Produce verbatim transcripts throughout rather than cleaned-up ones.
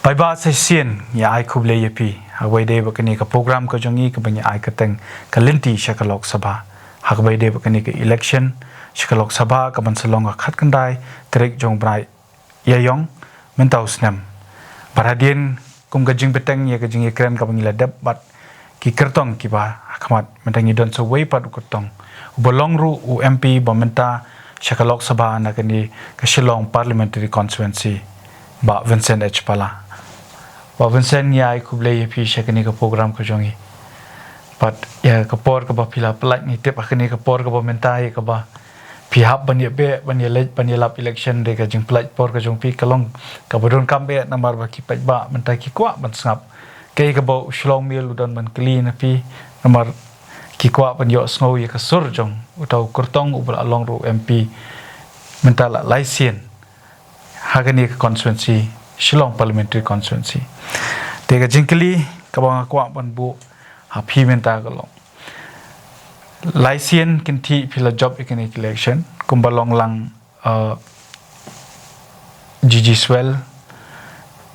Paidbah sa shisien, ngi ai khublei ïa phi ha kaba ïadei bad kane ka program ka jong ngi kaba ngi ai kyrteng Ka Lynti sha ka Lok Sabha. Ha kaba ïadei bad kane ka election sha ka Lok Sabha kaban sa long ha ka khatkhyndai tarik jong u bnai Ïaïong mynta u snem. Bad hadien kum ka jingbteng ïa ka jingïakren kaba ngi la dep bad ki kyrtong kiba ha khmat, mynta ngi don sa uwei pat u kyrtong uba long ruh u M P ba mynta sha ka Lok Sabha na kane ka Shillong Parliamentary Constituency, Bah Vincent H Pala. Bah Vincent, ngi ai khublei ïa phi sha kane ka program ka jong ngi. Bad ïa ka por kaba phi la pynlait, ngi tip ha kane ka por kaba mynta ïa kaba phi hap ban ïa beh, ban ïa leit, ban ïa lap election, dei ka jingpynlait por ka jong phi ka long kaba donkam bha namar ba ki paidbah mynta ki kwah ban sngap kaei kaba u Shillong Mail u don ban kylli na phi, namar ki kwah ban ïohsngew ïa ka sur jong uta u kyrtong uba la long ruh u M P mynta la lai sien ha kane ka constituency, Shillong Parliamentary Constituency. Te ka jingkylli kaba nga kwah ban buh ha phi mynta ka long, lai sien kynthih phi la jop ïa kane ka election kumba long lang, uh, G G Swell,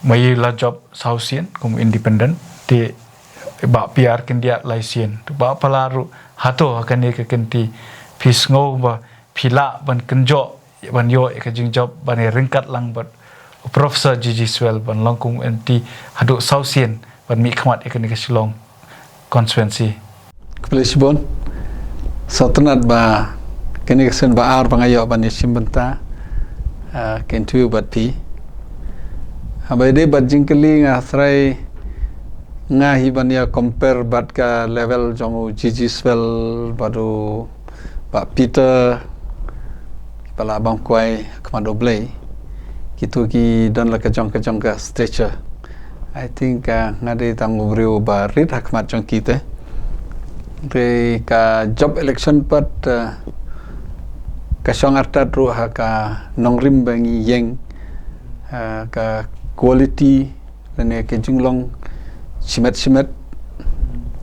ma ïa la jop saw sien kum independent, te Bah P R Kyndiah lai sien. Te Bah Pala ruh, hato ha kane ka kynti phi sngew ba phi lah ban kynjoh ban ïoh ïa ka jingjop ban ïa ryngkat lang bad u Professor G G Swell ban long kum M P haduh saw sien ban mihkhmat ïa kane ka Shillong constituency? Khublei shibun. Sngewtynnat ba kane ka sien ba ar ba nga ïoh ban ïashim bynta, ah, ka interview bad phi. Haba ïadei bad jingkylli, nga tharai nga hi ban ïa compare bad ka level jong u G G Swell bad u Bah Peter, ba la bam kwai ha khmat U Blei. Kito ki don la ka jong ka jong ka stature. I think, ah, nga dei tang u briew ba rit ha khmat jong kito. Te ka jop election pat, ah, ka shong artat ruh ha ka nongrim ba ngi ïeng, ah, ka quality lane ka jinglong shimet shimet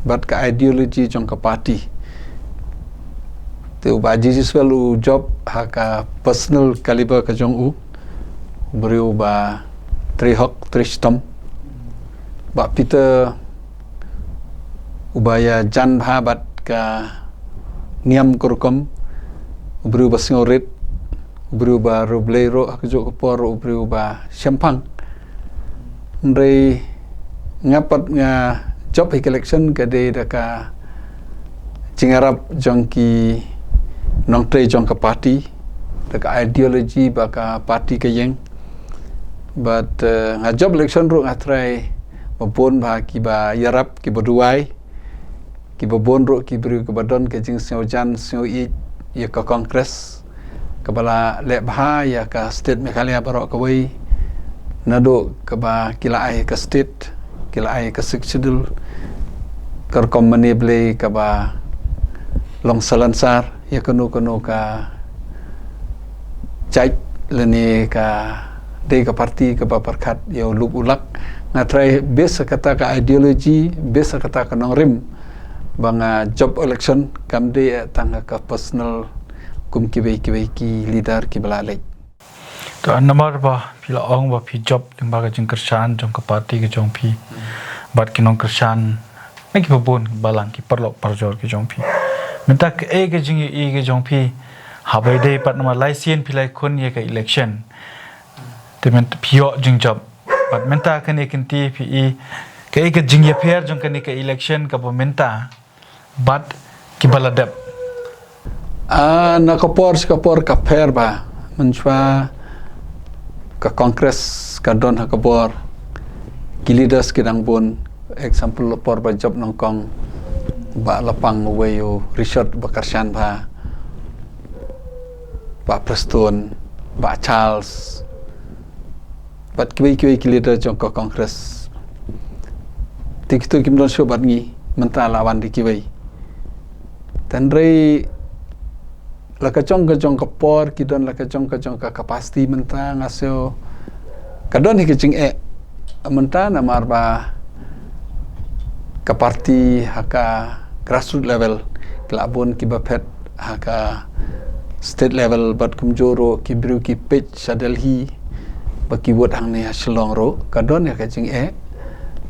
bad ka ideology jong ka party. Te u Bah G G Swell u jop ha ka personal caliber ka jong u, u briew ba trei hok trei shitom. Bah Peter uba ïajan bha bad ka niam ka rukom, u briew ba sngewrit, u briew ba riewblei ruh, ha kajuh ka por u briew ba shemphang. Hynrei nga pat nga jop hi ka election ka dei da ka jingïarap jong ki nongtrei jong ka party, da ka ideology ba ka party ka ïeng. Bad, eh, nga jop election ruh nga tharai ba bun bha kiba ïarap, kiba duwai, kiba bun ruh ki briew kiba don ka jingsngewjan sngewïeit ïa ka Congress, kaba la leh bha ïa ka state Meghalaya baroh kawei, naduh kaba ki la ai ka state, ki la ai ka Sixth Schedule, ka rukom mane Blei kaba long salonsar ïa kano kano ka jait lane ka dei ka party kaba pyrkhat ïa u luk u lak. Nga tharai based ha kata ka ideology, based ha kata ka nongrim ba nga jop election, kam dei tang ha ka personal kum kiwei kiwei ki leader kiba la leit. To, namar ba phi la ong ba phi jop lyngba ka jingkyrshan jong ka party ka jong phi bad ki nongkyrshan na kiba bun balang, ki paralok parajor ki jong phi. Mynta kaei ka jingïohi ka jong phi haba ïadei pat namar lai sien phi la ïakhun ïa ka election, te mynta phi ïoh jingjop. Bad mynta kane ka kynti phi i kaei ka jingïapher jong kane ka election kaba mynta bad kiba la dep? Ah, na ka por sha ka por ka pher bha. Mynshuwa ka Congress ka don ha ka bor, ki leaders ki dang bun. Example, por ba jop nyngkong, Bah Lapang, uwei u Richard ba kyrshan bha, Bah Prestone, Bah Charles, bad kiwei kiwei ki leader jong ka Congress. Te kito kim don shuh bad ngi, mynta la wan da kiwei. Hynrei la ka jong ka jong ka por, ki don la ka jong ka jong ka capacity. Mynta nga sngew ka don hi ka jingeh mynta namar ba ka party ha ka grassroots level ki la bun kiba phet ha ka state level, bad kumjuh ruh ki briew ki peit sha Delhi, ba ki vote hangne ha Shillong ruh ka don ïa ka jingeh.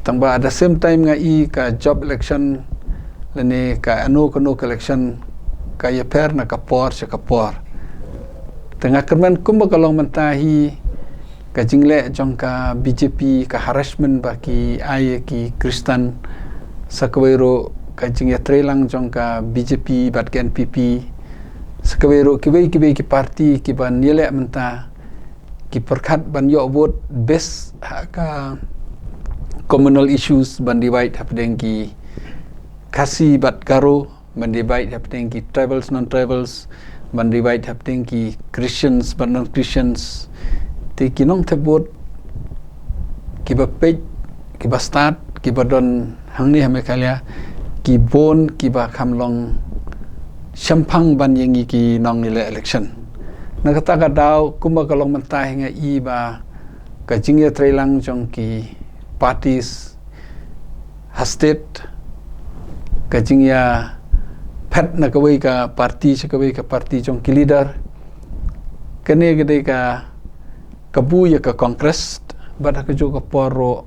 Tang ba at the same time nga i ka job election lane ka ano kano ka election ka ïapher na ka por sha ka por. Te nga kyrmen kumba ka long mynta hi ka jingleh jong ka B J P, ka harassment ba ki ai ïa ki Khristan, sa kawei ruh ka jingïatreilang jong ka B J P bad ka N P P, sa kawei ruh kiwei kiwei ki party kiban ïaleh mynta ki pyrkhat ban ïoh vote based ha ka communal issues, ban divide hapdeng ki Khasi bad Garo, ban divide hapdeng ki tribals, non-tribals, ban divide hapdeng ki Christians bad non-Christians. Te ki nongthep vote kiba peit, kiba stad, kiba don hangne ha Meghalaya ki bun kiba kham long shemphang ban ïa ngi ki nongïaleh election. Na kata ka daw kumba ka long mynta hi nga i ba ka jingïatreilang jong ki parties ha state, ka jingïaphet na kawei ka party sha kawei ka party jong ki leader, kane ka dei ka kabu ïa ka Congress. Bad ha kajuh ka por ruh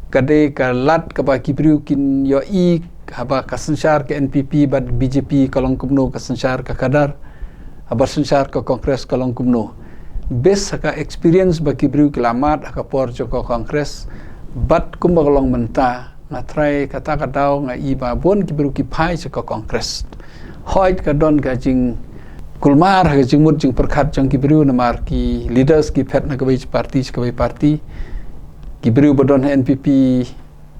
ka dei ka lad kaba ki briew kin ïohi haba ka synshar ka N P P bad B J P ka long kumno, ka synshar ka cadre, haba synshar ka Congress ka long kumno. Based ha ka experience ba ki briew ki la mad ha ka por jong ka Congress bad kumba ka long mynta, nga trai kata ka daw nga i ba bun ki briew ki phai sha ka Congress. Hooid ka don ka jingkulmar ha ka jingmut jingpyrkhat jong ki briew namar ki leaders ki phet na kawei party sha kawei party. Ki briew ba don ha N P P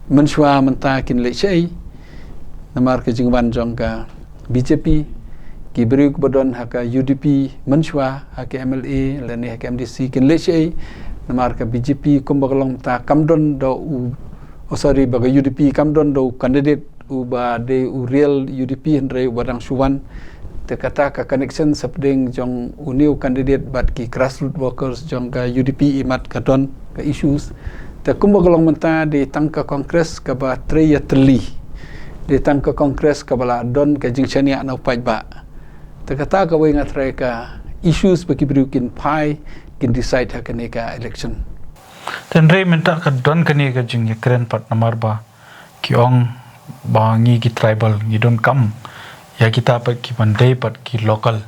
mynshuwa mynta kin leh shaei namar ka jingwan jong ka B J P. Ki briew kiba don ha ka U D P mynshuwa, ha ka M L A lane ha ka M D C kin leh shaei namar ka B J P kumba ka long mynta kam don da u, oh sorry, ba ka U D P kam don da u candidate uba dei u real U D P, hynrei uba dang shu wan. Te kata ka connection hapdeng jong u new candidate bad ki grassroots workers jong ka U D P imat ka don ka issues. Te kumba ka long mynta dei tang ka Congress kaba trei ïatylli, dei tang ka Congress kaba la don ka jingshaniah na u paidbah. Te kata kawei nga trai ka issues ba ki briew kin phai, kin decide ha kane ka election. Te hynrei mynta ka don kane ka jingïakren pat namar ba ki ong ba ngi ki tribal ngi donkam ïa kita pat kiban dei pat ki local,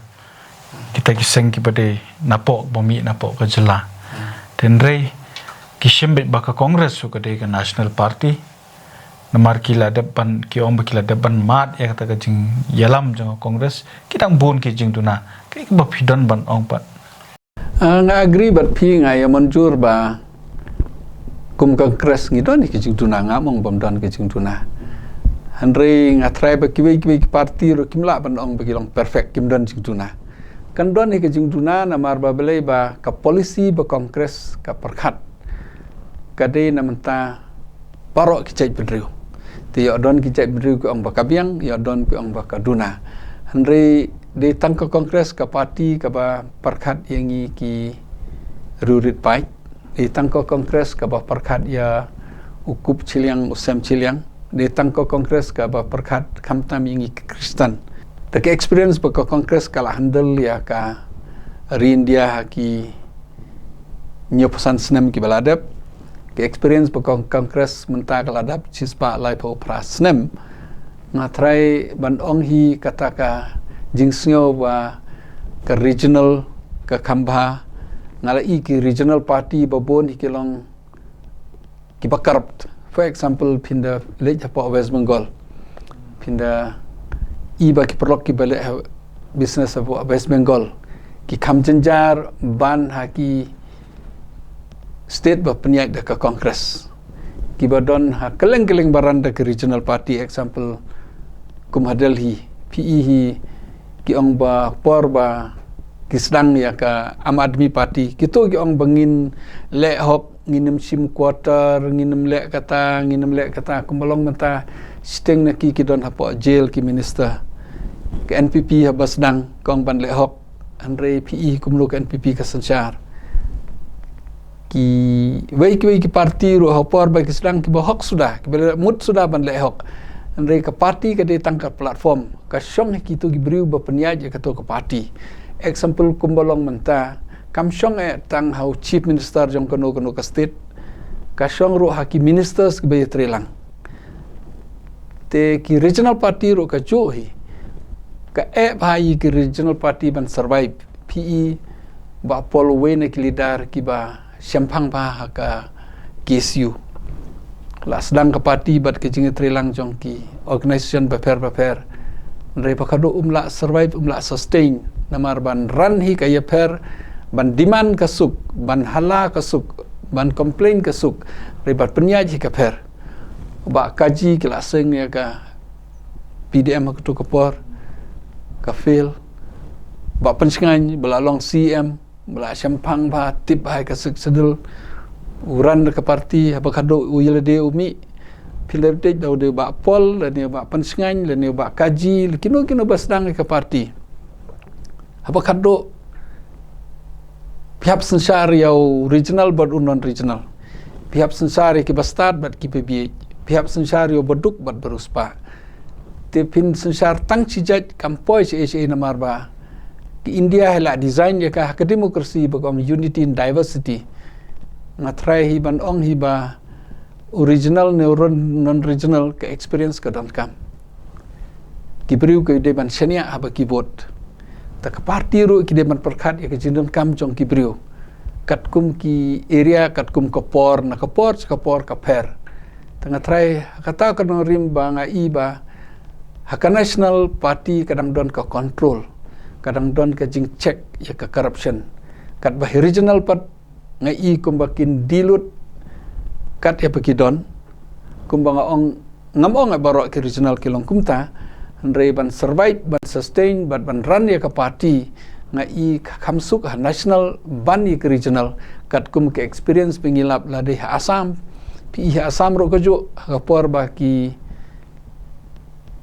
kita ki seng kiba dei napoh, ba mih napoh ka jylla. Te hynrei ki shim beit ba ka Congress ruh ka dei ka national party. Namar ki la dep ban, ki ong ba ki la dep ban mad ïa kata ka jingïalam jong ka Congress. Ki dang bun ki jingduna. Kaei kaba phi don ban ong pat? Ah, nga agree bad phi, nga ïa mynjur ba kum ka Congress ngi don ki jingduna, ngam ong bym don ki jingduna. Hynrei nga trai ba kiwei kiwei ki party ruh kim lah ban ong ba ki long perfect, kim don jingduna. Kan don ki jingduna namar ba balei ba ka policy ba Congress ka pyrkhat ka dei na mynta baroh ki jaitbynriew. Te ïoh don ki jaitbynriew ki ong ba ka biang, ïoh don ki ong ba ka duna. Hynrei dei tang ka Congress ka party kaba pyrkhat ïa ngi ki riewrit paid. Dei tang ka Congress kaba pyrkhat ïa u kup chiliang, u sem chiliang. Dei tang ka Congress kaba pyrkhat khamtam ïa ngi ki Khristan. Te ka experience ba ka Congress ka la handle ïa ka ri India ha ki hynñiewphew san snem kiba la dep. Ka experience ba ka Congress mynta ka la dep shispah laiphew phra snem. Nga trai ban ong hi kata ka jingsngew ba ka regional ka kham bha. Nga la i ki regional party ba bun hi ki long kiba corrupt. For example, phin da leit hapoh West Bengal, phin da i ba ki paralok kiba leh business hapoh West Bengal ki kham jynjar ban ha ki state ba pynïaid da ka Congress, kiba don ha kylleng kylleng baroh da ki regional party. Example, kum ha Delhi, phi i hi ki ong ba por ba ki sdang ïa ka Aam Aadmi Party, kito ki ong ba ngin leh hok, ngin ym shim quarter, ngin ym leh kata, ngin ym leh kata. Kumba long mynta shiteng na ki ki don hapoh jail ki minister. Ka N P P haba sdang ka ong ban leh hok, hynrei phi i kumno ka N P P ka synshar. Kiwei kiwei ki party ruh ha por ba ki sdang kiba hok suda, kiba leh mut suda ban leh hok. Hynrei ka party ka dei tang ka platform, ka shong ha kito ki briew ba pynïaid ïa kato ka party. Example kumba long mynta kam shong eh tang ha u chief minister jong kano kano ka state, ka shong ruh ha ki ministers kiba ïatreilang. Te ki regional party ruh kajuh hi ka eh bha ïa ki regional party ban survive. Phi i Bah Paul uwei na ki leader kiba shemphang bha ha ka K S U. La sdang ka party bad ka jingïatreilang jong ki organization bapher bapher. Hynrei ba ka dei um lah survive, um lah sustain. Namar ban run hi ka ïapher, ban demand ka suk, ban hala ka suk, ban complain ka suk. Hynrei ban pynïaid hi ka pher. Bah Kaji ki la seng ïa ka P D M ha kato ka por, ka fail. Bah Pynshngaiñ ba la long C M, ba la shemphang bha, tip bha ïa ka Sixth Schedule, u run ka party, haba ka dei u ïa lade u mih. Phi leh dei da u dei Bah Paul, lane Bah Pynshngaiñ, lane Bah Kaji, kino kino ba sdang ïa ka party. Haba ka dei phi hap synshar ïa u regional bad u non regional. Phi hap synshar ïa kiba stad bad kiba bieit. Phi hap synshar ïa u baduk bad ba riewspah. Te phin synshar tang shi jait kam poi shi ei shi ei namar ba ka India hi la design ïa ka ha ka democracy ba ka ong unity in diversity. Nga trai hi ban ong hi ba u regional ne u ron-, non regional ka experience ka donkam. Ki briew ki dei ban shaniah haba ki vote. Ta ka party ruh ki dei ban pyrkhat ïa ka jingdonkam jong ki briew. Katkum ki area, katkum ka por, na ka por, sha ka por ka pher. Ta nga trai, ha kata ka nongrim ba nga i ba, ha ka national party ka dang don ka control. Ka dang don ka jingcheck ïa ka corruption. Katba hi regional pat nga i kumba kin dilute kat ïa ba ki don, kumba nga ong, ngam ong ïa baroh ki regional ki long kumta, hynrei ban survive, ban sustain, ban, ban run ïa ka party, nga i ka kham suk ha national ban ïa ka regional, katkum ka experience ba ngi lap lade ha Assam, phi i ha Assam ruh kajuh, ha ka por ba ki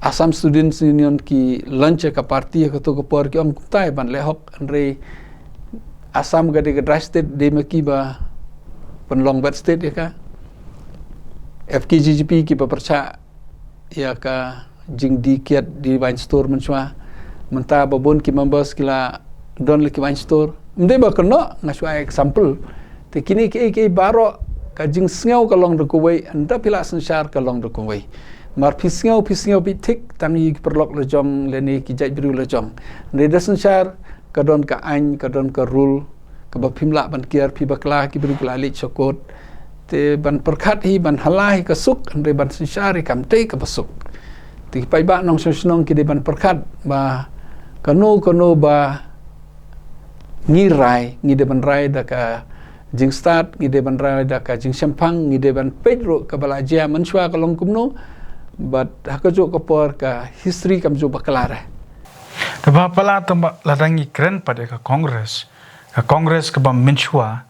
Assam Students Union ki launch ïa ka party ha kato ka por ki ong kumta ïa ban leh hok, hynrei Assam ka dei ka dry state, dei ma ki ba pynlong wet state ïa ka. F K J G P kiba pyrshah ïa ka jingdie kiad die wine store mynshuwa. Mynta ba bun ki members ki la don la ki wine store. Ym dei ba kynnoh, nga shu ai example. Te kine kiei kiei baroh, ka jingsngew ka long da kawei, ynda phi la synshar ka long da kawei. Mar phi sngew, phi sngew phi thik, tang ïa ki paralok la jong, lane ki jait briew la jong. Hynrei da synshar, ka don ka aiñ, ka don ka rule, kaba phim lah ban kiar, phi bakla, ki briew ki la leit sha court. Te ban pyrkhat hi, ban hala hi ka suk, hynrei ban synshar hi kam dei kaba suk. Te ki paidbah nongshong shnong ki dei ban pyrkhat, ba kano kano ba ngi rai, ngi dei ban rai da ka jingstad, ngi dei ban rai da ka jingshemphang, ngi dei ban peit ruh kaba la jia mynshuwa ka long kumno, bad ha kajuh ka por ka history kam ju bakla re. Te ba pala tang ba lada ngi kren pat ïa ka Congress, ka Congress kaba mynshuwa,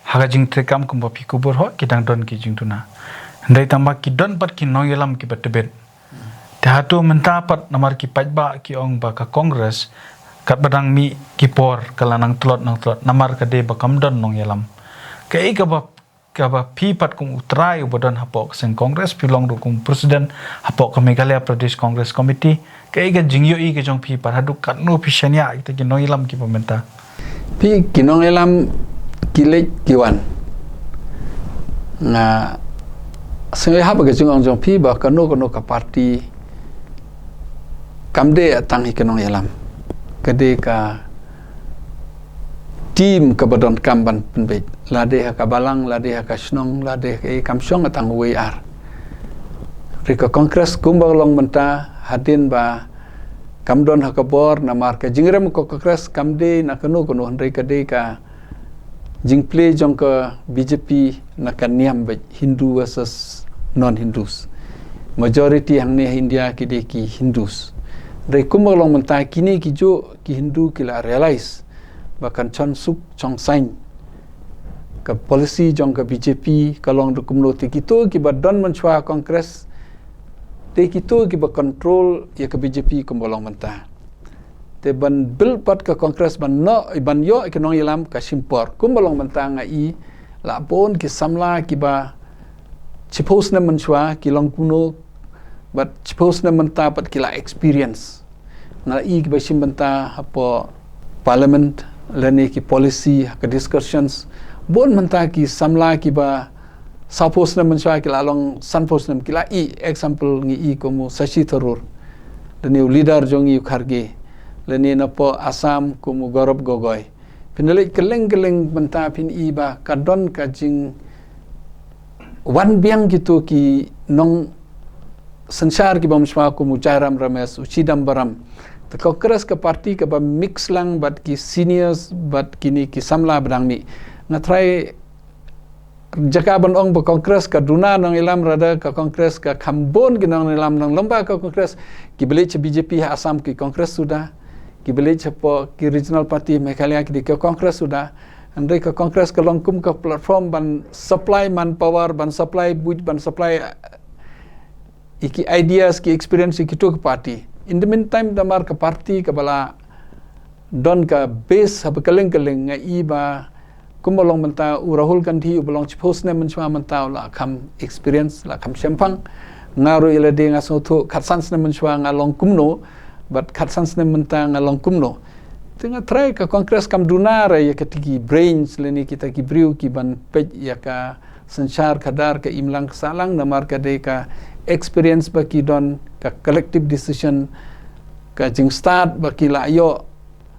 ha ka jingtreikam kumba phi kubur hok ki dang don ki jingduna. Hynrei tang ba ki don pat ki nongïalam kiba tbit. Te hato mynta pat namar ki paidbah ki ong ba ka Congress, katba dang mih ki por ka la nang tlot nang tlot, namar ka dei ba kam don nongïalam. Kaei kaba, kaba phi pat kum u trai uba don hapoh ka seng Congress, phi long ruh kum president hapoh ka Meghalaya Pradesh Congress Committee, kaei ka jingïohi ka jong phi pat haduh katno phi shaniah kita ki nongïalam kiba mynta? Phi, ki nongïalam ki leit ki wan. Nga sngewbha ba ka jingong jong phi ba kano kano ka party kam dei tang hi ki nongïalam. Ka dei ka team kaba donkam ban pynbeit. Lade ha ka balang, lade ha ka shnong, lade ha ka ei, kam shong tang uwei ar. Hynrei ka Congress kumba long mynta, hadien ba kam don ha ka bor, namar ka jingrem ka Congress kam dei na kano kano, hynrei ka dei ka jingplie jong ka B J P na ka niam beit, Hindu versus non-Hindus. Majority hangne ha India ki dei ki Hindus. Hynrei kumba long mynta kine ki juh ki Hindu ki la realize ba kan shon suk shon saiñ ka policy jong ka B J P ka long da kumno, te kito kiba don mynshuwa Congress, te kito kiba control ïa ka B J P kumba long mynta. Te ban build pat ka Congress ban noh, ban ïoh ki nongïalam ka shim por. Kumba long mynta nga i la bun ki samla kiba shiphew snem mynshuwa ki long kumno, bad shiphew snem mynta pat ki la experience. Nga la i kiba shim bynta hapoh Parliament, lane ki policy ha ka discussions. Bun mynta ki samla kiba sawphew snem mynshuwa ki la long sanphew snem ki la i, example ngi i kum u Shashi Tharoor, lane u leader jong ngi u Kharge, lane napoh Assam kum u Gaurav Gogoi. Phin da leit kylleng kylleng mynta phin i ba ka don ka jing wan biang kito ki nongsynshar kiba mynshuwa kum u Jairam Ramesh, u Chidambaram. Te Congress ka party kaba mix lang bad ki seniors bad kine ki samla ba dang mih. Nga trai jaka ban ong ba Congress ka duna nongïalam, rather ka Congress ka kham bun ki nongïalam. Nang lymba ka Congress, kiba leit sha B J P ha Assam ki Congress suda, kiba leit shapoh ki regional party Meghalaya ki dei ka Congress suda. Hynrei ka Congress ka long kum ka platform ban supply manpower, ban supply buit, ban supply, eh, ïa ki ideas, ki experience ïa kito ki party. In the meantime, namar ka party kaba la don ka base haba kylleng kylleng, nga i ba kumba long mynta u Rahul Gandhi uba long shiphew snem mynshuwa mynta u la kham experience, la kham shemphang. Nga ruh ïa lade nga sngewthuh khatsan snem mynshuwa nga long kumno, bad khatsan snem mynta nga long kumno. Te nga trai ka Congress kam duna re ïa kita ki brains lane kita ki briew kiban peit ïa ka synshar khadar, ka imlang ka sahlang, namar ka dei ka experience ba ki don, ka collective decision, ka jingstad ba ki la ïoh.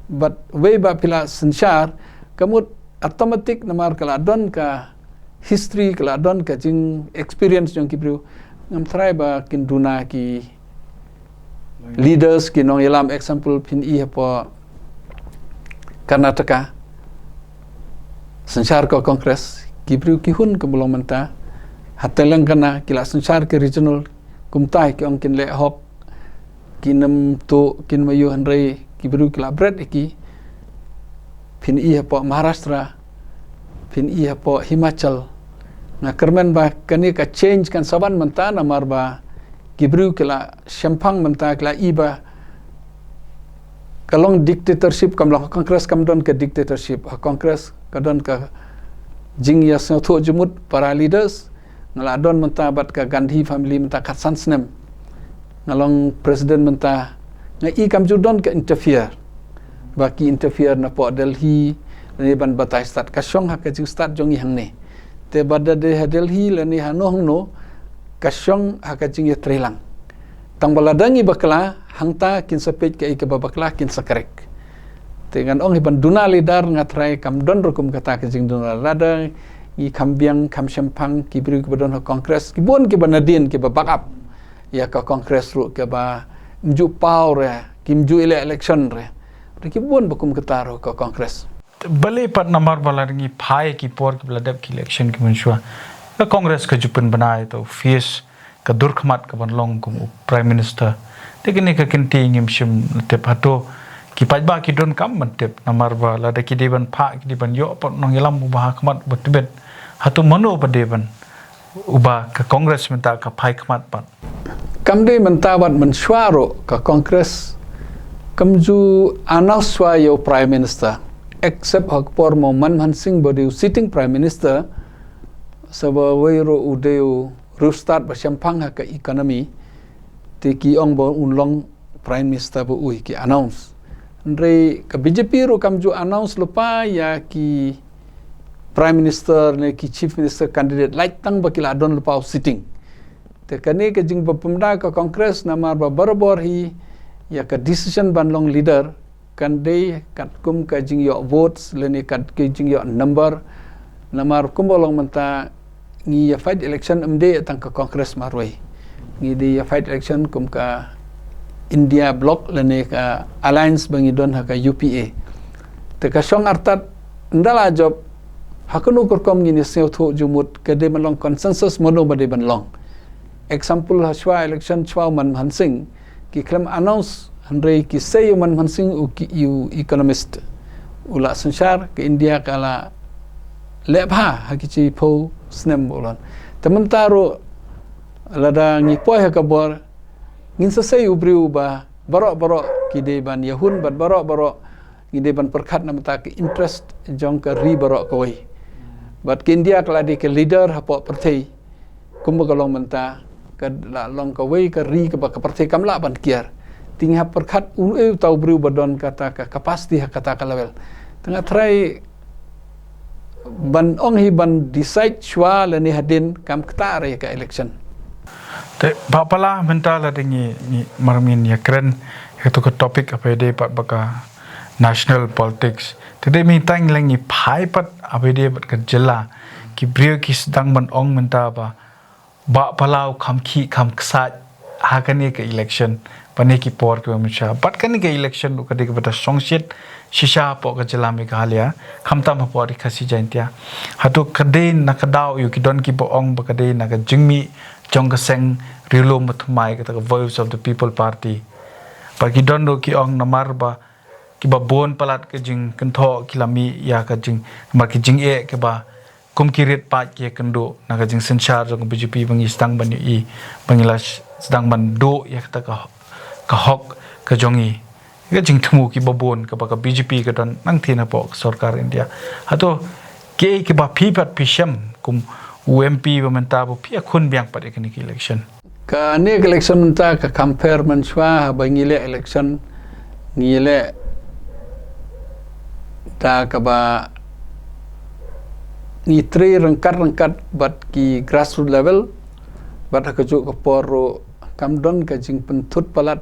Bad wei ba phi la synshar, ka mut automatic namar ka la don ka history, ka la don ka jing experience jong ki briew. Ngam trai ba kin duna ki leaders, ki nongïalam, example phin i hapoh Karnataka, synshar ka Congress, ki briew ki hun kumba long mynta. Ha Telangana ki la synshar ki regional, kumta ki ong kin leh hok, kin ym tuh, kin ym aïu, hynrei ki briew ki la bret ïa ki. Phin i hapoh Maharashtra, phin i hapoh Himachal. Nga kyrmen ba kane ka change kan sa wan mynta namar ba ki briew ki la shemphang mynta, ki la i ba ka long dictatorship kam long. Ha Congress kam don ka dictatorship, ha Congress ka don ka jingïasngewthuh jingmut para leaders. Nga la don mynta bad ka Gandhi family mynta khatsan snem. Nga long president mynta, nga i kam ju don ka interfere. Ba ki interfere napoh Delhi, lane ban batai stad, ka shong ha ka jingstad jong ngi hangne. Te ba da dei ha Delhi lane hano hangno, ka shong ha ka jingïatreilang. Tang ba lada ngi bakla, hangta kin sa peit kaei kaba bakla, kin sa krek. Te ngan ong hi ban duna leader, nga trai kam don ruh kum kata ka jingduna leader. Ngi kham biang, kham shemphang, ki briew kiba don ha Congress, ki bun kiba nadien kiba back up ïa ka Congress ruh, kiba ym ju paw re, kim ju ïaleh election re. Ruh ki bun ba kum kata ruh ka Congress. Balei pat namar ba la ngi phai ki por kiba la dep ki election ki mynshuwa, ka Congress ka ju pynbna ïa uta u face, ka dur khmat kaban long kum u Prime Minister. Te kane ka kynti ngim shym tip, hato ki paidbah ki donkam ban tip, namar ba lada ki dei ban phah, ki dei ban ïoh pat u nongïalam uba ha khmat, uba tbit, hato mano ba dei ban, uba ka Congress mynta ka phai khmat pat? Kam dei mynta, wat mynshuwa ruh ka Congress kam ju announce shuwa ïa u Prime Minister, except ha ka por ma u Manmohan Singh ba dei u sitting Prime Minister, sa ba wei ruh u dei u riewstad ba shemphang ha ka economy, te ki ong ba un long Prime Minister ba u, ki announce. Hynrei ka B J P ruh kam ju announce lypa ïa ki Prime Minister ne ki Chief Minister candidate, lait tang ba ki la don lypa u sitting. Te kane ka jingbapynbna ka Congress, namar ba barabor hi ïa ka decision ban long leader kan dei katkum ka jingïoh votes lane kat ka jingïoh number. Namar kumba long mynta, ngi ïa fight election ym dei tang ka Congress marwei. Ngi dei ïa fight election kum ka India Bloc lane ka alliance ba ngi don ha ka U P A. Te ka shong artat, ynda la jop, ha kano ka rukom ngin ïa sngewthuh jingmut, ka dei ban long consensus mano ba dei ban long. Example, ha shuwa election shuwa u Manmohan Singh, ki khlem announce, hynrei ki sei u Manmohan Singh u ki, u economist, u la synshar, ka India ka la leh bha ha ki shiphew snem ba u la wan. Te mynta ruh, lada ngi poi ha ka bor, ngin sa sei u briew ba baroh baroh ki dei ban ïahun, bad baroh baroh ngi dei ban pyrkhat na bynta ka interest jong ka ri baroh kawei. Bad ka India ka la dei ka leader hapoh pyrthei, kumba ka long mynta, ka la long kawei ka ri kaba ka pyrthei kam lah ban kiar. Te ngi hap pyrkhat uei uta u briew ba don kata ka capacity ha kata ka level. Tang trai ban ong hi ban decide shwa lane hadien kam ktah re ka election. Te ba pala mynta la ding ni marmin ya kren ya to ka topic apa de pat baka national politics. Te de mi tang leng ni phai pat apa de pat ka jylla ki briew ki sdang ban ong mynta ba ba pala u kham khih kham ksat ha kane ka election. Ba ne ki por ki ba mynta bat kane ka election u ka de ka bata songsit shisha po ka jylla Meghalaya. Kham tam ha por ka si Jaintia. Hato ka de na ka daw yu ki don ki ba ong ba ka de na ka jingmi jong ka seng riewlum ba thymmai ka ta ka Voice of the People Party. Ba ki don ru ki ong namar ba ki ba bun palat ka jingkynthoh ki la mih ya ka jing mar ki jingeh ki ba kum ki rit pat ki kynduh na ka jingsynshar jong ka B J P ba ngi sdang ban i ba ngi la sdang ban duh ya ka ta ka hok ka jong i. Ka jingthmu ki ba bun ka ba ka B J P ka don nang thin hapoh ka sorkar India. Hato ki ki ba phi pat phi shem kum u M P ba mynta ba phi khun biang pat ya kane ka election. Kane ka election mynta ka compare mynshuwa ba ngi leh election ngi leh ta ka ba ngi trei ryngkat ryngkat bat ki grassroots level bat ha ka juk ka por ru kam don ka jingpynthut palat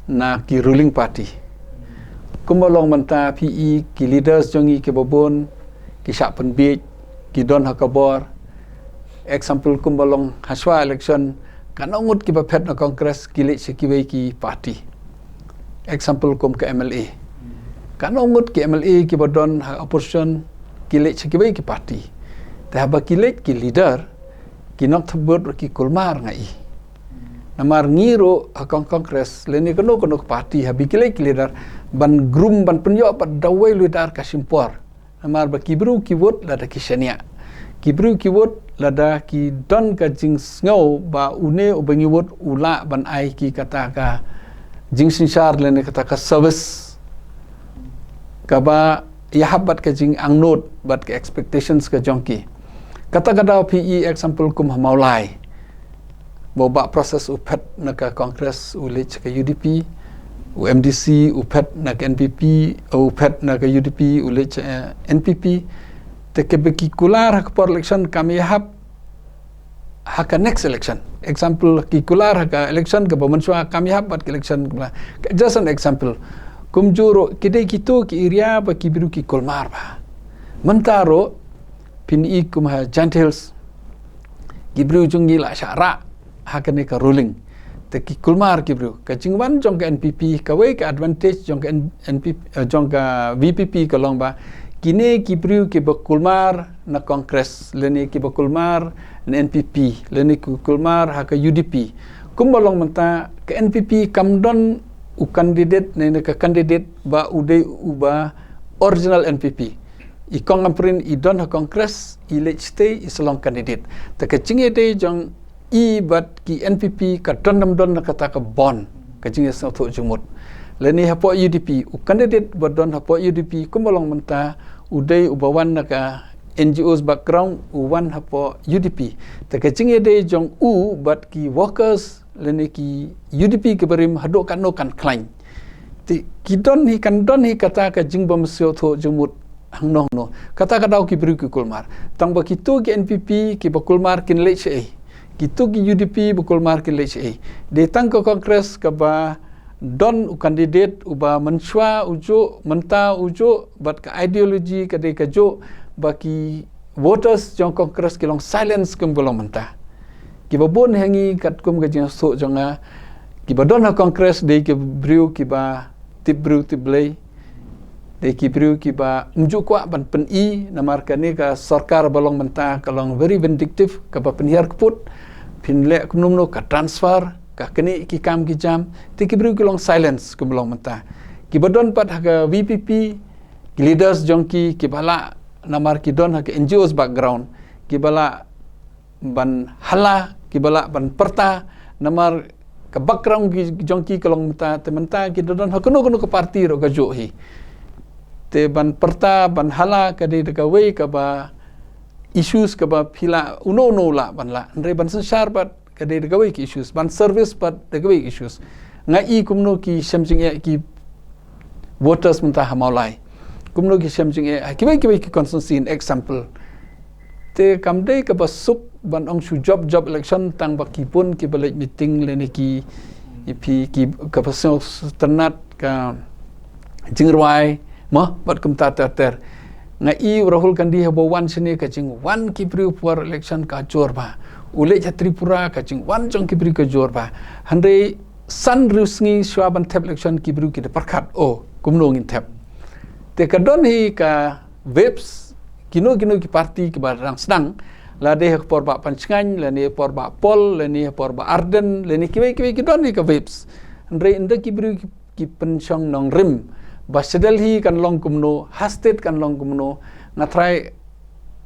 na ki ruling party. Kumba long mynta phi i ki leaders jong i ki ba bun ki shah pynbiej ki don ha ka bor. Example kumba long ha shwa election kano ngut ki ba phet na Congress ki leh sha kiwei ki party. Example kum ka M L A kano ngut ki M L A ki ba don ha opposition ki leh sha kiwei ki party. Te haba ki leh ki leader ki nongthep vote ki kulmar nga i. Namar ngi ru ha kong Congress lane kano kano ka party ha bi ki leh ki leader ban grum ban pynyoh pat dawei leader ka shimpor. Namar ba ki bru ki vote lada ki shaniah ki bru ki vote lada ki don ka jingsngew ba une u ba ngi vote u lah ban ai ki kata ka jingsynshar lane kata ka service ka ba ya hap bat ka jingangnud bat ka expectations ka jong ki. Kata ka daw phi i example kum ha Mawlai. Ba ba process u phet na ka Congress u leh ka U D P, u M D C u phet na ka N P P, u phet na ka U D P u leh ka N P P. Te ke be ki kular ha ka por election kam ya hap ha ka next election. Example ki kular ha ka election ka ba mynshwa kam ya hap bat ka election ka ba. Just an example. Kumjuh ru ki dei ki tu ki area ba ki bru ki kulmar ba. Mynta ru phi i kum ha Jaintia Hills ki bru jong ngi la shah rah ha kane ka ruling. Te ki kulmar ki bru ka jingwan jong ka N P P ka wei ka advantage jong ka N- N P P eh, jong ka V P P ka long ba kine ki bru ki ba kulmar na Congress lane ki ba kulmar na N P P lane ki kulmar ha ka U D P. Kumba long mynta ka N P P kam don u candidate ne ne ka candidate ba u dei u ba original N P P. I kong Ampareen i don ha Congress i leh state i sa long candidate. Te ka jingïadei jong i bat ki N P P ka don nam don na kata ka bond ka jingïasngewthuh jingmut. Lane hapoh U D P u candidate ba don hapoh U D P kumba long mynta u dei u ba wan na ka N G Os background u wan hapoh U D P. Te ka jingïadei jong u bat ki workers lane ki U D P ki barim haduh katno kan khlaiñ. Te ki don hi kan don hi kata ka jingbym sngewthuh jingmut hangno hangno. Kata ka daw ki briew ki kulmar. Tang ba ki tu ki N P P ki ba kulmar kin leh shaei. Ki tu ki U D P ba kulmar kin leh shaei. Dei tang ka Congress ka ba don u candidate u ba mynshwa u juh, mynta u juh, bad ka ideology ka dei ka juh, ba ki voters jong Congress ki long silence kum ka long mynta. Ki ba bun ha ngi katkum ka jingsngewthuh jong nga, ki ba don ha Congress dei ki briew ki ba tip briew tip Blei. Dei ki briew ki ba ym ju kwah ban pyni namar kane ka sorkar ba long mynta ka long very vindictive, ka ba pynhiar kput, pynleh kumno kumno ka transfer, ka kane ki kam ki jam, te ki briew ki long silence kum long mynta. Ki ba don pat ha ka V P P, ki leaders jong ki ki ba lah namar ki don ha ka N G Os background, ki ba lah ban hala, ki ba lah ban pyrta namar ka background ki jong ki ka long mynta, te mynta ki da don ha kano kano ka party ruh ka juh hi. Te ban pyrta ban hala ka dei da kawei ka ba issues ka ba phi lah uno uno lah ban lah. Hynrei ban synshar pat ka dei da kawei ki issues, ban service pat da kawei ki issues. Nga i kumno ki shem jingeh ki voters mynta ha Mawlai. Kumno ki shem jingeh ha kiwei kiwei ki constituency, in example. Te kam dei kaba suk ban ong shu jop jop election tang ba ki bun kiba leit meeting lane ki, i phi ki, kaba sngewtynnat ka jingrwai, mo, bad kumta ter ter. Nga i u Rahul Gandhi haba wan shane, ka jingwan ki briew por election ka jur bha. U leit ha Tripura, ka jingwan jong ki briew ka jur bha. Hynrei san hynriew sngi shuwa ban thep election ki briew ki da pyrkhat, oh, kumno ngin thep. Te ka don hi ka waves, kino kino ki party kiba dang sdang, lada ha ka por Bah Panchngaiñ, lane por Bah Paul, lane por Bah Ardent, lane kiwei kiwei ki don hi ka waves. Hynrei ynda ki briew ki, ki pynshong nongrim ba sha Delhi kan long kumno, ha state kan long kumno, nga tharai,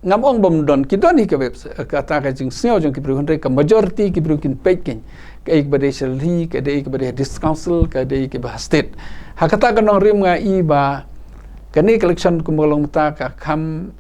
ngam ong bym don, ki don hi ka waves, kata ka jingsngew jong ki briew, hynrei ka majority ki briew kin peit kein kaei kaba dei sha Delhi, kaei kaba dei ha district council, kaei kaba ha state. Ha kata ka nongrim nga i ba kane ka election kumba long mynta ka kham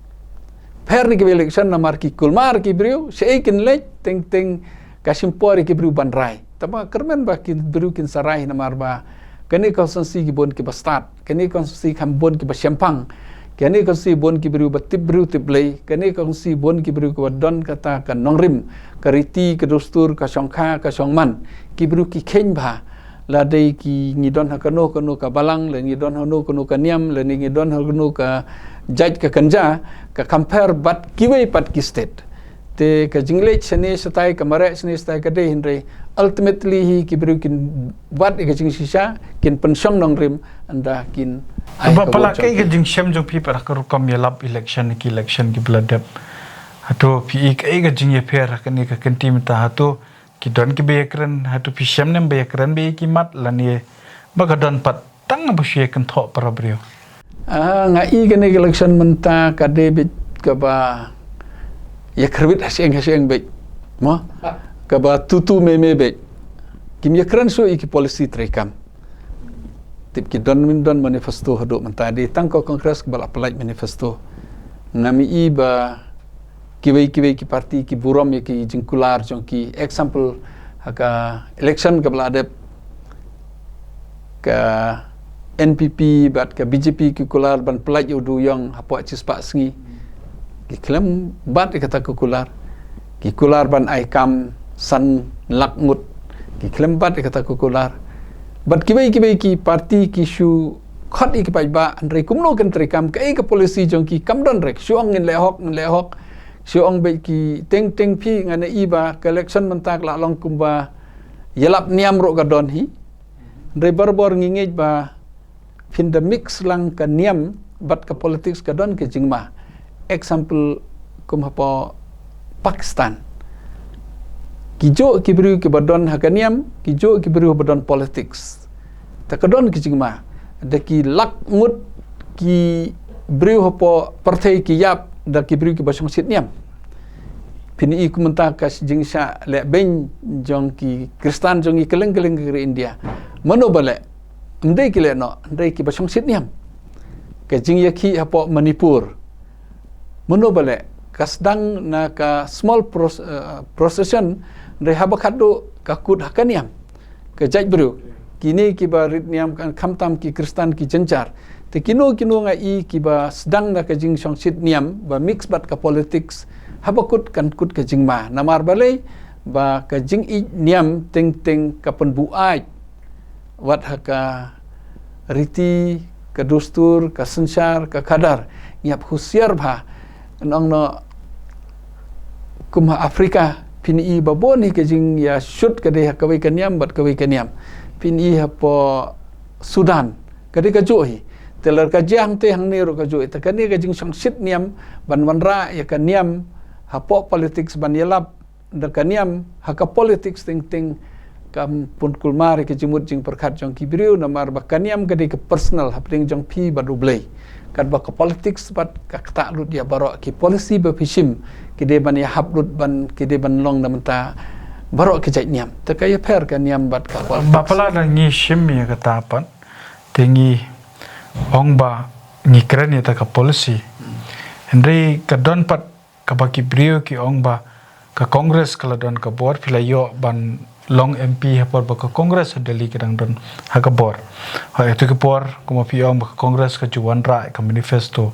pher na kiwei election namar ki kulmar ki briew, shaei kin leit, teng teng ka shim por ïa ki briew ban rai. Tangba kyrmen ba ki briew kin sa rai namar ba kane ka constituency ki bun kiba stad, kane ka constituency kham bun kiba shemphang, kane ka constituency bun ki briew ba tip briew tip Blei, kane ka constituency bun ki briew kiba don kata ka nongrim, ka riti, ka dustur, ka shongkha, ka shongman, ki briew ki kheiñ bha. Lada ki ngi don ha kano kano ka balang, lane ngi don ha kano kano ka niam, lane ngi don ha kano ka jait ka kynja, ka compare bad kiwei pat ki state. Te ka jingleit shane shatai, ka mareh shane shatai ka dei, hynrei ultimately hi ki briew kin wad ïa ka jingshisha, kin pynshong nongrim, ynda kin ai Bah ka Pala, vote jong kaei ka ki. Jingshem jong phi pat ha ka rukom ïalap election, ki election kiba la dep? Hato phi i kaei ka jingïapher ha kane ka kynti mynta, hato ki don kiba ïakren, hato phi shem ne em ba ïakren beit ïa ki mat, lane ba ka don pat tang ba shu ïakynthoh para briew? Ah, nga i kane ka election mynta ka dei beit kaba ïakren beit ha shyieng ha shyieng beit, mo? Kaba tu tu me me beit. Kim ïakren shuh ïa ki policy treikam. Tip ki don min don manifesto haduh mynta, dei tang ka Congress kaba la pynlait manifesto. Ngam i ba kiwei kiwei ki party ki burom ïa ki jingkular jong ki. Example, ha ka election kaba la dep, ka N P P bad ka B J P ki kular ban pynlait ïa u dewïong hapoh shispah sngi. Ki khlem bat ïa kata ka kular. Ki kular ban ai kam san lak ngut. Ki khlem bat ïa kata ka kular. Bad kiwei kiwei ki party ki shu khot ïa ki paidbah, hynrei kumno kin treikam, kaei ka policy jong ki, kam don re. Shu ong ngin leh hok, ngin leh hok. Shu ong beit ki, teng teng phi, nga i ba ka election mynta ka la long kumba ïalap niam ruh ka don hi. Hynrei barabor ngi ngeit ba phin da mix lang ka niam bad ka politics, ka don ka jingma. Example, kum hapoh Pakistan. Ki juh ki briew kiba don ha ka niam, ki juh ki briew ba don politics. Te ka don ka jingma. Da ki lak ngut ki briew hapoh pyrthei ki ïap da ki briew kiba shongshit niam. Phin i kumta ka jingshah leh beiñ jong ki Khristan jong ngi kylleng kylleng ka ri India. Mano ba leh? Ym dei ki leh noh, ym dei kiba shongshit niam. Ka jingïakhih hapoh Manipur, mano ba leh? Ka sdang na ka small pros-, eh, procession, hynrei haba khatduh ka kut ha ka niam ka jait briew. Kine kiba rit niam kan khamtam ki Khristan ki jynjar. Te kino kino nga i kiba sdang na ka jingshongshit niam ba mix bad ka politics, haba kut kan kut ka jingma. Namar balei? Ba ka jingïeit niam teng teng ka pynbuaid wat ha ka riti, ka dustur, ka synshar, ka khadar. Ngi hap husiar bha. Nongno kum ha Africa, phin i ba bun hi ka jingïashut ka dei ha kawei ka niam bad kawei ka niam. Phin i hapoh Sudan, ka dei ka juh hi. Te lada ka jia hangtei hangne ruh ka juh hi. Te kane ka jingshongshit niam ban wanrah ïa ka niam hapoh politics, ban ïalap da ka niam ha ka politics teng teng, kam pun kulmar ïa ka jingmut jingpyrkhat jong ki briew, namar ba ka niam ka dei ka personal hapdeng jong phi bad U Blei. Katba ka politics bad ka ktah lut ïa baroh ki policy ba phi shim, ki dei ban ïahap lut ban, ki dei ban long na bynta baroh ki jait niam. Te ka ïapher ka niam bad ka politics. Bah Pala, da ngi shim ïa kata pat, te ngi ong ba ngi kren ïa kata ka policy. Hynrei ka don pat kaba ki briew ki ong ba ka Congress ka la don ka bor, phi la ïoh ban long M P ha por ba ka Congress ha Delhi ka dang don ha ka bor. Ha ïa tu ka por kumba phi ong ba ka Congress ka ju wanrah ka manifesto.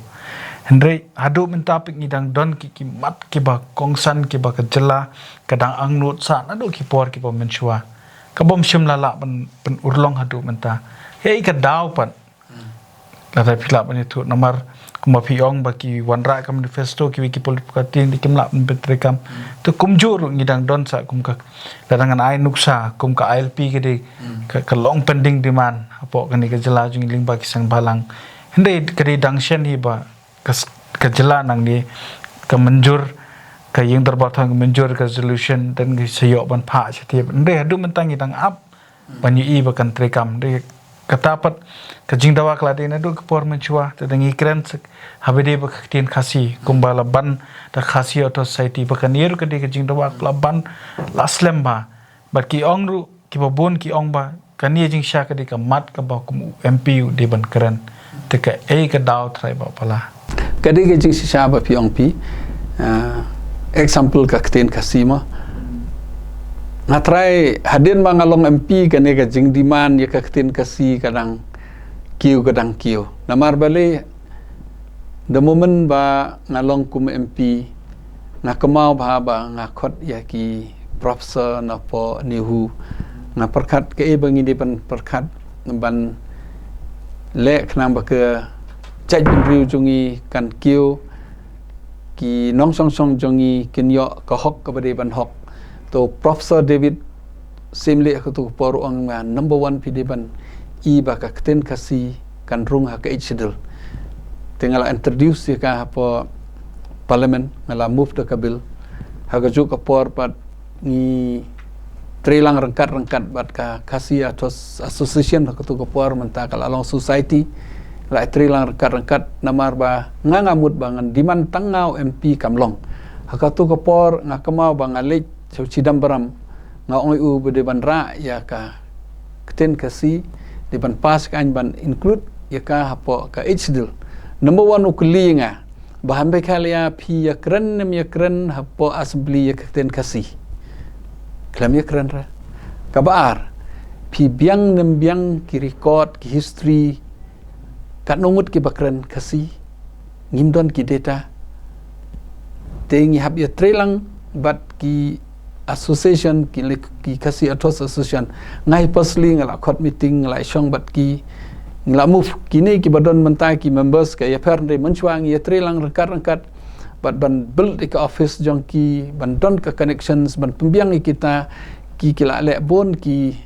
Hynrei haduh mynta phi ngi dang don ki ki mat kiba kongsan kiba ka jylla ka dang angnud sa naduh ki por kiba mynshuwa. Ka bym shym la lah ban ban urlong haduh mynta. Ka ei ka daw pat. Lada phi lah ban ïathuh namar kumba phi ong ba ki wanrah ka manifesto kiwei ki political party te kim lah ban pyntreikam. Te kumjuh ruh ngi dang don sa kum ka lada ngan ai nuksa kum ka I L P ka dei ka, ka long pending demand hapoh kane ka jylla jong ngi lyngba ki seng bhalang. Hynrei ka dei dang shen hi ba ka, s- ka jylla nangne ka mynjur ka ïing dorbar thaiñ ka mynjur ka resolution, te ngi sa ïoh ban phah sha te. Hynrei haduh mynta ngi dang ap ban ïohi ba kan treikam. Dei kata pat ka jingdawa ka la dei naduh ka por mynshuwa, te dang ngi kren sek haba dei ba ka ktien Khasi kumba la ban da Khasi Authors Society ba kan ïa ruh ka dei ka jingdawa ka la ban la slem bha. Bad ki ong ruh kiba bun ki ong ba kane ka jingshisha ka dei ka mat kaba kum u M P u dei ban kren. Te ka ei ka daw trai ba pala. Ka dei ka jingshisha ba phi ong phi. Ah, example ka ktien Khasi mo. Nga trai hadien ba nga long M P kane ka jingdemand ïa ka ktien Khasi ka dang kiew ka dang kiew. Namar balei the moment ba nga long kum M P nga kynmaw bha ba nga khot ïa ki professor napoh NEHU nga pyrkhat kaei ba ngi dei ban pyrkhat ban leh khnang ba ka jaitbynriew jong ngi kan kiew ki nongshong shnong jong ngi kin ïoh ka hok kaba dei ban hok. To Professor David Syiemlieh ha katu ka por u ong nga number one phi dei ban i ba ka ktien Khasi kan rung ha ka Eighth Schedule. Te nga la introduce ïa ka hapoh Parliament, nga la move da ka bill. Ha kajuh ka por pat ngi treilang ryngkat ryngkat bad ka Khasi Authors Association ha katu ka por mynta ka la long society. La treilang ryngkat ryngkat namar ba nga nga mut ba ngan demand tang nga u M P kam long. Ha katu ka por nga kynmaw ba nga leit sha u Chidambaram nga ong ïa u ba dei ban rah ïa ka ktien Khasi dei ban pass ka aiñ ban include ïa ka hapoh ka Eighth Schedule. Number one u kylli nga ba ha Meghalaya phi ïakren ne ym ïakren hapoh assembly ïa ka ktien Khasi. Khlem ïakren re. Kaba ar phi biang ne ym biang ki record ki history katno ngut kiba kren Khasi. Ngim don ki data. Te ngi hap ïatreilang bad ki association ki, ki Khasi Authors Association. Nga hi personally nga la khot meeting, nga la shong bad ki, nga la move kine kiba don mynta ki members ka ïapher. Hynrei mynshuwa ngi ïatreilang ryngkat ryngkat bad ban build ïa ka office jong ki, ban don ka connections, ban pynbiang ïa kita ki, ki la leh bun ki,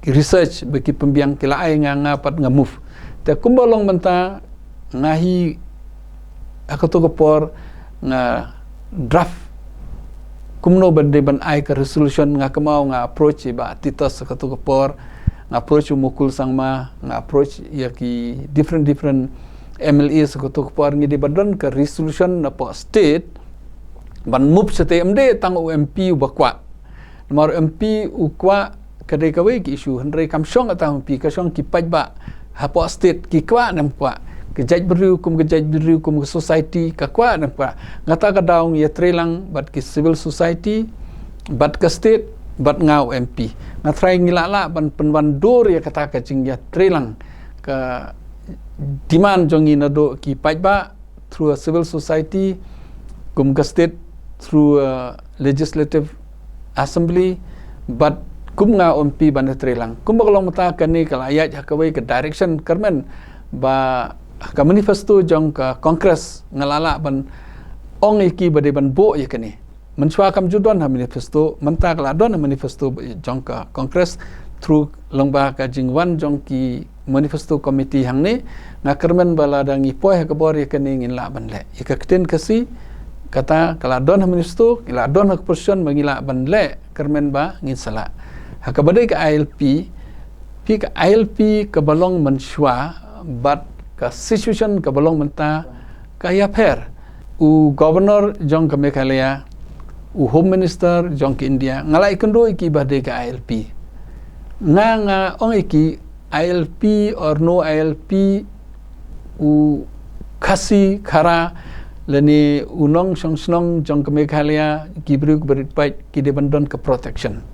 ki research ba ki pynbiang, ki la ai nga, nga pat nga move. Te kumba long mynta nga hi ha katu ka por nga draft kumno ba dei ban ai ka resolution. Nga kynmaw nga approach ïa i Bah Titos ha katu ka por, nga approach u Mukul Sangma, nga approach ïa ki different different M L As ha katu ka por. Ngi dei ban don ka resolution napoh state ban move shatei, ym dei tang u M P uba kwah. Namar u M P u kwah ka dei kawei ka issue, hynrei kam shong kata u M P, ka shong ki paidbah hapoh state, ki kwah ne ym kwah, ka jaitbynriew kum ka jaitbynriew kum ka society ka kwah ne ym kwah. Nga ta ka daw ngi ïatreilang bad ki civil society, bad ka state, bad nga u M P. Nga trai ngi lah lah ban pynwandur ïa kata ka jingïatreilang, ka demand jong ngi naduh ki paidbah through a civil society, kum ka state through a legislative assembly, bad kum nga u M P ban ïatreilang. Kumba ka long mynta kane ka la ïaid ha kawei ka direction, kyrmen ba ka manifesto jong ka Congress nga la lah ban ong ïa ki ba dei ban buh ïa kane. Mynshuwa kam ju don ha manifesto, mynta ka la don ha manifesto jong ka Congress through lyngba ka jingwan jong ki manifesto committee hangne. Nga kyrmen ba lada ngi poi ha ka bor ïa kane ngin lah ban leh. Ïa ka ktien Khasi kata ka la don ha manifesto, ka la don ha ka position ba ngi lah ban leh, kyrmen ba ngin sa lah. Ha kaba dei ka I L P, phi, ka I L P kaba long mynshuwa bad ka situation kaba long mynta ka ïapher. U governor jong ka Meghalaya, u home minister jong ka India, nga la ïakynduh ïa ki ba dei ka I L P. Nga, nga ong ïa ki, I L P or no I L P, u Khasi Khara lane u nongshong shnong jong ka Meghalaya, ki briew kiba rit paid ki dei ban don ka protection.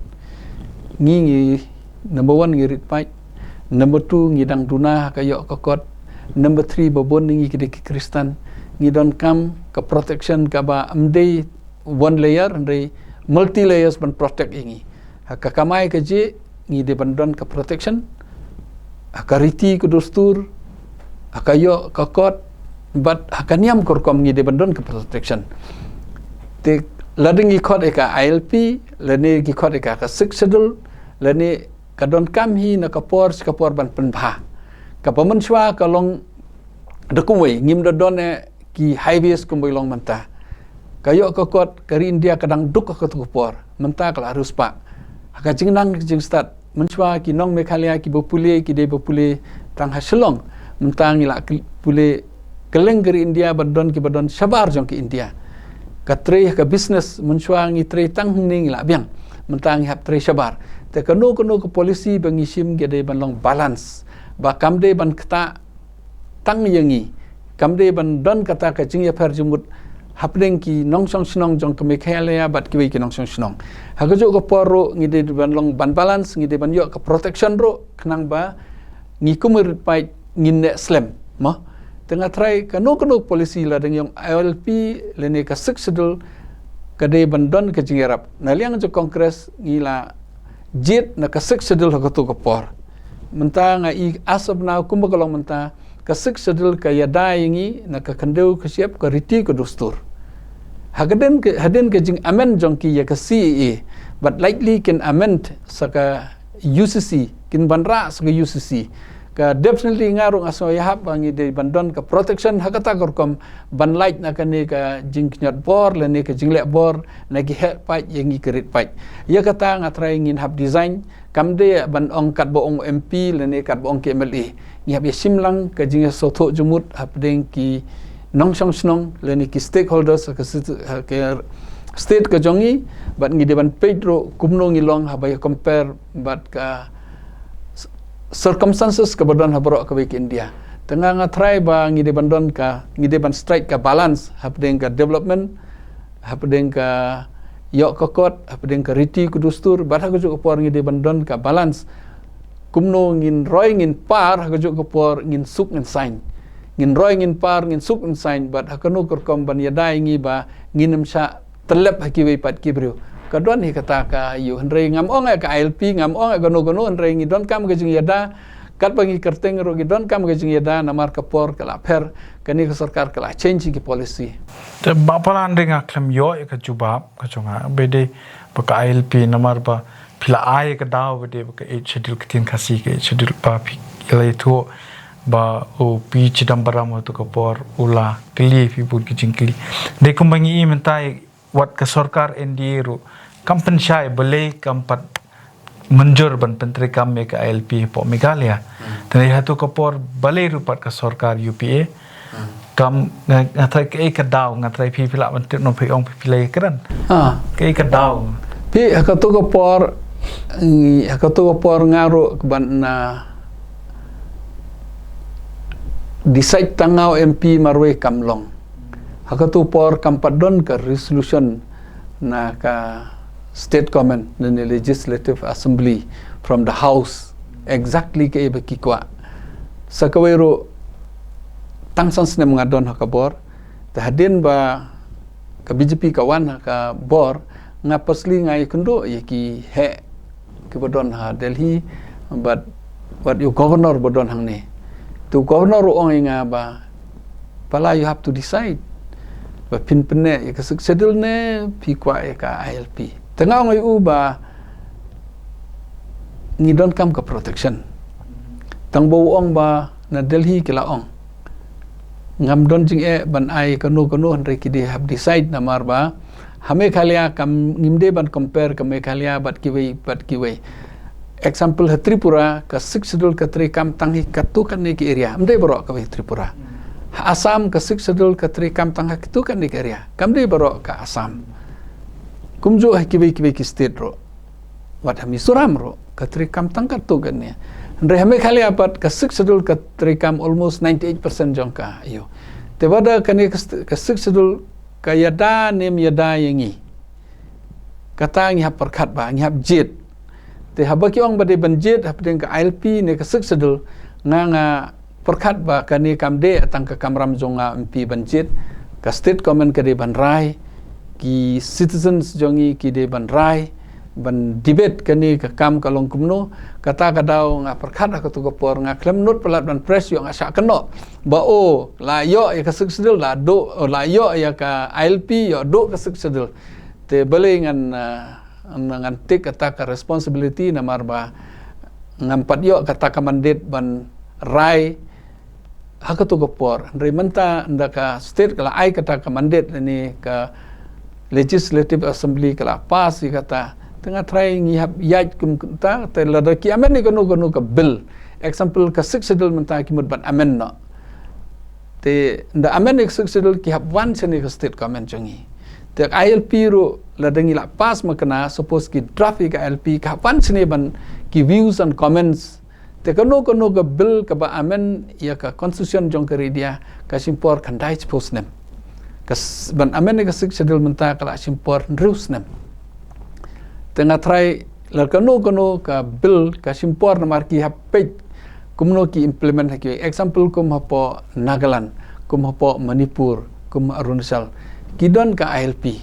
Ngi, ngi, number one, ngi rit paid. Number two, ngi dang duna ha ka ïoh ka kot. Number three, ba bun ngi ki dei ki Khristan. Ngi donkam ka protection kaba ym dei one layer, hynrei multi layers ban protect ïa ngi. Ha ka kamai kajih, ngi dei ban don ka protection. Ha ka riti ka dustur, ha ka ïoh ka kot, bad ha ka niam ka rukom ngi dei ban don ka protection. Te lada ngi khot ïa ka I L P, lane ngi khot ïa ka, ka Sixth Schedule, lane ka donkam hi na ka por sha ka por ban pynbha. Kaba mynshuwa ka long da kumwei, ngim da don eh ki highways kumba i long mynta. Ka ïoh ka kot ka ri India ka dang duk ha katu ka por. Mynta ka la riewspah. Ha ka jingnang ka jingstad, mynshuwa ki nong Meghalaya kiba pule ki dei ba pule tang ha Shillong. Mynta ngi la ki-, pule kylleng ka ri India, ba don kiba don shabar jong ka India. Ka trei ha ka business, mynshuwa ngi trei tang hangne ngi la biang. Mynta ngi hap trei shabar. Te kano kano ka policy ba ngi shim ka dei ban long balance. Ba kam dei ban ktah tang ïa ngi. Kam dei ban don kata ka jingïapher jingmut hapdeng ki nongshong shnong jong ka Meghalaya bad kiwei ki nongshong shnong. Ha kajuh ka por ruh ngi dei ban long ban balance, ngi dei ban ïoh ka protection ruh, khnang ba ngi kum ki rit paid ngin neh slem. Mo? Te nga tharai kano kano policy, lada ngi ong I L P lane ka Sixth Schedule, ka dei ban don ka jingïarap. Na liang jong Congress ngi la jied na ka Sixth Schedule ha katu ka por. Mynta nga i as of now kumba ka long mynta, ka Sixth Schedule ka ïada ïa ngi na ka khyndew ka shyiap, ka riti ka dustur. Hadien ka, hadien ka jing amend jong ki ïa ka C A A, but likely kin amend sa ka U C C, kin ban rah sa ka U C C. Ka definitely nga ruh nga sngew ïahap ba ngi dei ban don ka protection ha kata ka rukom, ban lait na kane ka jingkynjat bor lane ka jingleh bor na ki heh paid ïa ngi ki rit paid. Ïa kata nga tharai ngin hap design, kam dei ban ong katba ong M P lane katba ong ki M L A. Ngi hap ïa shim lang ka jingïasngewthuh jingmut hapdeng ki nongshong shnong lane ki stakeholders ha ka sit-, ha ka state ka jong ngi, bad ngi dei ban peit ruh kumno ngi long haba ïa compare bad ka s-, circumstances kaba don ha baroh kawei ka India. Te nga, nga tharai ba ngi dei ban don ka, ngi dei ban strike ka balance hapdeng ka development, hapdeng ka ïoh ka kot, hapdeng ka riti ka dustur, bad ha kajuh ka por ngi dei ban don ka balance. Kumno ngin roi ngin par, ha kajuh ka por ngin suk ngin saiñ. Ngin roi ngin par, ngin suk ngin saiñ, bad ha kano ka rukom ban ïada ïa ngi ba ngin ym shah tyllep ha kiwei pat ki briew. Ka don hi kata ka ïoh, hynrei ngam ong eh ka I L P, ngam ong eh kano kano, hynrei ngi donkam ka jingïada, katba ngi kyrteng ruh ngi donkam ka jingïada, namar ka por ka la pher, kane ka sorkar ka la change ki policy. Te Bah Palan, nga khlem ïoh ïa ka jubab ka jong nga, ba dei ba ka I L P, namar ba phi la ai ka daw ba dei ba ka Eighth Schedule, ka ktien Khasi ka Eighth Schedule, ba phi la ïathuh ba u P Chidambaram ha katu ka por u la kylli phi bun ki jingkylli. Dei kumba ngi i mynta, wat ka sorkar N D A ruh kam pynshai, balei kam pat mynjur ban pyntreikam ïa ka I L P hapoh Meghalaya. Hmm. Te ha katu ka por balei ruh pat ka sorkar U P A. Hmm. Kam nga, nga tharai kaei ka daw, nga tharai phi, phi lah ban tip noh, phi ong phi, phi la ïakren. Ah. Kaei ka daw. Phi, ha katu ka por, mm, ha katu ka por nga ruh kaba nga decide tang nga u M P marwei kam long. Ha katu ka por kam pat don ka resolution na ka state government, na ka Legislative Assembly from the House, exactly kaei ba ki kwah. Sa kawei ruh, tang san snem nga don ha ka bor, te hadien ba ka B J P ka wan ha ka bor, nga personally nga ïakynduh ïa ki heh kiba don ha Delhi, bad wat ïa u governor ba don hangne. Te u governor u ong ïa nga ba, Pala, you have to decide. Ba phin pynneh ïa ka Sixth Schedule ne phi kwah ïa ka I L P. Te nga ong ïa u ba ngi donkam ka protection. Tang ba u ong ba na Delhi ki la ong, ngam don jingeh ban ai kano kano, hynrei ki dei hap decide, namar ba ha Meghalaya kam, ngim dei ban compare ka Meghalaya bad kiwei, bad kiwei. Example, ha Tripura ka Sixth Schedule ka treikam tang ha katu kane ka area, ym dei baroh kawei Tripura. Ha Assam ka Sixth Schedule ka treikam tang ha katu kane ka area, kam dei baroh ka Assam. Kumjuh ha kiwei kiwei ki state ruh. Wat ha Mizoram ruh ka treikam tang katu kane. Hynrei ha Meghalaya pat ka Sixth Schedule ka treikam almost ninety-eight percent jong ka ïew. Te wat la kane ka st-, ka Sixth Schedule ka ïada ne ym ïada ïa ngi, kata ngi hap pyrkhat bha, ngi hap jied. Te haba ki ong ba dei ban jied hapdeng ka I L P ne ka Sixth Schedule, nga nga pyrkhat ba kane kam dei tang ka kamram jong nga M P ban jied. Ka state government ka dei ban rai, ki citizens jong ngi ki dei ban rai, ban debate kane ka kam ka long kumno. Kata ka daw nga pyrkhat ha kato ka por, nga khlem nud palat ban press ïoh, nga shah kynnoh ba o la ïoh ïa ka Sixth Schedule la duh, o la ïoh ïa ka I L P ïoh duh ka Sixth Schedule. Te balei ngan, ah, ngan take kata ka responsibility, namar ba ngam pat ïoh kata ka mandate ban rai ha kato ka por. Hynrei mynta ynda ka state ka la ai kata ka mandate lane ka Legislative Assembly ka la pass ïa kata, te nga tharai ngi hap ïaid kum kata. Te lada ki amend ïa kano kano ka bill, example ka Sixth Schedule mynta ki mut ban amend noh. Te ynda amend ïa ka Sixth Schedule ki hap wan shane ka state government jong ngi. Te ka I L P ruh lada ngi la pass ma kane, suppose ki draft ïa ka I L P, ka hap wan shane ban ki views and comments. Te kano kano ka bill kaba amend ïa ka constitution jong ka ri India ka shim por khyndai shiphew snem. Ka s-, ban amend ïa ka Sixth Schedule mynta ka la shim por hynriew snem. Te nga tharai lada kano kano ka bill ka shim por, namar ki hap peit kumno ki implement ha kiwei. Example kum hapoh Nagaland, kum hapoh Manipur, kum Arunachal, ki don ka I L P.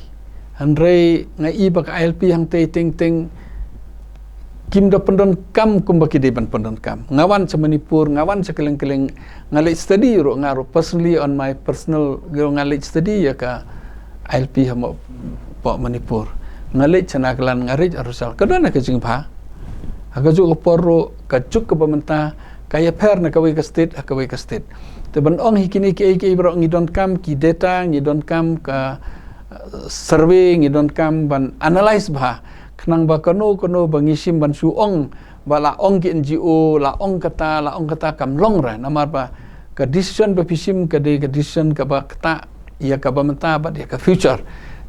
Hynrei nga i ba ka I L P hangtei teng teng kim da pyndonkam kumba ki dei ban pyndonkam. Nga wan sha Manipur, nga wan sha kylleng kylleng, nga leit study ruh, nga ruh personally, on my personal, nga leit study ïa ka I L P hapoh Manipur. Nga leit sha Nagaland, nga leit Arunachal, ka don ka jingbha. Ha kajuh ka por ruh, ka juk kaba mynta ka ïapher na kawei ka state ha kawei ka state. Te ban ong hi kine kiei kiei baroh ngi donkam ki data, ngi donkam ka, eh, survey, ngi donkam ban analyse bha, khnang ba kano kano ba ngi shim ban shu ong ba la ong ki N G O, la ong kata, la ong kata, kam long re, namar ba ka decision ba phi shim ka dei ka decision kaba ktah ïa kaba mynta bad ïa ka future.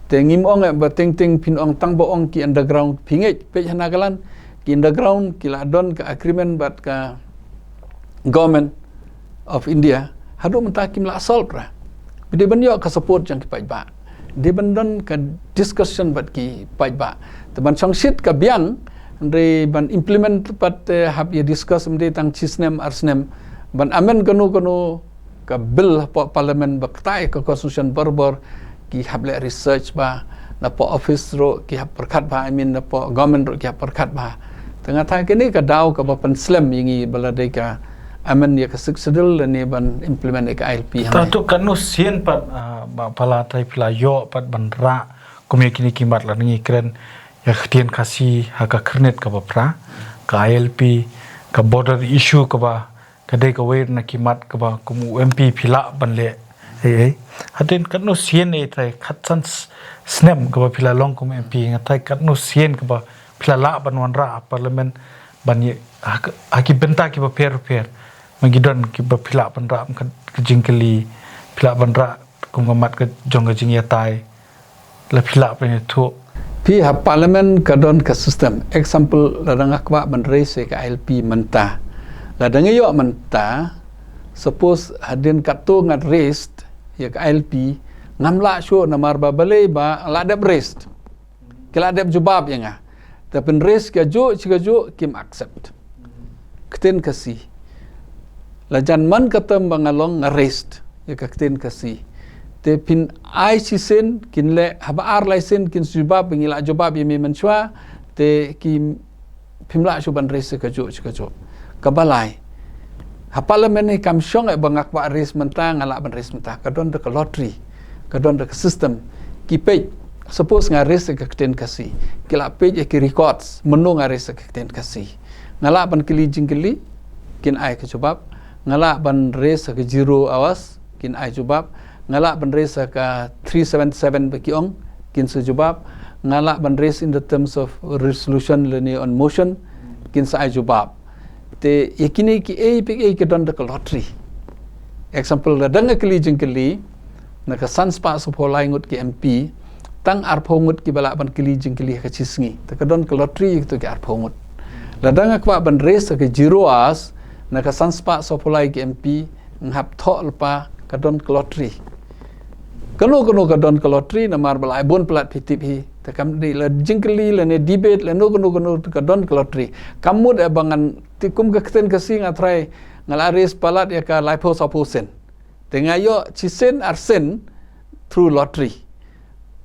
Te ngim ong eh ba teng teng phin ong tang ba ong ki underground, phi ngeit, peit ha Nagaland, ki underground ki la don ka agreement bad ka Government of India, haduh mynta kim lah solve re. Dei ban ïoh ka support jong ki paidbah, dei ban don ka discussion bad ki paidbah. Te ban shongshit ka biang, hynrei ban implement pat, eh, hap ïa discuss, ym dei tang shi snem ar snem. Ban amend kano kano ka bill hapoh parliament ba ktah ïa ka constitution, barabor ki hap leh research bha, napoh office ruh ki hap pyrkhat bha, I mean napoh government ruh ki hap pyrkhat bha. Te nga tharai kane ka daw kaba pynslem ïa ngi ba la dei ka amend ïa ka Sixth Schedule lane ban implement ïa ka I L P. Te hangne to katno sien pat, ah, ba pala trai phi la ïoh pat ban rah kum ïa kine ki mat, lada ngi kren ïa ka ktien Khasi ha ka Khyrnit kaba phra, ka I L P, ka border issue kaba ka dei kawei na ki mat kaba kum u M P phi lah ban leh. Ei, ei. Hadien katno sien, ei, trai khatsan s-, snem kaba phi la long kum M P, nga tharai katno sien kaba phi la lah ban wanrah ha parliament ban ïa, ha, ha ki bynta kiba pher pher. Ma ki don kiba phi lah ban rah, ka, ka jingkylli, phi lah ban rah kum ka mat ka jong ka jingïatai. La phi lah pynïathuh. Phi ha parliament ka don ka system. Example, lada nga kwah ban raise ïa ka I L P mynta, lada nga ïoh mynta, suppose hadien katto ngat raise ïa ka I L P, ngam lah shuh namar ba balei ba la dep raise. Ki la dep jubab ïa nga. Te phin raise kajuh shi kajuh kim accept. Ktien Khasi. La jan man ka term ba nga long nga raise ïa ka ktien Khasi. Te phin ai shisien, kin leh haba ar lai sien kin jubab, ngi la jubab ïa me mynshuwa, te ki, phim lah shuh ban raise kajuh shi kajuh. Kaba lai, ha parliament hi kam shong eh ba nga kwah raise mynta nga lah ban raise mynta, ka don da ka lottery, ka don da ka system. Ki peit, suppose nga raise ka ktien Khasi, ki la peit ïa ki records mynno nga raise ka ktien Khasi. Nga lah ban kylli jingkylli, kin ai ka jubab. Nga lah ban raise ka zero hours, kin ai jubab. Nga lah ban raise ka three seven seven ba ki ong, kin sa jubab. Nga lah ban raise in the terms of resolution lane on motion, kin sa ai jubab. Te ïa kine kiei kiei ki don da ka lottery. Example, lada nga kylli jingkylli na ka san spah saphew lai ngut ki M P, tang arphew ngut kiba lah ban kylli jingkylli ha ka shi sngi. Te ka don ka lottery ïa kito ki arphew ngut. Lada nga kwah ban raise ka zero hours na ka san spah saphew lai ki M P, nga hap thoh lypa, ka don ka lottery. Kano kano ka don ka lottery, namar ba la ai bun palat, phi tip hi. Te kam dei la jingkylli lane debate lane kano kano ka don ka lottery. Kam mut eh ba ngan, te kum ka ktien Khasi nga tharai nga la raise palat ïa ka laiphew sawphew sen. Te nga ïoh shisien arsien through lottery.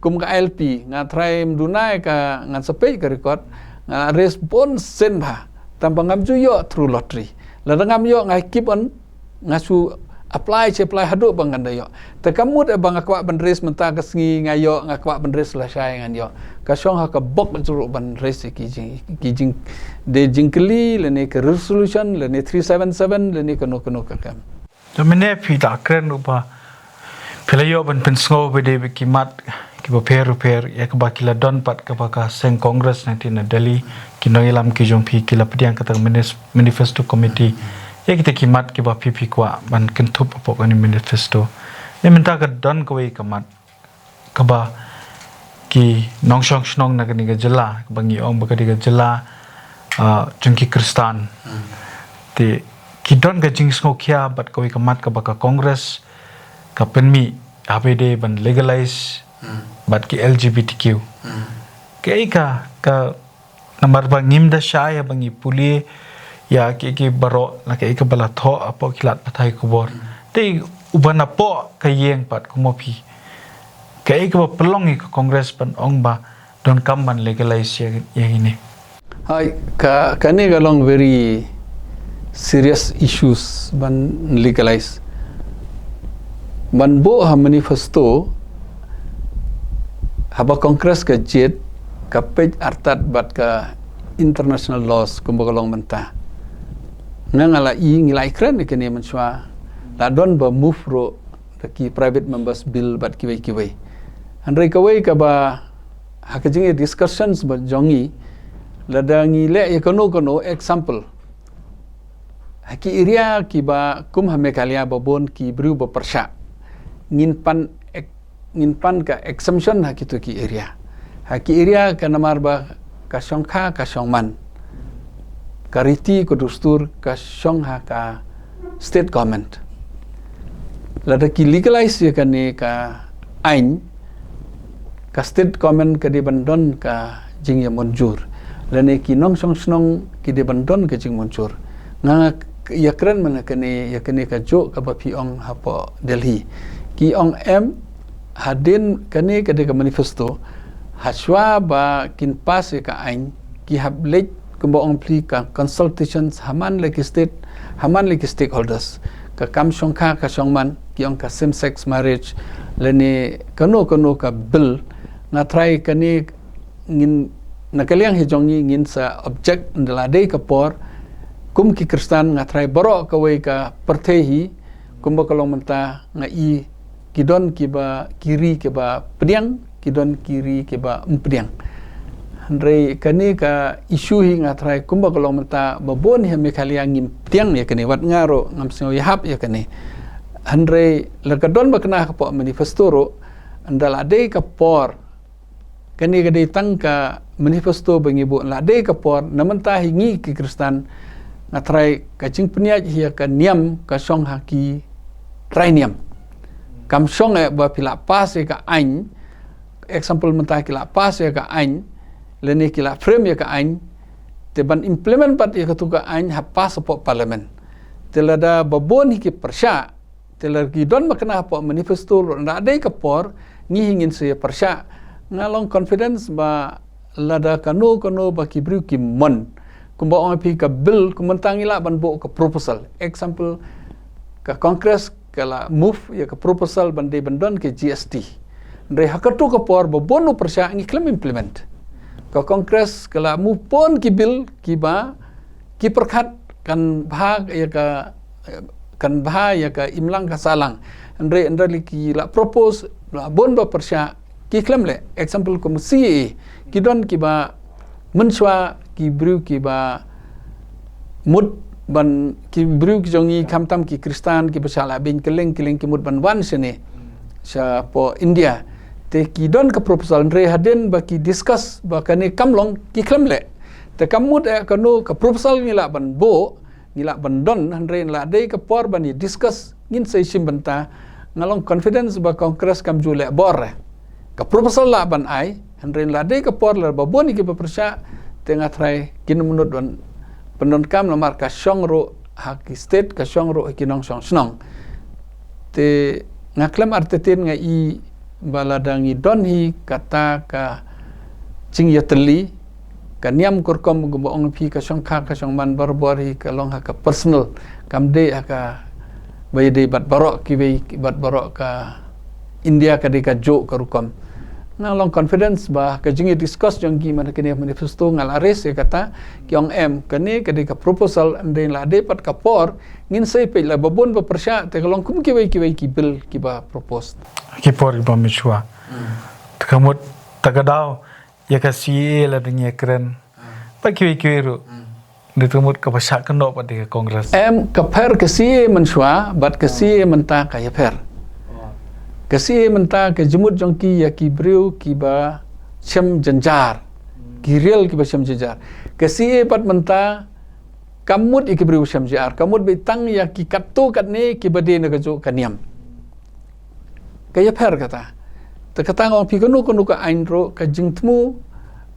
Kum ka I L P nga tharai ym duna ïa ka, ngan sa peit ka record, nga la raise bun sien bha. Tangba ngam ju ïoh through lottery. Lada ngam ïoh nga keep on, nga shu apply, shu apply haduh ba ngan da ïoh. Te kam mut eh ba nga kwah ban raise mynta ka sngi nga ïoh, nga kwah ban raise lashai ngan ïoh. Ka shong ha ka bok jruh ban raise ki jing, ki jing, de jingkylli lane ka resolution lane three seven seven lane kano kano ka kam. Te mynne phi da kren ruh ba phi la ïoh ban pynsngew ba dei ba ki mat kiba pher pher ïa kaba ki la don pat kaba ka seng Congress na tei na Delhi, ki nongïalam ki jong phi ki la pdiang kata ka minis-, manifesto committee. Ïa kita ki mat kiba phi phi kwah ban kynthup hapoh kane manifesto. Ne mynta ka don kawei ka mat kaba ki nongshong shnong na kane ka jylla, kaba ngi ong ba ka dei ka jylla, ah, jong ki Khristan. Te ki don ka jingsngewkhia bad kawei ka mat kaba ka Congress ka pynmih, haba dei ban legalize bad ki L G B T Q. Kaei ka, ka namar ba ngim da shai haba ngi pule ïa ki, ki baroh la kaei kaba la thoh hapoh ki lad pathai khubor. Te uba napoh ka ïing pat kum ma phi, kaei kaba pynlong ïa ka Congress ban ong ba donkam ban legalize ïa, ïa kine? Hai, ka, kane ka long very serious issues ban legalize. Ban buh ha manifesto, haba Congress ka jied, ka peit artat bad ka international laws kumba ka long mynta. Nga nga la i, ngi la i kren ïa kane mynshuwa, la don ba move ruh da ki private members bill bad kiwei kiwei. Hynrei kawei kaba ha ka jingïa discussions ba jong ngi, lada ngi leh ïa kano kano example, ha ki area kiba kum ha Meghalaya ba bun ki briew ba pyrshah, ngin pan ek-, ngin pan ka exemption ha kito ki area. Ha ki area ka namar ba ka shongkha ka shongman, ka riti ka dustur ka shong ha ka state government. Lada ki legalize ïa kane ka aiñ, ka state government ka dei ban don ka jingïamynjur, lane ki nongshong shnong ki dei ban don ka jingmynjur. Nga ïa kren mynne kane, ïa kane kajuh kaba phi ong hapoh Delhi. Ki ong em, hadien kane ka dei ka manifesto, hashwa ba kin pass ïa ka aiñ, ki hap leit kumba ong phi ka consultations ha man la ki state, ha man la ki stakeholders. Ka kam shongkha ka shongman, ki ong ka same sex marriage, lane kano kano ka bill, nga tharai kane ngin, na ka liang hi jong ngi ngin sa object, ynda la dei ka por, kum ki Khristan nga tharai baroh kawei ka pyrthei hi, kumba ka long mynta nga i ki don kiba ki ri kiba pdiang, ki don ki ri kiba ym pdiang. Hynrei kane ka issue hi nga tharai kumba ka long mynta ba bun hi ha Meghalaya ngim pdiang ïa kane, wat nga ruh ngam sngew ïahap ïa kane. Hynrei la ka don ba kane hapoh manifesto ruh, ynda la dei ka por, kane ka dei tang ka manifesto ba ngi buh, la dei ka por, na mynta hi ngi ki Khristan, nga tharai ka jingpynïaid hi ïa ka niam ka shong ha ki trai niam. Kam shong eh ba phi la pass ïa ka aiñ, example mynta ki la pass ïa ka aiñ, lane ki la frame ïa ka aiñ, te ban implement pat ïa katu ka aiñ ha pass hapoh parliament. Te lada ba bun hi ki pyrshah, te la ki don ba kane hapoh manifesto ruh, ynda dei ka por, ngi hi ngin sa ïa pyrshah. Nga long confidence ba lada kano kano ba ki briew ki mon, kumba ong phi ka bill, kum mynta ngi lah ban buh ka proposal. Example, ka Congress ka la move ïa ka proposal ban dei ban don ka G S T. Hynrei ha katu ka por ba bun u pyrshah ngi khlem implement. Ka Congress ka la move bun ki bill kiba ki pyrkhat kan bha ïa ka, kan bha ïa ka imlang ka sahlang. Hynrei ynda la ki la propose, la bun ba pyrshah, ki khlem leh. Example kum C A A, ki don kiba mynshuwa ki briew kiba mut ban, ki briew ki jong ngi khamtam ki Khristan kiba shah la beiñ kylleng kylleng ki mut ban wan shane shapoh India. Te ki don ka proposal, hynrei hadien ba ki discuss ba kane kam long, ki khlem leh. Te kam mut eh kano ka proposal ngi lah ban buh, ngi lah ban don, hynrei la dei ka por ban ïa discuss, ngin sa ïa shim bynta. Nga long confidence ba Congress kam ju leh bor eh. Ka proposal lah ban ai, Hynrei la dei ka por lada bun ïa kiba pyrshah, te nga trai kin mynta don pyndonkam namar ka shong ruh ha ki state, ka shong ruh ha ki nongshong shnong. Te nga khlem artatien nga i ba lada ngi don hi kata ka jingïatylli, ka niam kurkum kumba ong phi ka shong kha ka shong man barabor hi ka long ha ka personal, kam dei ha ka ba ïadei bad baroh kiwei bad baroh ka India ka dei ka juh ka rukom. Nga long confidence ba ka jingïa discuss jong ki man kane manifesto nga la raise ïa kata ki ong em kane ka dei ka proposal and then la dei pat ka por ngin sei peit la ba bun ba pyrshah te ka long kum kiwei kiwei ki bill kiba proposed. Ki por kiba mynshuwa. Te ka mut ta ka daw ïa ka C A A la dang ïa kren. Ba kiwei kiwei ruh. Dei tang mut kaba shah kynnoh pat dei ka Congress. Em ka pher ka C A A mynshuwa bad ka C A A mynta ka ïapher. Ka C A A mynta ka jingmut jong ki ïa ki briew kiba shem jynjar. Ki riel kiba shem jynjar. Ka C A A pat mynta kam mut ïa ki briew shem jynjar. Ka mut beit tang ïa ki katto katne kiba dei na ka juh ka niam. Ka ïapher kata. Te kata nga ong phi kano kano ka aiñ ruh ka jingthmu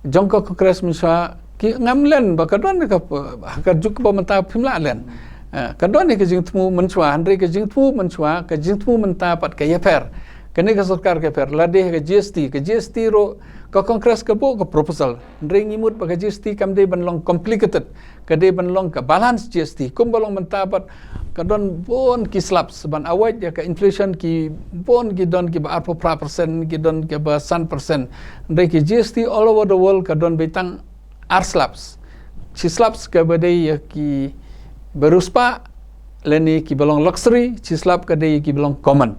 jong ka Congress mynshuwa ki ngam len ba ka don ka ha ka juk ba mynta phim lah len. Eh, ka don ka jingthmu mynshuwa, hynrei ka jingthmu mynshuwa, ka jingthmu mynta pat ka ïapher. Kane ka sorkar ka ïapher, la dei ka G S T, ka G S T ruh ka Congress ka buh ka proposal. Hynrei ngi mut ba ka G S T kam dei ban long complicated. Ka dei ban long ka balance G S T kumba long mynta bad ka don bun ki slabs ban avoid ïa ka inflation ki bun ki don kiba arphew phra percent ki don kiba san percent. Dei ki G S T all over the world ka don beit tang ar slabs. Shi slabs kaba dei ïa kiba riewspah lane kiba long luxury, shi slab ka dei kiba long common.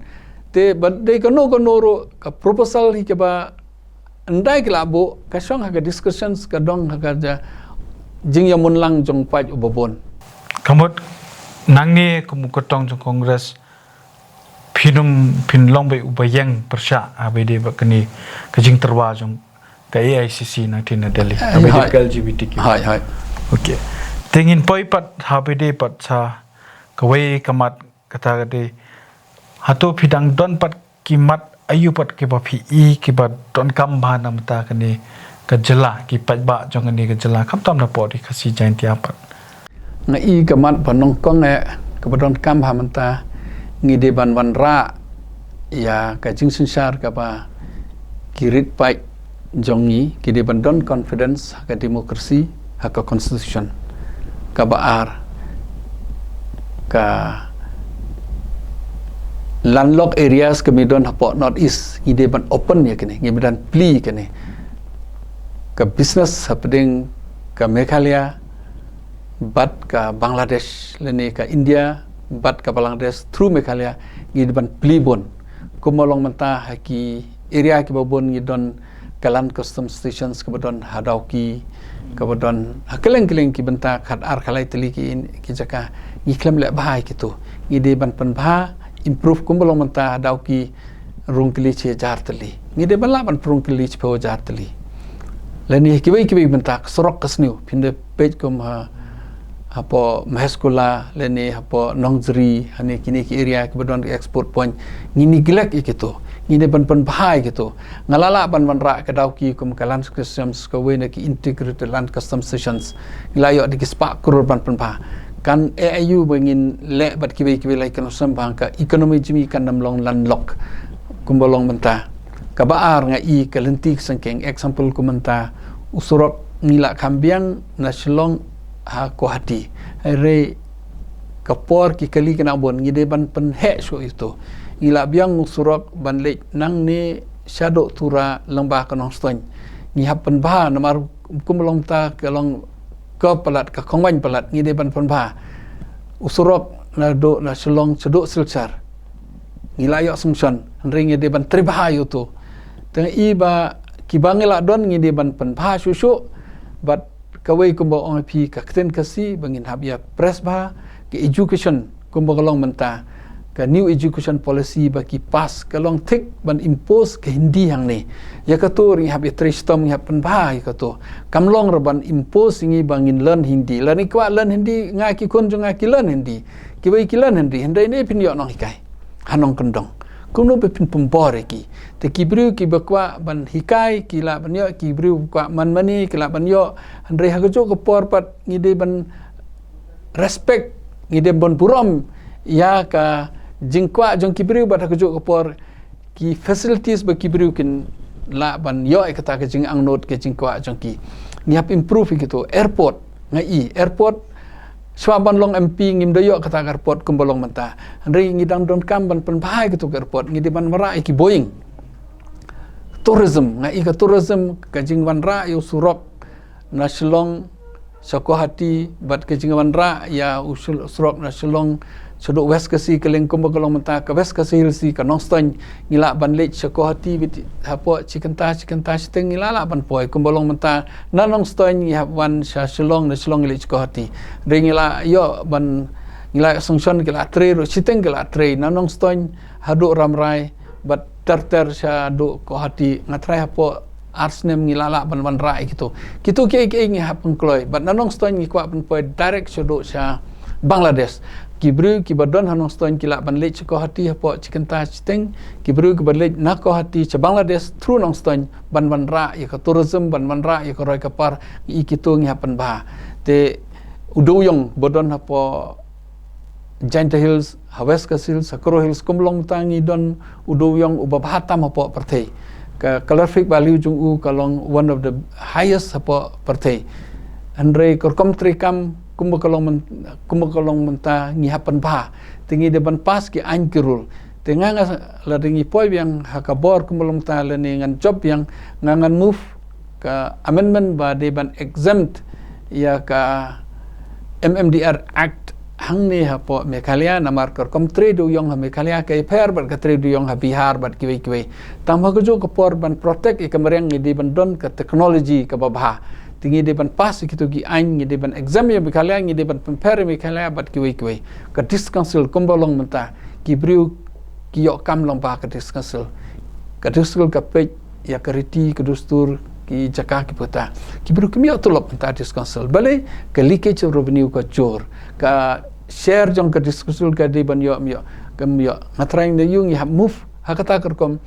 Te ba dei kano kano ruh ka proposal hi kaba Ynda ki la buh ka shong ha ka discussions ka dong ha ka ja jingïamunlang jong paid uba bun. Ka mut nangne kum u kyrtong jong Congress phin ym phin long beit uba ïeng pyrshah ha ba ïadei bad kane ka jingtyrwa jong ka A I C C na Delhi. Ha ba ïadei bad ka L G B T Q. Hai hai. Okay. Te ngin poi pat ha ba ïadei bad sa kawei ka mat kata ka dei hato phi dang don pat ki mat aïu pat kiba phi i kiba donkam bha na mynta kane ka jylla ki paidbah jong kane ka jylla khamtam na pdeng Khasi Jaiñtia pat. Nga i ka mat ba nyngkong eh kaba donkam bha mynta ngi dei ban wanrah ïa ka jingsynshar kaba ki rit paid jong ngi ki dei ban don confidence ha ka democracy ha ka constitution. Kaba ar ka landlocked areas ka mih don hapoh North East ngi dei ban open ïa kane ngi dei ban plie ïa kane. Ka business hapdeng ka Meghalaya bad ka Bangladesh lane ka India bad ka Bangladesh through Meghalaya ngi dei ban plie bun. Kumba long mynta ha ki area kiba bun ngi don ka land custom stations kaba don ha Dawki kaba don ha kylleng kylleng ki bynta khatar khalai tylli ki jaka ngi khlem leh bha ïa kito ngi dei ban pynbha improve kumba long mynta ha Dawki rung kylli shi hajar tylli ngi dei ban lah ban pynrung kylli shiphew hajar tylli. Lane kiwei kiwei bynta ka surok ka sniew phin da peit kum ha hapoh Mahaskula lane hapoh Nongjri hane kine ki area kiba don ki export point ngi neglect ïa kito ngi dei ban pynbha ïa kito. Nga la lah ban wanrah ka Dawki kum ka land customs kawei na ki integrated land customs stations ngi la ïoh da ki spah klur ban pynbha. Kan eh aïu ba ngin leh bad kiwei kiwei lai kan sum ba ka economy jong ngi kan ym long landlocked kumba long mynta. Kaba ar nga i ka lynti ka sengkeng example kum mynta u surok ngi la kham biang na Shillong ha Guwahati. Hynrei ka por ki kali kane bun ngi dei ban pynheh shuh ïa uto. Ngi la biang u surok ban leit nangne shaduh Tura lyngba ka Nongstoiñ. Ngi hap pynbha namar kumba long mynta ka long ka palat ka khongwaiñ palat ngi dei ban pynbha. U surok naduh na Shillong shaduh Silchar. Ngi la ïoh sanction hynrei ngi dei ban trei bha ïa uto. Te nga i ba kiba ngi la don ngi dei ban pynbha shuh shuh bad kawei kumba ong phi ka ktien Khasi ba ngin hap ïa press bha ka education kumba ka long mynta ka new education policy ba ki pass ka long thik ban impose ka Hindi hangne. Ïa kato ngi hap ïa trei shitom ngi hap pynbha ïa kato. Kam long re ban impose ngi ba ngin learn Hindi. Lane kwah learn Hindi nga ki khun jong nga ki learn Hindi. Kiwei ki learn Hindi hynrei ne phin ïoh nonghikai ha nongkyndong. Kumno ba phin pynbor ïa ki. Te ki briew kiba kwah ban hikai ki lah ban ïoh, ki briew kwah man mane ki lah ban ïoh. Hynrei ha kajuh ka por pat ngi dei ban respect, ngi dei ban burom ïa ka jingkwah jong ki briew, bad ha kajuh ka por ki facilities ba ki briew kin lah ban ïoh ïa kata ka jingangnud ka jingkwah jong ki. Ngi hap improve ïa kito. Airport, nga i airport, shuwa ban long M P ngim da ïoh kata ka airport kumba long mynta. Hynrei ngi dang donkam ban pynbha ïa kito ka airport, ngi dei ban wanrah ïa ki Boeing. Tourism, nga i ka tourism, ka jingwanrah ïa u surok na Shillong sha Guwahati, bad ka jingwanrah ïa u surok na Shillong shaduh West Khasi, ka liang kumba ka long mynta ka West Khasi Hills, ka Nongstoiñ, ngi lah ban leit sha Guwahati bad hapoh shi kynta, shi kynta shiteng ngi lah lah ban poi kumba long mynta. Na Nongstoiñ ngi hap wan sha Shillong, na Shillong ngi leit sha Guwahati. Hynrei ngi lah ïoh ban, ngi lah ïoh sanction ki lah trei ruh, shiteng ki lah trei na Nongstoiñ haduh Rambrai, bad ter ter shaduh Guwahati. Nga tharai hapoh ar snem ngi lah lah ban wanrah ïa kito. Kito kiei kiei ngi hap pynkloi. Bad na Nongstoiñ ngi kwah ban poi direct shaduh sha Bangladesh. Ki briew kiba don ha Nongstoiñ ki lah ban leit sha Guwahati hapoh shi kynta shiteng. Ki briew kiba leit na Guwahati sha Bangladesh through Nongstoiñ ban wanrah ïa ka tourism, ban wanrah ïa ka roi ka par, ïa kito ngi hap pynbha. Te u dewïong ba don hapoh Jaintia Hills, ha West Khasi Hills, ha Garo Hills, kumba long mynta ngi don u dewïong uba bha tam hapoh pyrthei. Ka calorific value jong u ka long one of the highest hapoh pyrthei. Hynrei ka rukom treikam kumba ka long myn-, kumba ka long mynta ngi hap pynbha. Te ngi dei ban pass ki aiñ ki rule. Te nga, nga lada ngi poi biang ha ka bor kumba long mynta lane ngan jop biang, nga ngan move ka amendment ba dei ban exempt ïa ka M M D R Act hangne hapoh Meghalaya, namar ka rukom trei dewïong ha Meghalaya ka ïapher bad ka trei dewïong ha Bihar bad kiwei kiwei. Tang ha kajuh ka por ban protect ïa ka mariang ngi dei ban don ka technology kaba bha. Te ngi dei ban pass ïa kito ki aiñ, ngi dei ban exempt ïa Meghalaya, ngi dei ban pynpher ïa Meghalaya bad kiwei kiwei. Ka District Council kumba long mynta, ki briew ki ïoh kam lyngba ka District Council. Ka District Council ka peit ïa ka riti, ka dustur, ki jaka ki puta. Ki briew kim ïoh tulop mynta District Council. Balei? Ka leakage of revenue ka jur. Ka share jong ka District Council ka dei ban ïoh, ym ïoh, kam ïoh. Nga tharai na ïoh ngi hap move ha kata ka rukom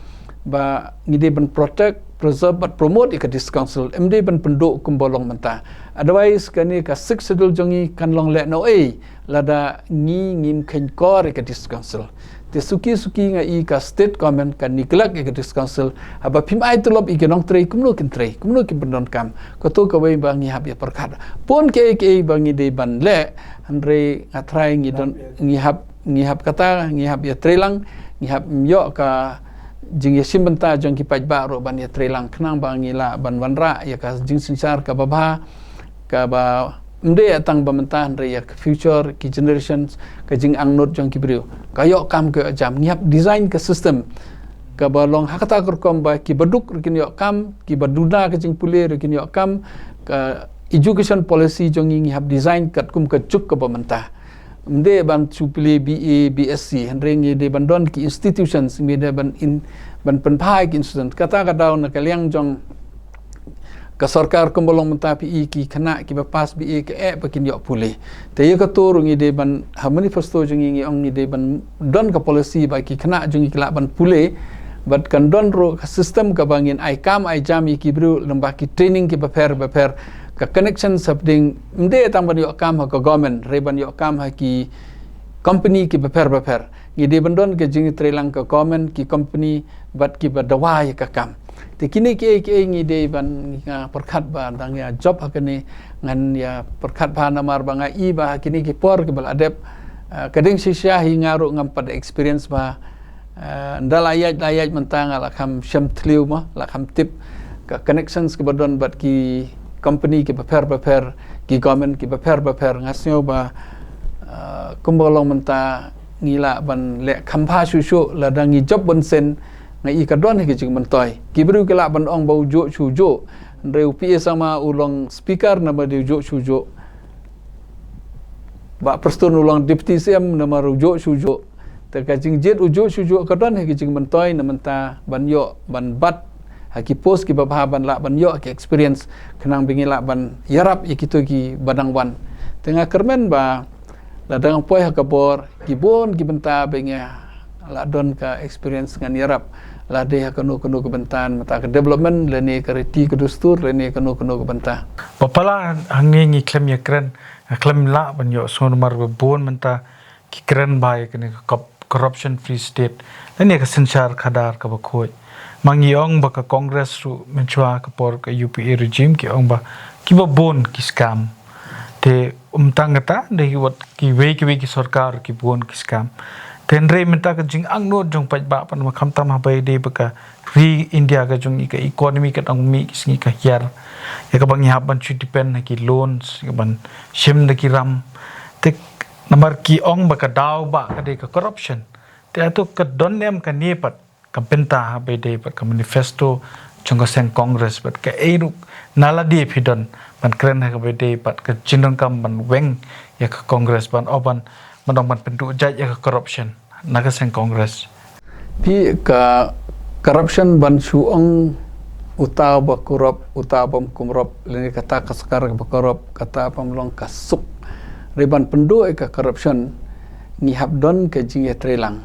ba ngi dei ban protect, preserve bad promote ïa ka District Council. Ym dei ban pynduh kumba long mynta. Otherwise kane ka Sixth Schedule jong ngi kan long leh noh ei lada ngi ngim kheiñ kor ïa ka District Council. Te suki suki nga i ka state government ka neglect ïa ka District Council. Haba phim ai tulop ïa ki nongtrei, kumno kin trei, kumno kin pyndonkam? Kato kawei ba ngi hap ïa pyrkhat. Bun kiei kiei ba ngi dei ban leh, hynrei nga tharai ngi don, ngi hap, ngi hap kata, ngi hap ïa trei lang, ngi hap ïoh ka jingïashim bynta jong ki paidbah ruh ban ïa trei lang khnang ba ngi lah ban wanrah ïa ka jingsynshar kaba bha, kaba ym dei tang ba mynta hynrei ïa ka future, ki generations, ka jingangnud jong ki briew. Ka ïoh kam ka ïoh jam, ngi hap design ka system kaba long ha kata ka rukom ba kiba duk ruh kin ïoh kam, kiba duna ka jingpule ruh kin ïoh kam. Ka education policy jong ngi ngi hap design katkum ka juk kaba mynta. Ym dei ban shu pule B A, B S C, hynrei ngi dei ban don ki institutions, ngi dei ban in, ban pynbha ki institutions. Kata ka daw na ka liang jong ka sorkar kumba long mynta phi i ki khynnah kiba pass B A ka eh ba kin ïoh pule. Te ïa kato ruh ngi dei ban, ha manifesto jong ngi ngi ong ngi dei ban don ka policy ba ki khynnah jong ngi ki lah ban pule. Bad kan don ruh ka system kaba ngin ai kam ai jam ïa ki briew lyngba ki training kiba pher bapher. Ka connection hapdeng, ym dei tang ban ïoh kam ha ka government, hynrei ban ïoh kam ha ki company kiba pher bapher. Ngi dei ban don ka jingïatreilang ka government, ki company bad kiba dawa ïa ka kam. Te kine kiei kiei ngi dei ban, nga pyrkhat ba dang ïa jop ha kane, ngan ïa pyrkhat bha namar ba nga i ba ha kine ki por kiba la dep, ah, ka dang shisha hi nga ruh ngam pat experience ba, ah, ynda la ïaid la ïaid mynta nga la kham shem thliew ma, la kham tip ka connections kiba don bad ki company kiba pher bapher, ki government kiba pher bapher. Nga sngew ba, ah, kumba long mynta ngi lah ban leh kham bha shuh shuh lada ngi jop bun sien. Nga i ka don hi ka jingmyntoi. Ki briew ki lah ban ong ba u juh shu juh. Hynrei u P A Sangma u long speaker namar dei u juh shu juh. Bah Prestone u long deputy C M namar u juh shu juh. Te ka jingjied u juh shu juh ka don hi ka jingmyntoi na mynta ban ïoh ban bat ha ki post kiba bha ban lah ban ïoh ki experience khnang ba ngi lah ban ïarap ïa kito kiba dang wan. Te nga kyrmen ba lada nga poi ha ka bor, ki bun ki bynta ba nga la don ka experience ngan ïarap, la dei ha kano kano ka bynta, mynta ka development lane ka riti ka dustur lane kano kano ka bynta. Ba pala hangne ngi khlem ïa kren, khlem lah ban ïoh sngewmar ba bun mynta ki kren ba ïa kane ka corruption free state lane ka synshar khadar kaba khuid. Ma ngi ong ba ka Congress ruh mynshwa ka por ka U P A regime ki ong ba kiba bun ki scam. Te um tang kata dei wat kiwei kiwei ki sorkar ki bun ki scam. Te hynrei mynta ka jingangnud jong paidbah pat ma khamtam haba ïadei ba ka ri India ka jong ngi ka economy ka dang mih ki sngi ka hiar. Ïa kaba ngi hap ban shu depend ha ki loans, ïa ban shim da ki ram. Te namar ki ong ba ka daw ba ka dei ka corruption. Te hato ka don em kane pat ka bynta haba ïadei bad ka manifesto jong ka seng Congress bad kaei ruh na lade phi don ban kren haba ïadei bad ka jingdonkam ban weng ïa ka Congress ban ong ban ban ong ban pynduh jait ïa ka corruption na ka seng Congress. Phi ka corruption ban shu ong uta ba corrupt, uta bym corrupt, lane kata ka sorkar ba corrupt, kata bym long ka suk. Hynrei ban pynduh ïa ka corruption ngi hap don ka jingïatreilang.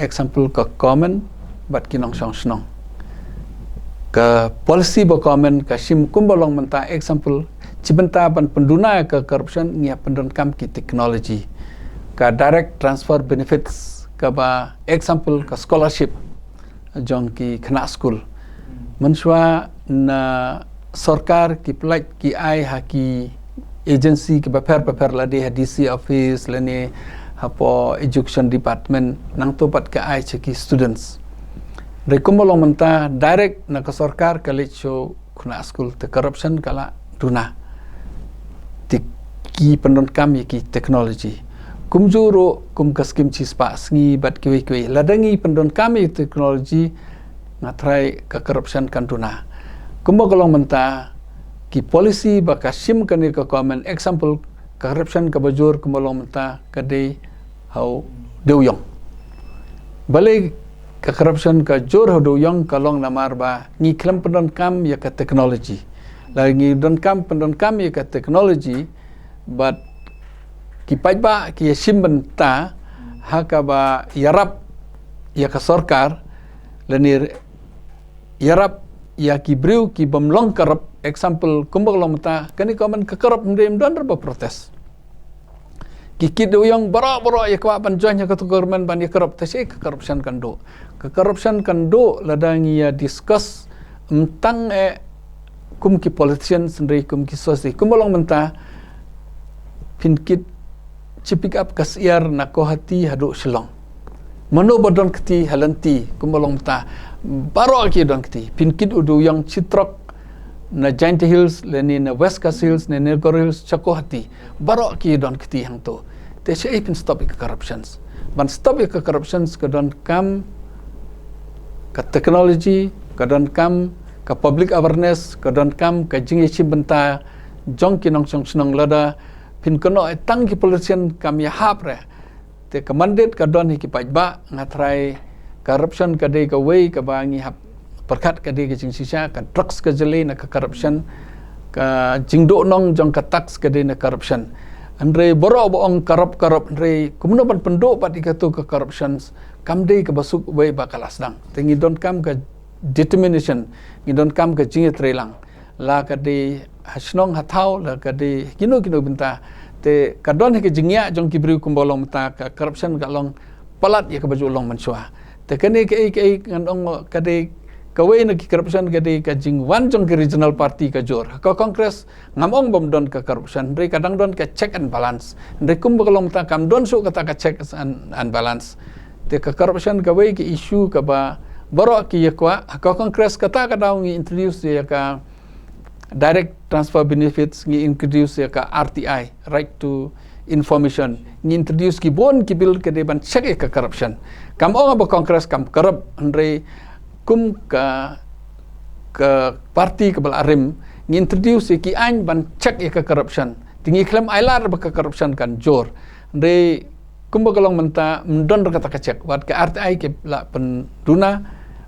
Example ka government bad ki nongshong shnong. Ka policy ba government ka shim kumba long mynta, example, shi bynta ban pynduna ïa ka corruption ngi hap pyndonkam ki technology. Ka direct transfer benefits kaba example ka scholarship jong ki khynnah skul. Mynshwa na sorkar ki pynlait ki ai ha ki agency kiba pher ba pher, lade ha D C office lane hapoh education department, nangta pat ka ai sha ki students. Hynrei kumba long mynta direct na ka sorkar ka leit sha khynnah skul, te corruption ka la duna. Te ki pyndonkam ïa ki technology. Kumjuh ruh kum ka skim shispah sngi bad kiwei kiwei, lada ngi pyndonkam ïa ki technology, nga tharai ka corruption kan duna. Kumba ka long mynta, ki policy ba ka shim kane ka government, example, ka corruption kaba jur kumba long mynta ka dei ha u dewïong. Balei ka corruption ka jur ha u dewïong? Ka long namar ba ngi khlem pyndonkam ïa ka technology. Lada ngi donkam, pyndonkam ïa ka technology, bad ki paidbah ki ïashim bynta ha kaba ïarap ïa ka sorkar lane ïarap ïa ki briew ki bym long corrupt, example kumba ka long mynta, kane ka government ka corrupt, ym dei, ym don ruh ba protest. Ki kit dewïong baroh baroh ïa kwah ban join ha kato ka government ban ïa corrupt, te shaei ka corruption kan duh? Ka corruption kan duh lada ngi ïa discuss, ym tang eh kum ki politicians hynrei kum ki society. Kumba long mynta, phin kit shi pickup ka syiar na Guwahati haduh Shillong. Mano ba don kti ha lynti? Kumba long mynta, baroh ki don kti. Phin kit u dewïong shi trok na Jaintia Hills lane na West Khasi Hills, na Nilgiri Hills sha Guwahati, baroh ki don kti hangto. Te shaei phin stop ïa ka corruptions? Ban stop ïa ka corruptions ka donkam ka technology, ka donkam ka public awareness, ka donkam ka jingïashim bynta jong ki nongshong shnong. Lada phin kynnoh eh tang ki politician kam ïahap re. Te ka mandate ka don ha ki paidbah. Nga tharai corruption ka dei kawei kaba ngi hap pyrkhat ka dei ka jingshisha, ka drugs ka jyllei na ka corruption, ka jingduhnong jong ka tax ka dei na corruption. Hynrei baroh ba ong corrupt, corrupt, hynrei kumno ban pynduh pat ïa kato ka corruptions, kam dei kaba suk wei ba ka la sdang. Te ngi donkam ka determination, ngi donkam ka jingïatreilang. La ka dei ha shnong ha thaw, la ka dei kino kino bynta. Te ka don hi ka jingïa jong ki briew kumba long mynta, ka corruption ka long palat ïa kaba ju long mynshwa. Te kane kaei kaei ngan ong ka dei kawei na ki corruption ka dei ka jingwan jong ki regional party ka jur. Ha ka Congress ngam ong bym don ka corruption, hynrei ka dang don ka check and balance. Hynrei kumba ka long mynta kam don shuh kata ka check and, and balance. Te ka corruption kawei ka issue kaba baroh ki ïa kwah. Ha ka Congress kata ka daw ngi introduce ïa ka direct transfer benefits, ngi introduce ïa ka R T I, right to information, ngi introduce ki bun ki bill ka dei ban check ïa ka corruption. Kam ong ba Congress kam corrupt, hynrei kum ka, ka party kaba la rim, ngi introduce ïa ki aiñ ban check ïa ka corruption. Te ngi khlem ailad ba ka corruption kan jur. Hynrei kumba ka long mynta, ym don ruh kata ka check. Wat ka R T I ki la pynduna,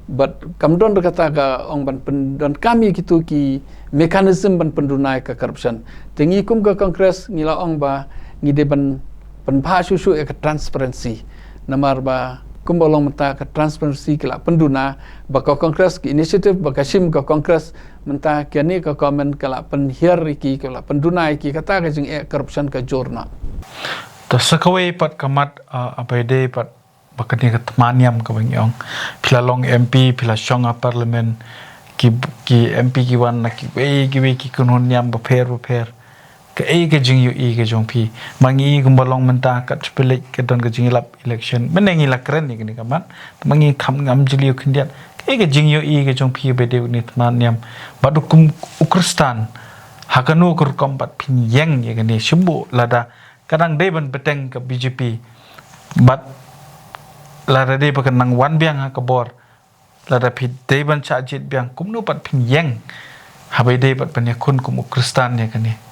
bad kam don ruh kata ka ong ban pyndonkam ïa kito ki mechanism ban pynduna ïa ka corruption. Te ngi kum ka Congress ngi la ong ba ngi dei ban pynbha shuh shuh ïa ka transparency. Namar ba kumba long mynta ka transparency ka la pynduna, ba ka Congress ki initiative ba ka shim ka Congress mynta kane ka government ka la pynhiar ïa ki, ka la pynduna ïa ki, kata ka jingeh corruption ka jur noh. Ta sa kawei pat ka mat, ah, a ba dei pat ba kane ka thma niam kaba ngi ong. Phi la long M P, phi la shong ha parliament, ki, ki M P ki wan na kiwei kiwei ki kynhun niam bapher bapher. Kaei ka jingïohi ka jong phi? Ma ngi kumba long mynta ka tpilek ka don ka jingïalap election. Mynne ngi la kren ïa kane ka mat. Ma ngi kham ngam jylliew khyndiat. Kaei ka jingïohi ka jong phi ba dei une thma niam? Bad u kum u Khristan, ha kano ka rukom pat phin ïeng ïa kane? Shim bha lada ka dang dei ban bteng ka B J P. Bad lada dei ba kan nang wan biang ha ka bor, lada phi dei ban shah jied biang, kumno pat phin ïeng? Haba dei pat ban ïakhun kum u Khristan ïa kane.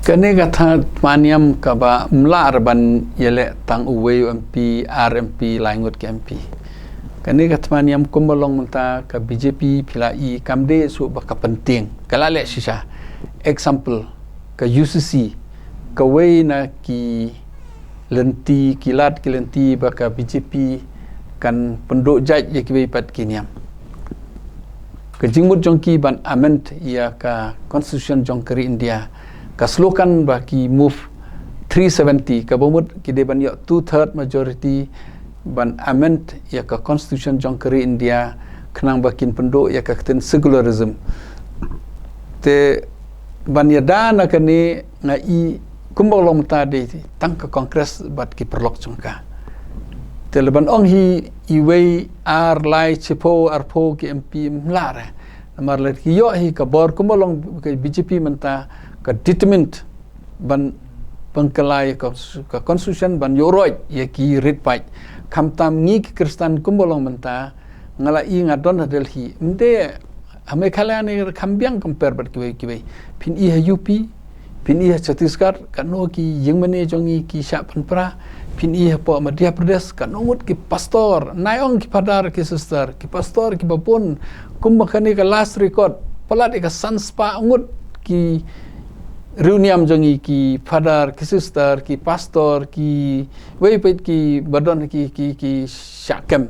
Kane ka thma niam kaba ym lah re ban ïaleh tang uwei u M P, ar M P, lai ngut ki M P. Kane ka thma niam kumba long mynta ka B J P phi la i kam dei shuh ba ka pyntieng. Ka la leh shisha. Example, ka U C C, kawei na ki lynti, ki lad ki lynti ba ka B J P kan pynduh jait ïa kiwei pat ki niam. Ka jingmut jong ki ban amend ïa ka constitution jong ka ri India, ka slogan ba ki move three seventy, kaba mut ki dei ban ïoh two third majority ban amend ïa ka constitution jong ka ri India, khnang ba kin pynduh ïa ka ktien secularism. Te ban ïada na kane nga i kumba long mynta dei tang ka Congress bad ki paralok jong ka. Te lada ban ong hi iwei, ar, lai, shiphew, arphew ki M P ym lah re. Namar lada ki ïoh hi ka bor kumba long ka B J P mynta ka determined ban pynkylla ïa ka, ka constitution ban ïuhroit ïa ki rit paid. Khamtam ngi ki Khristan kumba long mynta, nga la i nga don ha Delhi. Ym dei ha Meghalaya ne kham biang compare bad kiwei kiwei. Phin i ha U P, phin i ha Chhattisgarh, katno ki ïingmane jong ngi ki shah pynpra. Phin i hapoh Madhya Pradesh, katno ngut ki pastor, nai ong ki father ki sister, ki pastor kiba bun, kumba kane ka last record, palat ïa ka san spah ngut ki riewniam jong ngi, ki father, ki sister, ki pastor, kiwei pat kiba don ki, ki, ki shah kem,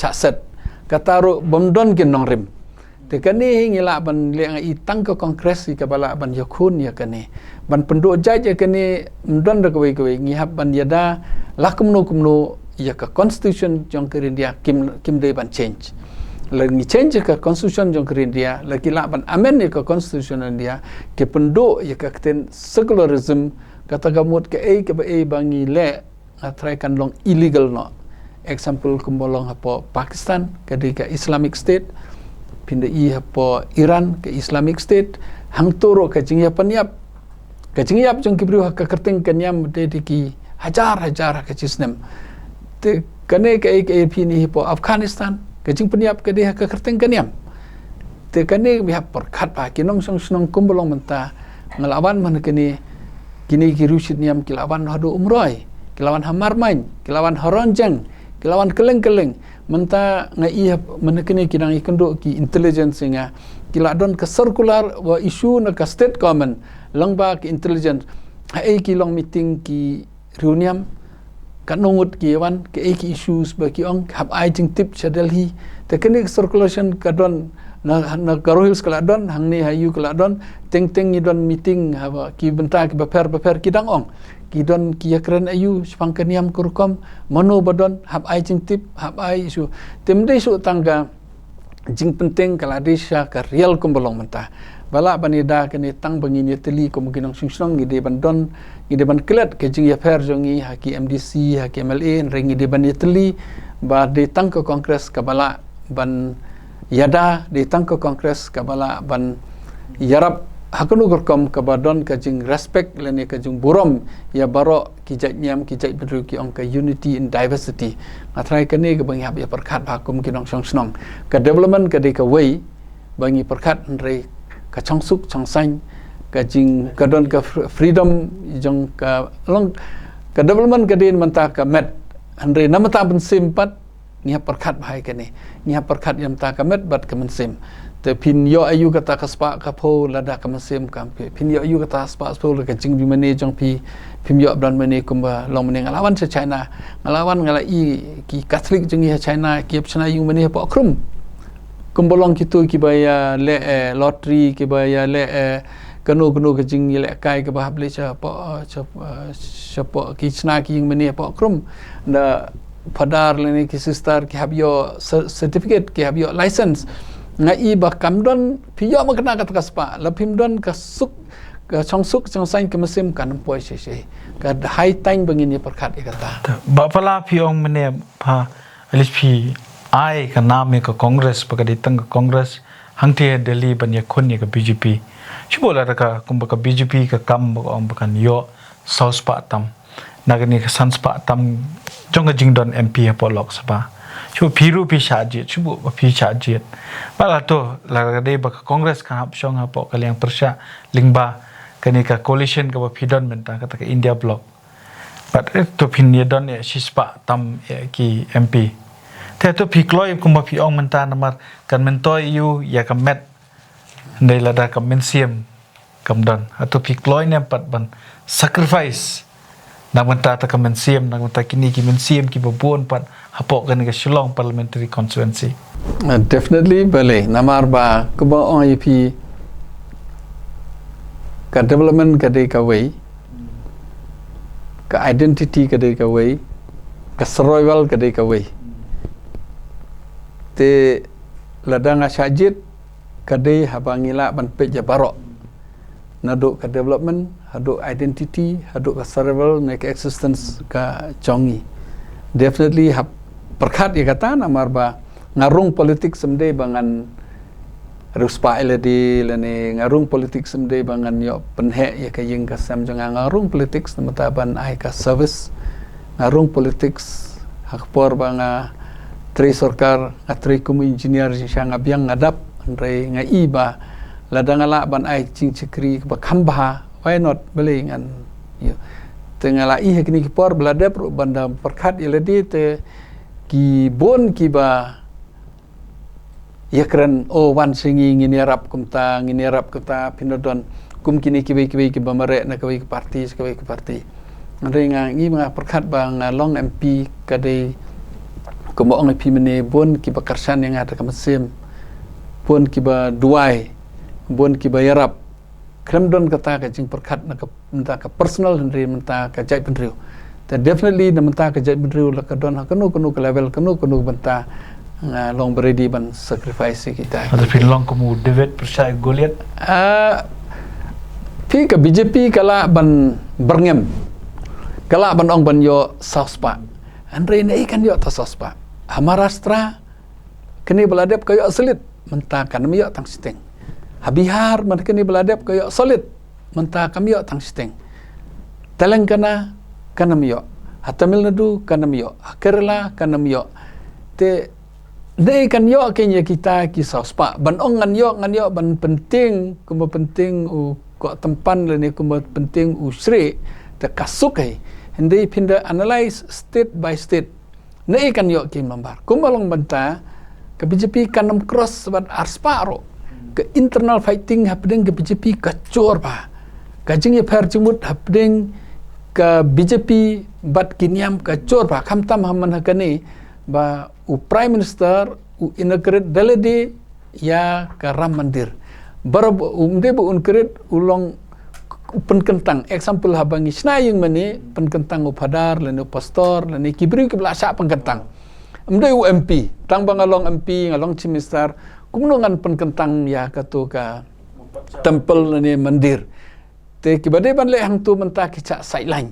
shah set. Kata ruh bym don ki nongrim. Te kane hi ngi lah ban leh, nga i tang ka Congress hi kaba lah ban ïakhun ïa kane. Ban pynduh jait ïa kane, ym don da kawei kawei, ngi hap ban ïada la kumno kumno ïa ka constitution jong ka ri India kim, kim dei ban change. Lada ngi change ïa ka constitution jong ka ri India, lada ki lah ban amend ïa ka constitution India, ki pynduh ïa ka ktien secularism, kata ka mut kaei kaba ei ba ngi leh, nga tharai kan long illegal noh. Example kumba long hapoh Pakistan, ka dei ka Islamic State, phin da i hapoh Iran ka Islamic State, hangto ruh ka jingïapynïap, ka jingïap jong ki briew ha ka kyrteng ka niam dei, dei ki hajar hajar ha ka shisnem. Te kane kaei kaei phin i hapoh Afghanistan, ka jingpynïap ka dei ha ka kyrteng ka niam. Te kane ngi hap pyrkhat bha, ki nongshong shnong kumba long mynta, nga la wan mynne kane, kine ki riewshit niam ki la wan haduh Umroi, ki la wan ha Marmain, ki la wan ha Rongjeng, ki la wan kylleng kylleng. Mynta nga i hap mynne kane ki dang ïakynduh ki intelligence ïa nga, ki la don ka circular ba issue na ka state government lyngba ki intelligence. Haei ki long meeting ki riewniam, katno ngut ki wan, kaei ki issues ba ki ong, hap ai jingtip sha Delhi. Te kane ka circulation ka don na, na Garo Hills ka la don, hangne ha aiu ka la don. Teng teng ngi don meeting, haba ki bynta kiba pher bapher ki dang ong, ki don ki ïakren aiu shaphang ka niam ka rukom, mano ba don, hap ai jingtip, hap ai issue. Te ym dei shuh tang ka jingpynteng, ka la dei sha ka riel kumba long mynta. Ba lah ban ïada kane tang ba ngin ïatylli kum ki nongshong shnong, ngi dei ban don, ngi dei ban klet ka jingïapher jong ngi ha ki M D C, ha ki M L A, hynrei ngi dei ban ïatylli ba dei tang ka Congress kaba lah ban ïada, dei tang ka Congress kaba lah ban ïarap ha kano ka rukom kaba don ka jingrespect lane ka jingburom ïa baroh ki jait niam, ki jait bynriew, ki ong ka unity in diversity. Nga tharai kane kaba ngi hap ïa pyrkhat bha kum ki nongshong shnong. Ka development ka dei kawei ba ngi pyrkhat, hynrei ka shongsuk shongsaiñ, ka jing, ka don ka fr-, freedom jong ka long, ka development ka dei mynta ka met, hynrei na mynta ban sim pat Ngi hap pyrkhat bha ïa kane. Ngi hap pyrkhat ïa mynta ka met bad ka mynsiem. Te phin ïoh aïu kata ka spah ka phew lada ka mynsiem kam phi. Phin ïoh aïu kata spah phew lada ka jingmane jong phi. Phim ïoh ban mane kumba long mynne. Nga la wan sha China. Nga la wan nga la i ki Catholic jong ngi ha China ki ïap shna ïing mane hapoh khrum. Kumba long kito kiba ïa leh eh, lottery, kiba ïa leh eh, kano kano ka jingïalehkai kaba hap leh shapoh eh, shapoh eh, shapoh ki shna ki ïing mane hapoh khrum. Da phadar lane ki sister ki hap ïoh cer- certificate, ki hap ïoh license. Nga i ba kam don, phi ïoh ma kane kata ka spah, la phim don ka suk, ka chongsuk chongsaiñ ka mynsiem kan ym poi shisha. Ka high time ba ngin ïa pyrkhat ïa kata. Bah Pala, phi ong mynne ba at least phi ai ka nam ïa ka Congress, ba ka dei tang ka Congress hangtei ha Delhi ban ïakhun ïa ka B J P. Shu buh lada ka kumba ka B J P ka kam ba ka ong ba kan ïoh saw spah tam na kane ka san spah tam jong ka jingdon M P hapoh Lok Sabha. Shu buh phi ruh phi shah jied, shu buh ba phi shah jied. Ba la to, lada ka dei ba ka Congress ka hap shong hapoh ka liang pyrshah lyngba kane ka coalition kaba phi don mynta, kata ka India Bloc. Bad eh, to phin ïa don ïa shispah tam ïa ki M P. Te to phi kloi kumba phi ong mynta namar kan myntoi ïa u ïa ka met. Hynrei lada ka mynsiem kam don. Hato phi kloi ne em pat ban sacrifice na ka bynta ta ka mynsiem, na ka bynta kine ki mynsiem kiba bun pat hapoh kane ka Shillong Parliamentary Constituency? Uh, definitely, balei. Namar ba kumba ong ïa phi, ka development ka dei kawei, ka identity ka dei kawei, ka survival ka dei kawei. Te lada nga shah jied, ka dei haba ngi lah ban peit ïa baroh. Naduh ka development, haduh identity, haduh ka survival ne ka existence ka jong ngi. Definitely hap pyrkhat ïa kata namar ba nga rung politics ym dei ba ngan riewspah ïa lade lane nga rung politics ym dei ba ngan ïoh pynheh ïa ka ïing ka sem jong nga. Nga rung politics namar ban ai ka service. Nga rung politics ha ka por ba nga trei sorkar, nga trei kum engineer, shisha nga biang nga dap, hynrei nga i ba lada nga lah ban ai jingshakri kaba kham bha, why not? Balei ngan ïa. Te nga la i ha kine ki por ba la dep ruh ban da pyrkhat ïa lade, te ki bun kiba ïa kren, oh, wan sha ngi, ngin ïarap kumta, ngin ïarap kumta, phin da don kum kine kiwei kiwei kiba mareh na kawei ka parti sha kawei ka parti. Hynrei nga, ngi, nga pyrkhat ba nga long M P ka dei kumba ong ïa phi mynne, bun kiba kyrshan ïa nga da ka mynsiem, bun kiba duwai, bun kiba ïarap. Khlem don kata ka jingpyrkhat na ka, mynta ka personal, hynrei mynta ka jaitbynriew. Te definitely na mynta ka jaitbynriew, la ka don ha kano kano ka level, kano kano ka bynta, nga long ba ready ban sacrifice ïa kita. Hato phin long kum u David pyrshah ïa u Goliath? Ah, phi, ka B J P ka lah ban byrngem, ka lah ban ong ban ïoh saw spah. Hynrei naei kan ïoh ta saw spah? Ha Maharashtra kane ba la dep ka ïoh solid, mynta kan ym ïoh tang shiteng. Ha Bihar mynta kane ba la dep ka ïoh solid, mynta kam ïoh tang shiteng. Telangana kan ym ïoh, ha Tamil Nadu kan ym ïoh, ha Kerala kan ym ïoh. Te naei kan ïoh kein ïa kita ki saw spah? Ban ong ngan ïoh, ngan ïoh ban pyntieng, kumba pyntieng u Koh Tympan lane kumba pyntieng u Shrek, te ka suk hi. Hynrei phin da analyse state by state. Naei kan ïoh ki member? Kumba long mynta, ka B J P kan ym cross bad ar spah ruh. Ka internal fighting hapdeng ka B J P ka jur bha. Ka jingïapher jingmut hapdeng ka B J P bad ki niam ka jur bha. Khamtam ha man ha kane ba u Prime Minister u inaugurate da lade ïa ka Ram Mandir. Barabor, um dei ba un krit, u long u pynkyntang. Example, haba ngi shna ïing mane, pynkyntang u phadar lane u pastor lane ki briew kiba la shah pynkyntang. Ym dei u M P, tang ba nga long M P, nga long Chief Minister, kumno ngan pynkyntang ïa kato ka temple lane mandir? Te kiba dei ban leh hangto mynta ki shah sideline.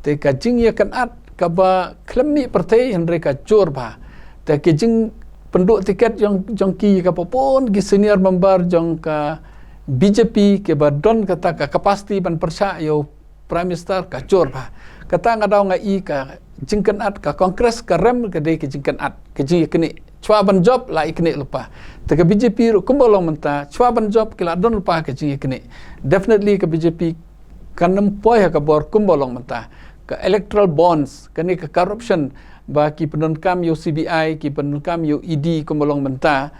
Te ka jingïakynad kaba khlem mih pyrthei, hynrei ka jur bha. Te ki jingpynduh tiket jong, jong ki, kaba bun ki senior member jong ka B J P kiba don kata ka capacity ban pyrshah ïa u Prime Minister ka jur bha. Kata nga daw nga i ka jingkynad, ka Congress ka rem ka dei ka jingkynad, ka jingïaknieh. Shuwa ban jop la ïaknieh lypa. Te ka B J P ruh kumba long mynta, shuwa ban jop ki la don lypa ka jingïaknieh. Definitely ka B J P kan ym poi ha ka bor kumba long mynta. ka electoral bonds, kane ka corruption, ba ki pyndonkam ïa u C B I, ki pyndonkam ïa u E D kumba long mynta,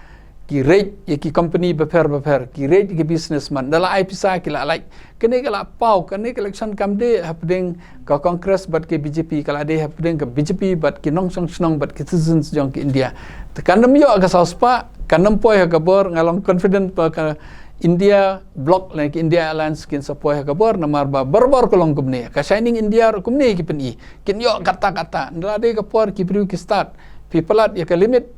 ki raid ïa ki company bapher bapher, ki raid ïa ki businessman, da la ai pisa ki la lait. Kane ka la paw, kane ka election kam dei hapdeng ka Congress bad ka B J P, ka la dei hapdeng ka B J P bad ki nongshong shnong bad ki citizens jong ka India. Te kan ym ïoh ka saw spah, kan ym poi ha ka bor, nga long confident ba ka India Bloc lane ka India Alliance kin sa poi ha ka bor, namar ba barabor ka long kumne. Ka Shining India ruh kumne ki pyni. Kin ïoh katta katta. Ynda la dei ka por ki briew ki start. Phi palat ïa ka limit,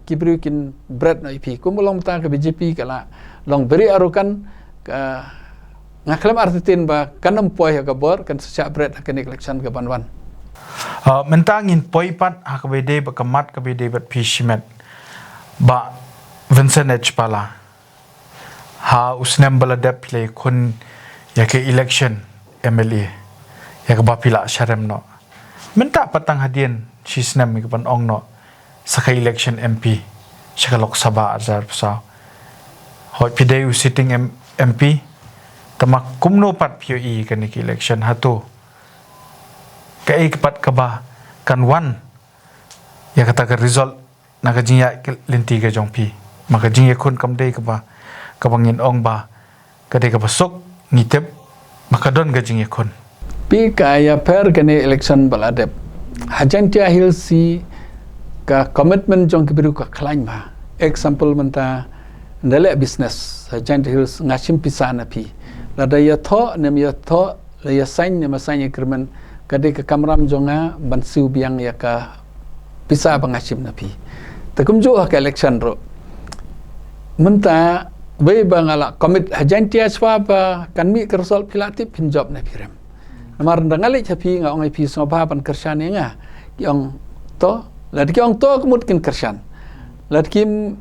ki briew kin bret noh ïa phi. Kumba long mynta ka B J P ka la long very arrogant, ka, nga khlem artatien ba kan ym poi ha ka bor, kan sa shah bret ha kane ka election ka ban wan. Ah, mynta ngin poi pat ha kaba ïadei bad ka mat kaba ïadei bad phi shimet, Bah Vincent H Pala. Ha u snem ba la dep phi la ïakhun ïa ka election M L A, ïa kaba phi la sharem noh. Mynta pat tang hadien shi snem ïa ka ban ong noh sa ka election M P sha ka Lok Sabha arhajar arphew saw. Hooid, phi dei u sitting M-, M P, tangba kumno pat phi ïohi ïa kane ka election, hato kaei pat kaba kan wan ïa kata ka result na ka jingïaid lynti ka jong phi? Ma ka jingïakhun kam dei kaba, kaba ngin ong ba ka dei kaba suk, ngi tip ba ka don ka jingïakhun. Phi, ka ïapher kane election ba la dep. Ha Jaintia Hills hi ka commitment jong ki briew ka khlaiñ bha. Example mynta, ynda leh business ha Jaintia Hills, nga shim pisa na phi. Lada ïathoh ne ym ïathoh, la ïa sign ne ym sign agreement, ka dei ka kamram jong nga ban siew biang ïa ka pisa ba nga shim na phi. Te kumjuh ha ka election ruh. Mynta wei ba nga la commit ha Jaintia, shwa ba kan mih ka result phi la tip, phin jop ne phi rem. Namar ynda nga leit ha phi, nga ong ïa phi sngewbha ban kyrshan ïa nga. Ki ong to, lada ki ong to, ka mut kin kyrshan. Lada kim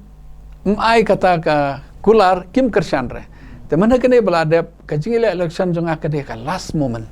ym ai kata ka kular, kim kyrshan re. Te mynta kane ba la dep, ka jingïaleh election jong nga ka dei ka last moment.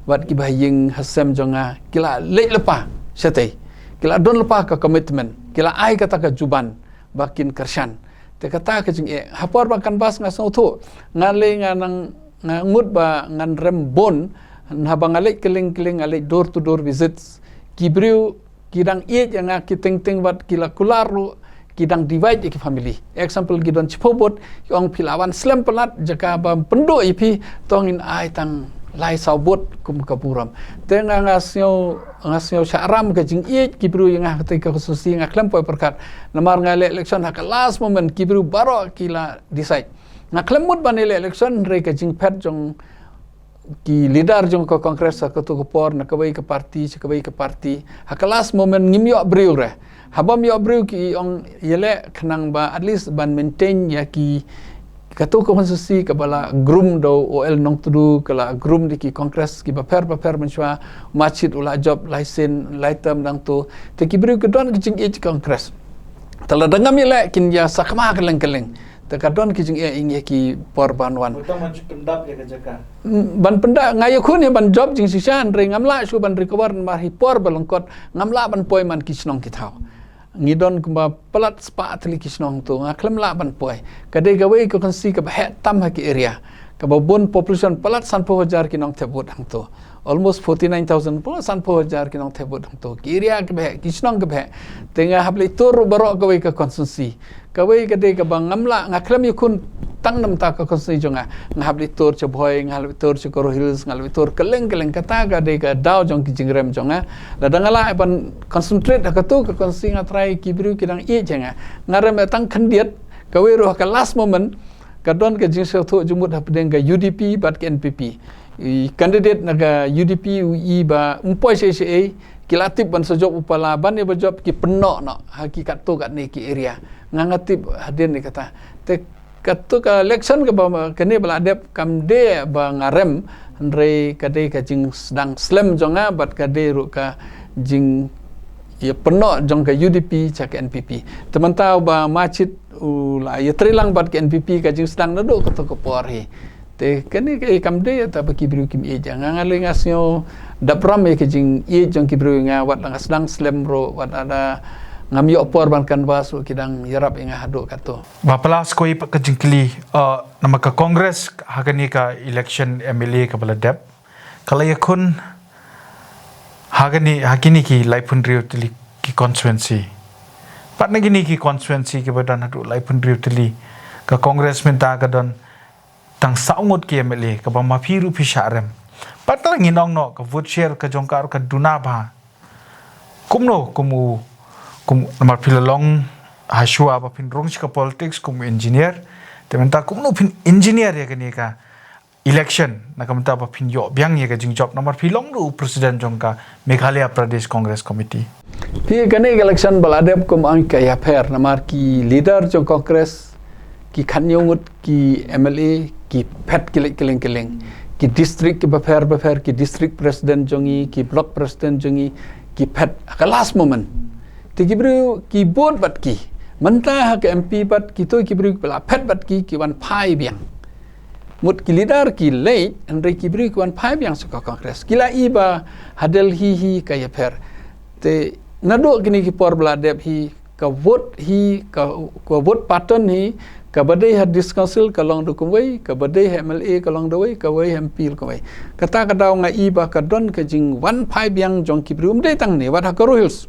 Bad kiba ha ïing ha sem jong nga ki la leit lypa shatei. Ki la don lypa ka commitment. Ki la ai kata ka juban ba kin kyrshan. Te kata ka jingeh. Ha por ba canvass nga sngewthuh, nga lei nga nang, nga ngut ba ngan rem bun. Haba nga leit kylleng kylleng, nga leit door to door visits, ki briew ki dang ïeit ïa nga, ki teng teng bad ki la kular ruh, ki dang divide ïa ki family. Example, ki don shiphew vote, ki ong phi la wan slem palat, jaka ba pynduh ïa phi, to ngin ai tang lai saw vote kum ka burom. Te nga, nga sngew, nga sngew shah ram ka jingïeit ki briew ïa nga ha katei ka constituency, nga khlem poi pyrkhat. Namar nga leh election ha ka last moment, ki briew baroh ki la decide. Nga khlem mut ban leh election hynrei ka jingphet jong ki leader jong ka Congress ha kato ka por, na kawei ka party sha kawei ka party, ha ka last moment ngim ïoh briew re. Haba ym ïoh briew, ki ong ïaleh khnang ba at least ban maintain ïa ki, kato ka constituency kaba la groom da u O L Nongtdu, ka la groom da ki Congress kiba pher bapher mynshuwa, Machit u la jop lai sien lai term dang to. Te ki briew ki don ka jingïeit Congress. Te lada ngam ïaleh, kin ïa sakma kylleng kylleng. Te ka don ka jingeh ïa ngi ha ki por ban wan. Ban pyndap ïa ka jaka. Mm, ban pyndap, nga ïakhun ïa ban jop jingshisha, hynrei ngam lah shuh ban recover namar ha ki por ba lyngkot ngam lah ban poi man ki shnong ki thaw. Ngi don kumba palat spah tylli ki shnong to, nga khlem lah ban poi. Ka dei kawei ka constituency kaba heh tam ha ki area, kaba bun population, palat sanphew hajar ki nongthep vote hangto. Almost forty-nine thousand, palat sanphew hajar ki nongthep vote hangto. Ki area kiba heh, ki shnong kiba heh. Te nga hap leit tur baroh kawei ka constituency. Kawei ka dei kaba ngam lah, nga khlem ïakhun tang namar ka constituency jong nga. Nga hap leit tur sha Bhoi, nga hap leit tur sha Garo Hills, nga hap leit tur kylleng kylleng. Kata ka dei ka daw jong ki jingrem jong nga. Lada nga lah ban concentrate ha kato ka constituency, nga tharai ki briew ki dang ïeit ïa nga. Nga rem tang khyndiat, kawei ruh ha ka last moment, ka don ka jingsngewthuh jingmut hapdeng ka U D P bad ka N P P. I candidate na ka U D P u ong ba ym poi shaei shaei, ki la tip ban sa jop u Pala, ban ïa ba jop ki pynnoh noh ha ki katto katne ki area. Nga, nga tip hadien ïa kata. Te kato ka election kaba, kane ba la dep, kam dei ba nga rem, hynrei ka dei ka jingsdang slem jong nga bad ka dei ruh ka jing ïa pynnoh jong ka U D P sha ka N P P. Te mynta u Bah Machit u la ïatrei lang bad ka N P P, ka jingsdang naduh kato ka por hi. Te kane ka, kam dei ïa ta ba ki briew kim ïeit ïa nga. Nga lei nga sngew dap ram ïa ka jingïeit jong ki briew ïa nga, wat la nga sdang slem ruh, wat la ngam ïoh por ban canvass ruh, ki dang ïarap ïa nga haduh kato. Bah Pala, sa kawei pat ka jingkylli, uh, namar ka Congress ha kane ka election M L A kaba la dep, ka la ïakhun Ha kini, ha kini ki laiphew hynriew tylli ki constituency. Pat na kini ki constituency kiba don haduh laiphew hynriew tylli, ka Congress mynta ka don tang saw ngut ki M L A, kaba ma phi ruh phi shah rem. Pat la ngi ong noh ka vote share ka jong ka ruh ka duna bha. Kumno, kum u, kum namar phi la long ha shuwa ba phin rung sha ka politics kum u engineer. Te mynta kumno phin engineer ïa kane ka election, na ka mynta ba phin ïoh biang ïa ka jingjop, namar phi long ruh u president jong ka Meghalaya Pradesh Congress Committee. Phi, kane ka election ba la dep kum ong ka ïapher, namar ki leader jong Congress, ki khathynñiew ngut ki M L A, ki phet ki leit kylleng kylleng. Ki district kiba pher ba pher, ki district president jong ngi, ki block president jong ngi, ki phet ha ka last moment. Te ki briew ki vote bad ki. Mynta ha ka M P pat kito ki briew kiba la phet bad ki, ki wan phai biang. Mut ki leader ki leit, hynrei ki briew ki wan phai biang sha ka Congress. Ki la i ba ha Delhi hi ka ïapher. Te naduh kine ki por ba la dep hi, ka vote hi, ka, ka vote pattern hi, kaba dei ha District Council ka long da kumwei, kaba dei ha M L A ka long da wei, kawei ha M P ka long wei. Kata ka daw nga i ba ka don ka jingwan phai biang jong ki briew, ym dei tang ne, wat ha Garo Hills.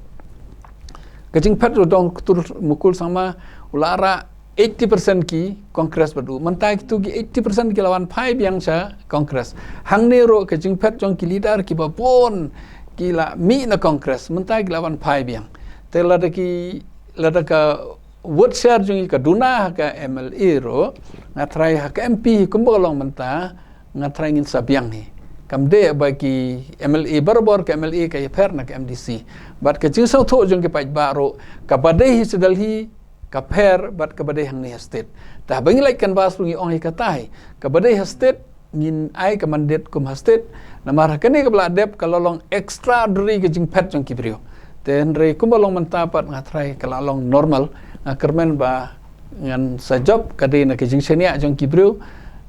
Ka jingphet u Doctor Mukul Sangma, u la rah eighty percent ki Congress bad u. Mynta kito ki eighty percent ki la wan phai biang sha Congress. Hangne ruh ka jingphet jong ki leader kiba bun ki la mih na Congress, mynta ki la wan phai biang. Te lada ki, lada ka vote share jong ngi ka duna ha ka M L A ruh, nga tharai ha ka M P kumba ka long mynta, nga tharai ngin sa biang hi. Kam dei ba ki M L A barabor, ka M L A ka ïapher na ka M D C. Bad ka jingsngewthuh jong ki paidbah ruh, kaba dei hi sha Delhi ka pher bad kaba dei hangne ha state. Te haba ngi leit canvass ruh ngi ong hi kata hi. Kaba dei ha state ngin ai ka mandate kum ha state. Namar ha kane kaba la dep ka la long extraordinary ka jingphet jong ki briew. Te hynrei kumba long mynta pat nga tharai ka la long normal. Nga kyrmen ba ngan sa jop, ka dei na ka jingshaniah jong ki briew.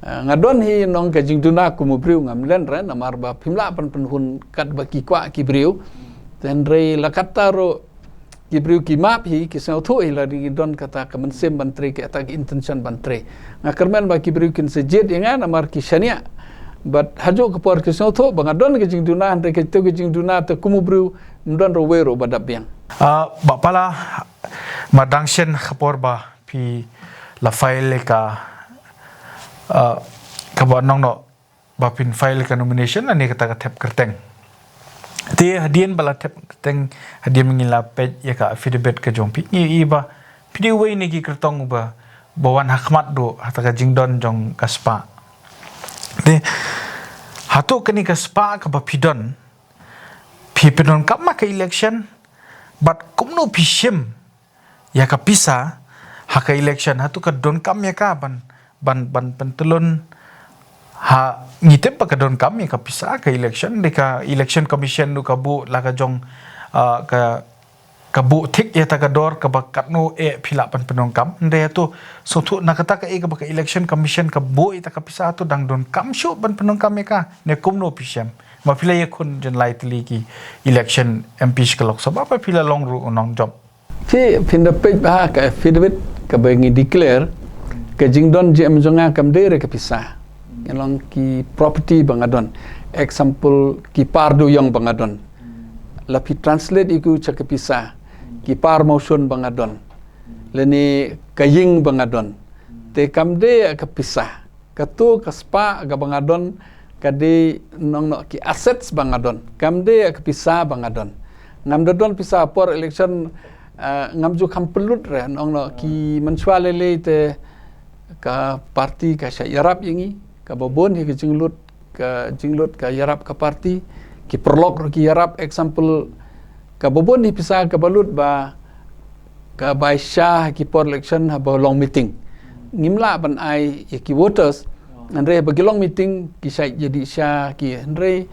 Ah, nga don hi nong ka jingduna kum u briew, ngam len re, namar ba phim lah ban pynhun katba ki kwah ki briew. Te hynrei la katta ruh ki briew ki map hi, ki sngewthuh hi, lada ngi don kata ka mynsiem ban trei, kata ka intention ban trei. Nga kyrmen ba ki briew kin sa jied ïa nga namar ki shaniah. Bad ha kajuh ka por ki sngewthuh ba nga don ka jingduna, hynrei kato ka jingduna te kum u briew ym don ruh uwei ruh ba dap biang. Ah, Bah Pala, mar dang shen ka por ba phi la file ka, ah, kaba ong noh ba phin file ka nomination lane kata ka thep kyrteng. Te hadien ba la thep kyrteng, hadien ngi la peit ïa ka affidavit ka jong phi, ngi i ba phi dei uwei na ki kyrtong ba, ba wan ha khmat ruh ha kata ka jingdon jong ka spah. Te hato kane ka spah kaba phi don, phi pyndonkam ha ka election, bad kumno phi shim ïa ka pisa ha ka election, hato ka donkam ïa ka ban, ban, ban pyntlun ha? Ngi tip ba ka donkam ïa ka pisa ha ka election, dei ka Election Commission ruh ka buh la ka jong, ah, ka, ka buh thik ïa kata ka dor kaba katno eh phi lah ban pyndonkam. Hynrei hato sngewthuh na kata kaei kaba ka Election Commission ka buh ïa kata ka pisa, hato dang donkam shuh ban pyndonkam ïa ka ne kumno phi shem? Ma phi la ïakhun jin lai tylli ki election M P sha ka Lok Sabha ba phi la long ruh u nongjop. Phi, phin da peit ba ha ka affidavit kaba ngi declare, ka jingdon jingem jong nga kam dei re ka pisa. Ngi long ki property ba nga don. Example, ki par dewïong ba nga don. La phi translate ïa ki sha ka pisa. Ki par mawshun ba nga don. Lane ka ïing ba nga don. Te kam dei ka pisa. Kato ka spah kaba nga don, ka dei nong noh ki assets ba nga don. Kam dei ka pisa ba nga don. Ngam da don pisa por election, ah, ngam ju kham pynlut re, nong noh ki mynshuwa lei lei te ka party ka shah ïarap ïa ngi, kaba bun hi ka jinglut, ka jinglut ka ïarap ka party, ki paralok ruh ki ïarap, example, kaba bun hi pisa kaba lut ba ka bai sha ha ki por election haba long meeting. Ngim lah ban ai ïa ki voters, hynrei haba ki long meeting, ki shah ïa dih sha ki, hynrei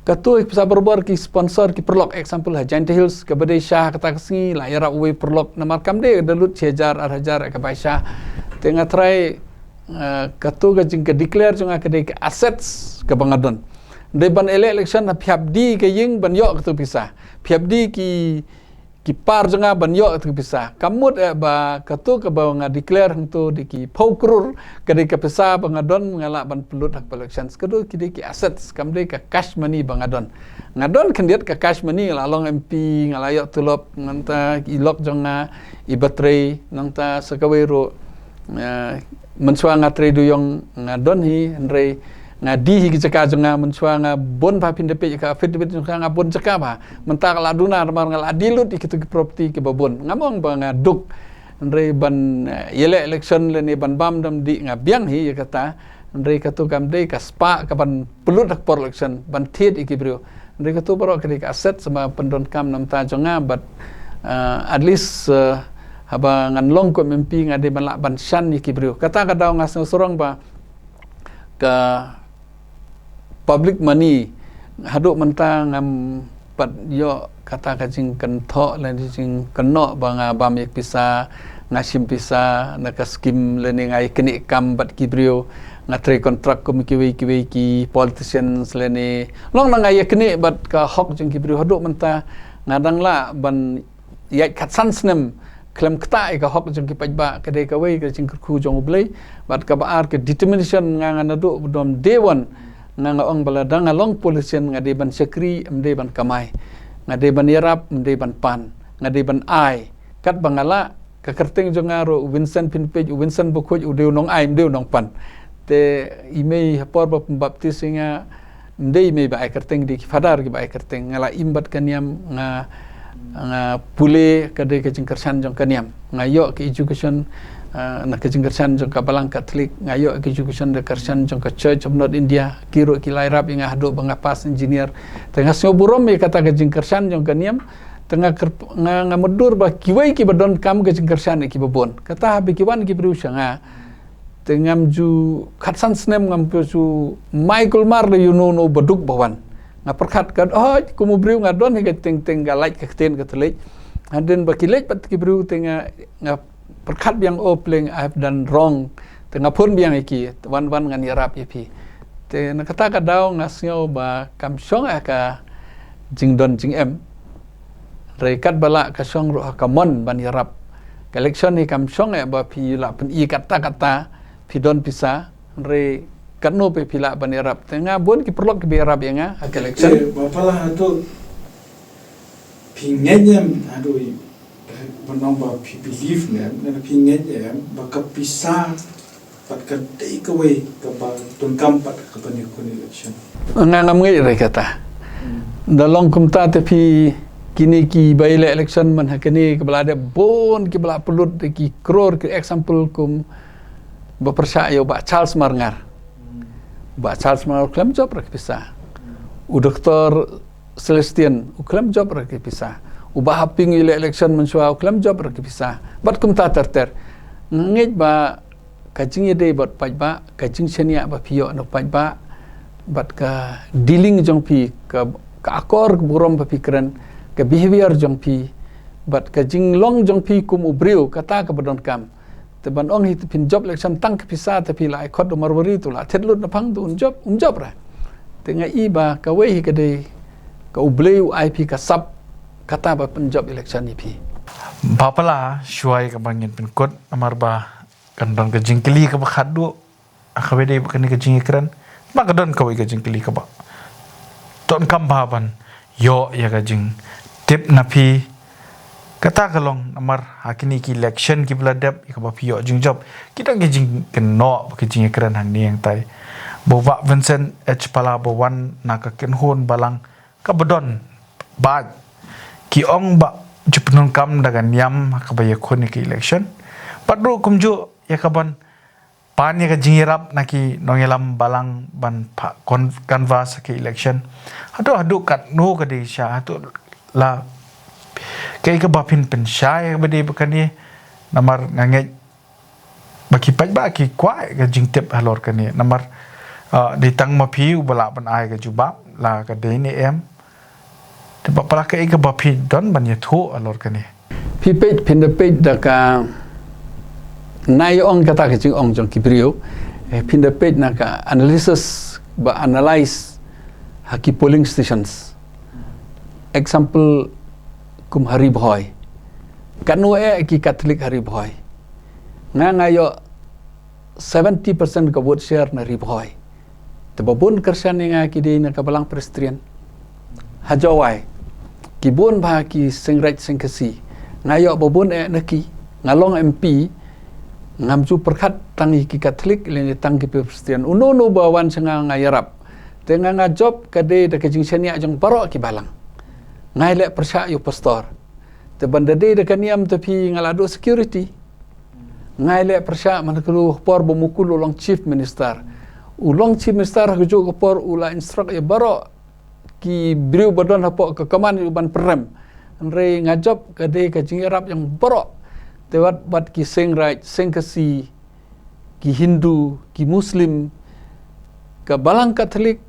kato hi pisa barabor ki sponsor ki paralok, example ha Jaintia Hills, kaba dei sha kata ka sngi, la ïarap uwei paralok, namar kam dei da lut shi hajar, ar hajar, ka bai sha. Te nga tharai, eh, kato ka jing ka declare jong nga ka dei ka assets kaba nga don. Dei ban ele-, election ha phi hap die ka ïing ban ïoh kato pisa. Phi hap die ki, ki par jong nga ban ïoh ïa ka pisa. Kam mut eh ba kato kaba nga declare hangto dei ki phew klur, ka dei ka pisa ba nga don nga lah ban pynlut ha ka elections. Kato ki dei ki assets, kam dei ka cash money ba nga don. Nga don khyndiat ka cash money, nga la long M P, nga la ïoh tulop, nangta i lok jong nga iba trei, nangta sa kawei ruh, eh, mynshuwa nga trei duyong, nga don hi, hynrei nga die hi ki jaka jong nga, mynshuwa nga bun bha, phin da peit ka affidavit jong nga, nga bun jaka bha. Mynta ka la duna namar nga la die lut ïa kito ki property kiba bun. Ngam ong ba nga duk, hynrei ban, eh, ïaleh election lane ban bam dam dih, nga biang hi ïa kata. Hynrei kato kam dei ka spah kaban pynlut ha ka por election ban thied ïa ki briew. Hynrei kato baroh ka dei ka asset, sa ba pyndonkam na ka bynta jong nga, but, eh, at least, eh, haba ngan long kum M P nga dei ban lah ban shane ïa ki briew. Kata ka daw nga sngew sarong ba ka public money haduh mynta ngam pat ïoh kata ka jingkynthoh lane jingkynnoh ba nga bam ïa ka pisa, nga shim pisa na ka scheme lane nga ïaknieh kam bad ki briew, nga trei contract kum kiwei kiwei ki politicians lane long na nga ïaknieh bad ka hok jong ki briew. Haduh mynta nga dang lah ban ïaid khatsan snem khlem ktah ïa ka hok jong ki paidbah. Ka dei kawei ka jingkyrkhu jong U Blei bad kaba ar ka determination nga, nga naduh ba dum day one nga, nga ong ba lada nga long politician nga dei ban shakri, ym dei ban kamai. Nga dei ban ïarap, ym dei ban pan. Nga dei ban ai katba nga lah. Ka kyrteng jong nga ruh u Vincent, phin peit u Vincent Bakhuid, u dei u nongai, ym dei u nongpan. Te i mei ha por ba pynbaptis ïa nga, ym dei i mei ba ai kyrteng, dei ki father kiba ai kyrteng. Nga la im bad ka niam, nga, nga pule, ka dei ka jingkyrshan jong ka niam. Nga ïoh ka education, ah, na ka jingkyrshan jong ka Balang Katholik, nga ïoh ka education da ka kyrshan jong ka Church of North India, ki ruh ki la ïarap ïa nga haduh ba nga pass engineer. Te nga sngew burom ïa kata ka jingkyrshan jong ka niam. Te nga kyrp-, nga, nga mutdur ba kiwei kiba donkam ka jingkyrshan ïa kiba bun. Kata haba ki wan ki briew sha nga, te ngam ju khatsan snem ngam ju mai kulmar da ïa uno uno uba duk ba wan. Nga pyrkhat ka, oh, kum u briew nga don hi ka teng teng ka lait ka ktien Katholik. Hadien ba ki leit pat ki briew te nga, nga pyrkhat biang, oh pleng, I have done wrong. Te nga phone biang ïa ki, wan wan ngan ïarap ïa phi. Te na kata ka daw nga sngew ba kam shong eh ka jingdon jingem. Hynrei katba lah ka shong ruh ha ka mon ban ïarap. Ka election hi kam shong eh ba phi lah pyni katta katta phi don pisa. Hynrei katno phi lah ban ïarap. Te nga bun ki paralok kiba ïarap ïa nga ha ka election. Te ba pala hato phi ngeit em, haduh i, ban ong ba phi believe ne em, ne phi ngeit em ba ka pisa pat ka dei kawei kaba donkam pat ha kaban ïakhun election? Nga ngam ngeit re kata. Hmm. Da long kumta te phi, kine ki by election man ha kane kaba la dep bun kiba la pynlut da ki klur, ki example kum ba pyrshah ïa u Bah Charles Marngar. Hmm. Bah Charles Marngar u khlem jop re ka pisa. U Doktor Celestine u khlem jop re ka pisa. U Bah Haping i leh election mynshuwa u khlem jop re ka pisa. Bad kumta ter ter. Nga ngeit ba ka jingïadei bad paidbah, ka jingshaniah ba phi ïoh na paidbah, bad ka dealing jong phi, ka, ka akor ka burom ba phi kren, ka behavior jong phi, bad ka jinglong jong phi kum u briew, kata kaba donkam. Te ban ong hi te phin jop election tang ka pisa, te phi la ai khot u marwari, te u la thied lut na phang, te un jop, um jop re. Te nga i ba kawei hi ka dei ka U Blei u ai phi ka sap kata ba pynjop election ïa phi. Bah Pala, shuwa ïa kaba ngin pynkut, namar ba kan don ka jingkylli kaba khatduh ha kaba dei ba kane ka jingïakren. Ba ka don kawei ka jingkylli kaba donkam bha ban ïoh ïa ka jingtip na phi. Kata ka long namar ha kine ki election kiba la dep ïa kaba phi ïoh jingjop, ki don ki jingkynnoh ba ki jingïakren hangne hangtai. Ba u Bah Vincent H Pala ba wan na ka kynhun balang kaba don bad ki ong ba ju pyndonkam da ka niam ha kaba ïakhun ïa ka election. Bad ruh kumjuh ïa kaban pan ïa ka jingïarap na ki nongïalam balang ban pha-, con-, canvass ha ka election. Haduh, haduh katno ka dei sha, haduh la kaei kaba phin pynshai ïa kaba dei ba kane, namar nga ngeit ba ki paidbah ki kwah ka jingtip halor kane. Namar, ah, dei tang ma phi uba lah ban ai ka jubab la ka dei ne em. Te Bah Pala, kaei kaba phi don ban ïathuh halor kane? Phi peit, phin da peit da ka, nai ong kata ka jingong jong ki briew, eh, phin da peit na ka analysis ba analyse ha ki polling stations. Example kum ha Ri Bhoi. Katno eh ki Katholik ha Ri Bhoi? Nga nga ïoh seventy percent ka vote share na Ri Bhoi. Te ba bun kyrshan ïa nga ki dei na ka Balang Presbyterian. Ha Jowai, ki bun bha ki Seng Raij Seng Khasi. Nga ïoh ba bun eh na ki, nga long M P, ngam ju pyrkhat tang ïa ki Katholik lane tang ki Presbyterian. Uno uno ba wan sha nga nga ïarap. Te nga nga jop ka dei da ka jingshaniah jong baroh ki balang. Nga ïaleh pyrshah ïa u pastor. Te ban da dei da ka niam te phi nga la duh security. Nga ïaleh pyrshah man ka por ba Mukul u long chief minister. U long chief minister ha kajuh ka por u la instruct ïa baroh ki briew ba don hapoh ka command u ban pynrem. Hynrei nga jop ka dei ka jingïarap jong baroh. Te wat, wat ki Seng Raij Seng Khasi, ki Hindu, ki Muslim, ka Balang Katholik,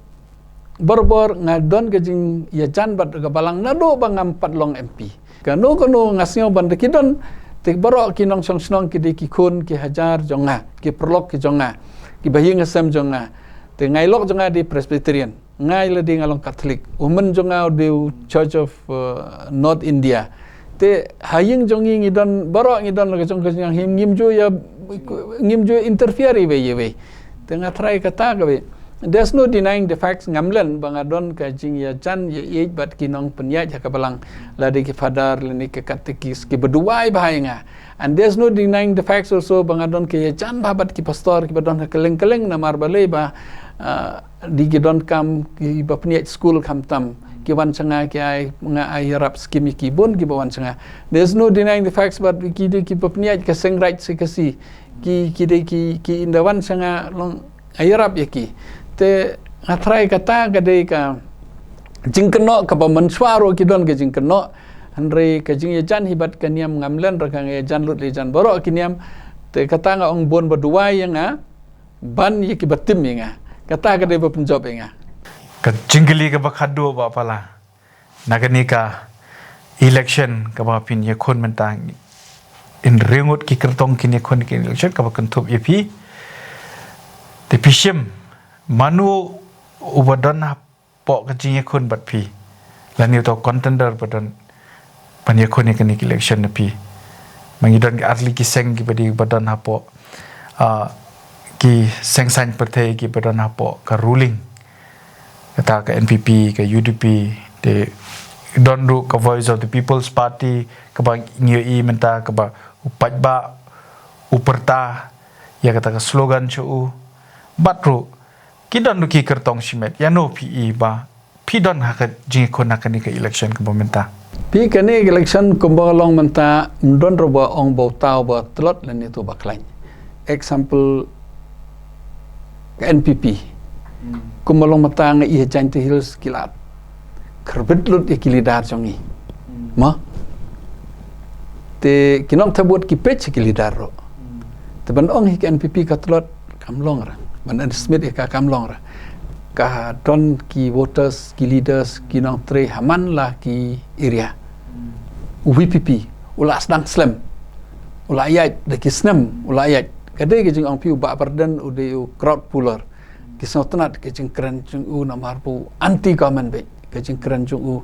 barabor nga don ka jingïajan bad ka Balang naduh ba ngam pat long M P. Kano kano nga sngew ban da ki don, te baroh ki nongshong shnong ki dei ki khun ki hajar jong nga, ki paralok ki jong nga, ki bahaïing hasem jong nga. Te nga ïalok jong nga dei Presbyterian. Nga ïa lade nga long Katholik. U hynmen jong nga u dei u Church of uh, North India. Te ha ïing jong ngi ngi don baroh, ngi don la ka jong ka jong, ngim ju ïa, ngim ju interfere iwei iwei. Te nga tharai kata kawei. There's no denying the facts, ngam len ba nga don ka jingïajan ïa ïeit bad ki nongpynïaid ha ka Balang, lade ki father lane ki katekis ki ba duwai bha ïa nga. And there's no denying the facts also ba nga don ka ïajan bha bad ki pastor ki ba don ha kylleng kylleng, namar balei ba uh, dei ki donkam ki ba pynïaid skul khamtam, ki wan sha nga ki ai, nga ai ïarap skim ïa ki bun ki ba wan sha nga. There's no denying the facts, but ki dei ki ba pynïaid ka Seng Raij Seng Khasi, ki, ki dei ki, ki ynda wan sha nga long ai ïarap ïa ki. Te nga tharai kata ka dei ka jingkynnoh kaba mynshuwa ruh ki don ka jingkynnoh. Hynrei ka jingïajan hi bad ka niam ngam len ruh, ka nga ïajan lut ïajan baroh ki niam. Te kata nga ong bun ba duwai ïa nga ban ïa ki ba tim ïa nga. Kata ka dei ba pynjop ïa nga. Ka jingkylli kaba khadduh Bah Pala, na kane ka election kaba phin ïakhun mynta, hynriew ngut ki kyrtong kin ïakhun ïa ka election kaba kynthup ïa phi. Te phi shim mano uba don ha poh ka jingïakhun bad phi, lane uto contender ba don ban ïakhun ïa kane ka election na phi? Ma ngi don ki artylli ki seng ki ba dei ba don hapoh, ah, ki seng saiñ pyrthei ki ba don hapoh ka ruling, kata ka N P P, ka U D P, te don ruh ka Voice of the People's Party kaba ngi ïohi mynta kaba u paidbah u pyrta ïa kata ka slogan sha u. Bad ruh ki don ruh ki kyrtong shimet. Ïano phi i ba phi don ha ka jingïakhun ha kane ka election kaba mynta? Phi, kane ka election kumba long mynta, ym don ruh ba ong ba uta uba tlot lane uto uba khlaiñ. Example, ka N P P. Hmm. Kumba long mynta nga i ha Jaintia Hills ki la kharbit lut ïa ki leader jong ngi. Hmm. Mo? Te ki nongthep vote ki peit ki leader ruh. Hmm. Te ban ong hi ka N P P ka tlot, kam long re. Ban underestimate ïa ka, kam long re. Ka don ki voters, ki leaders, ki nongtrei ha man la ki area. Hmm. U V P P u la sdang slem. U la ïaid da ki snem, u la ïaid. Ka dei ka jingong phi, u Bah Ardent u dei u crowd puller. Ki sngewtynnat ka jingkren jong u namar ba u anti government beit, ka jingkren jong u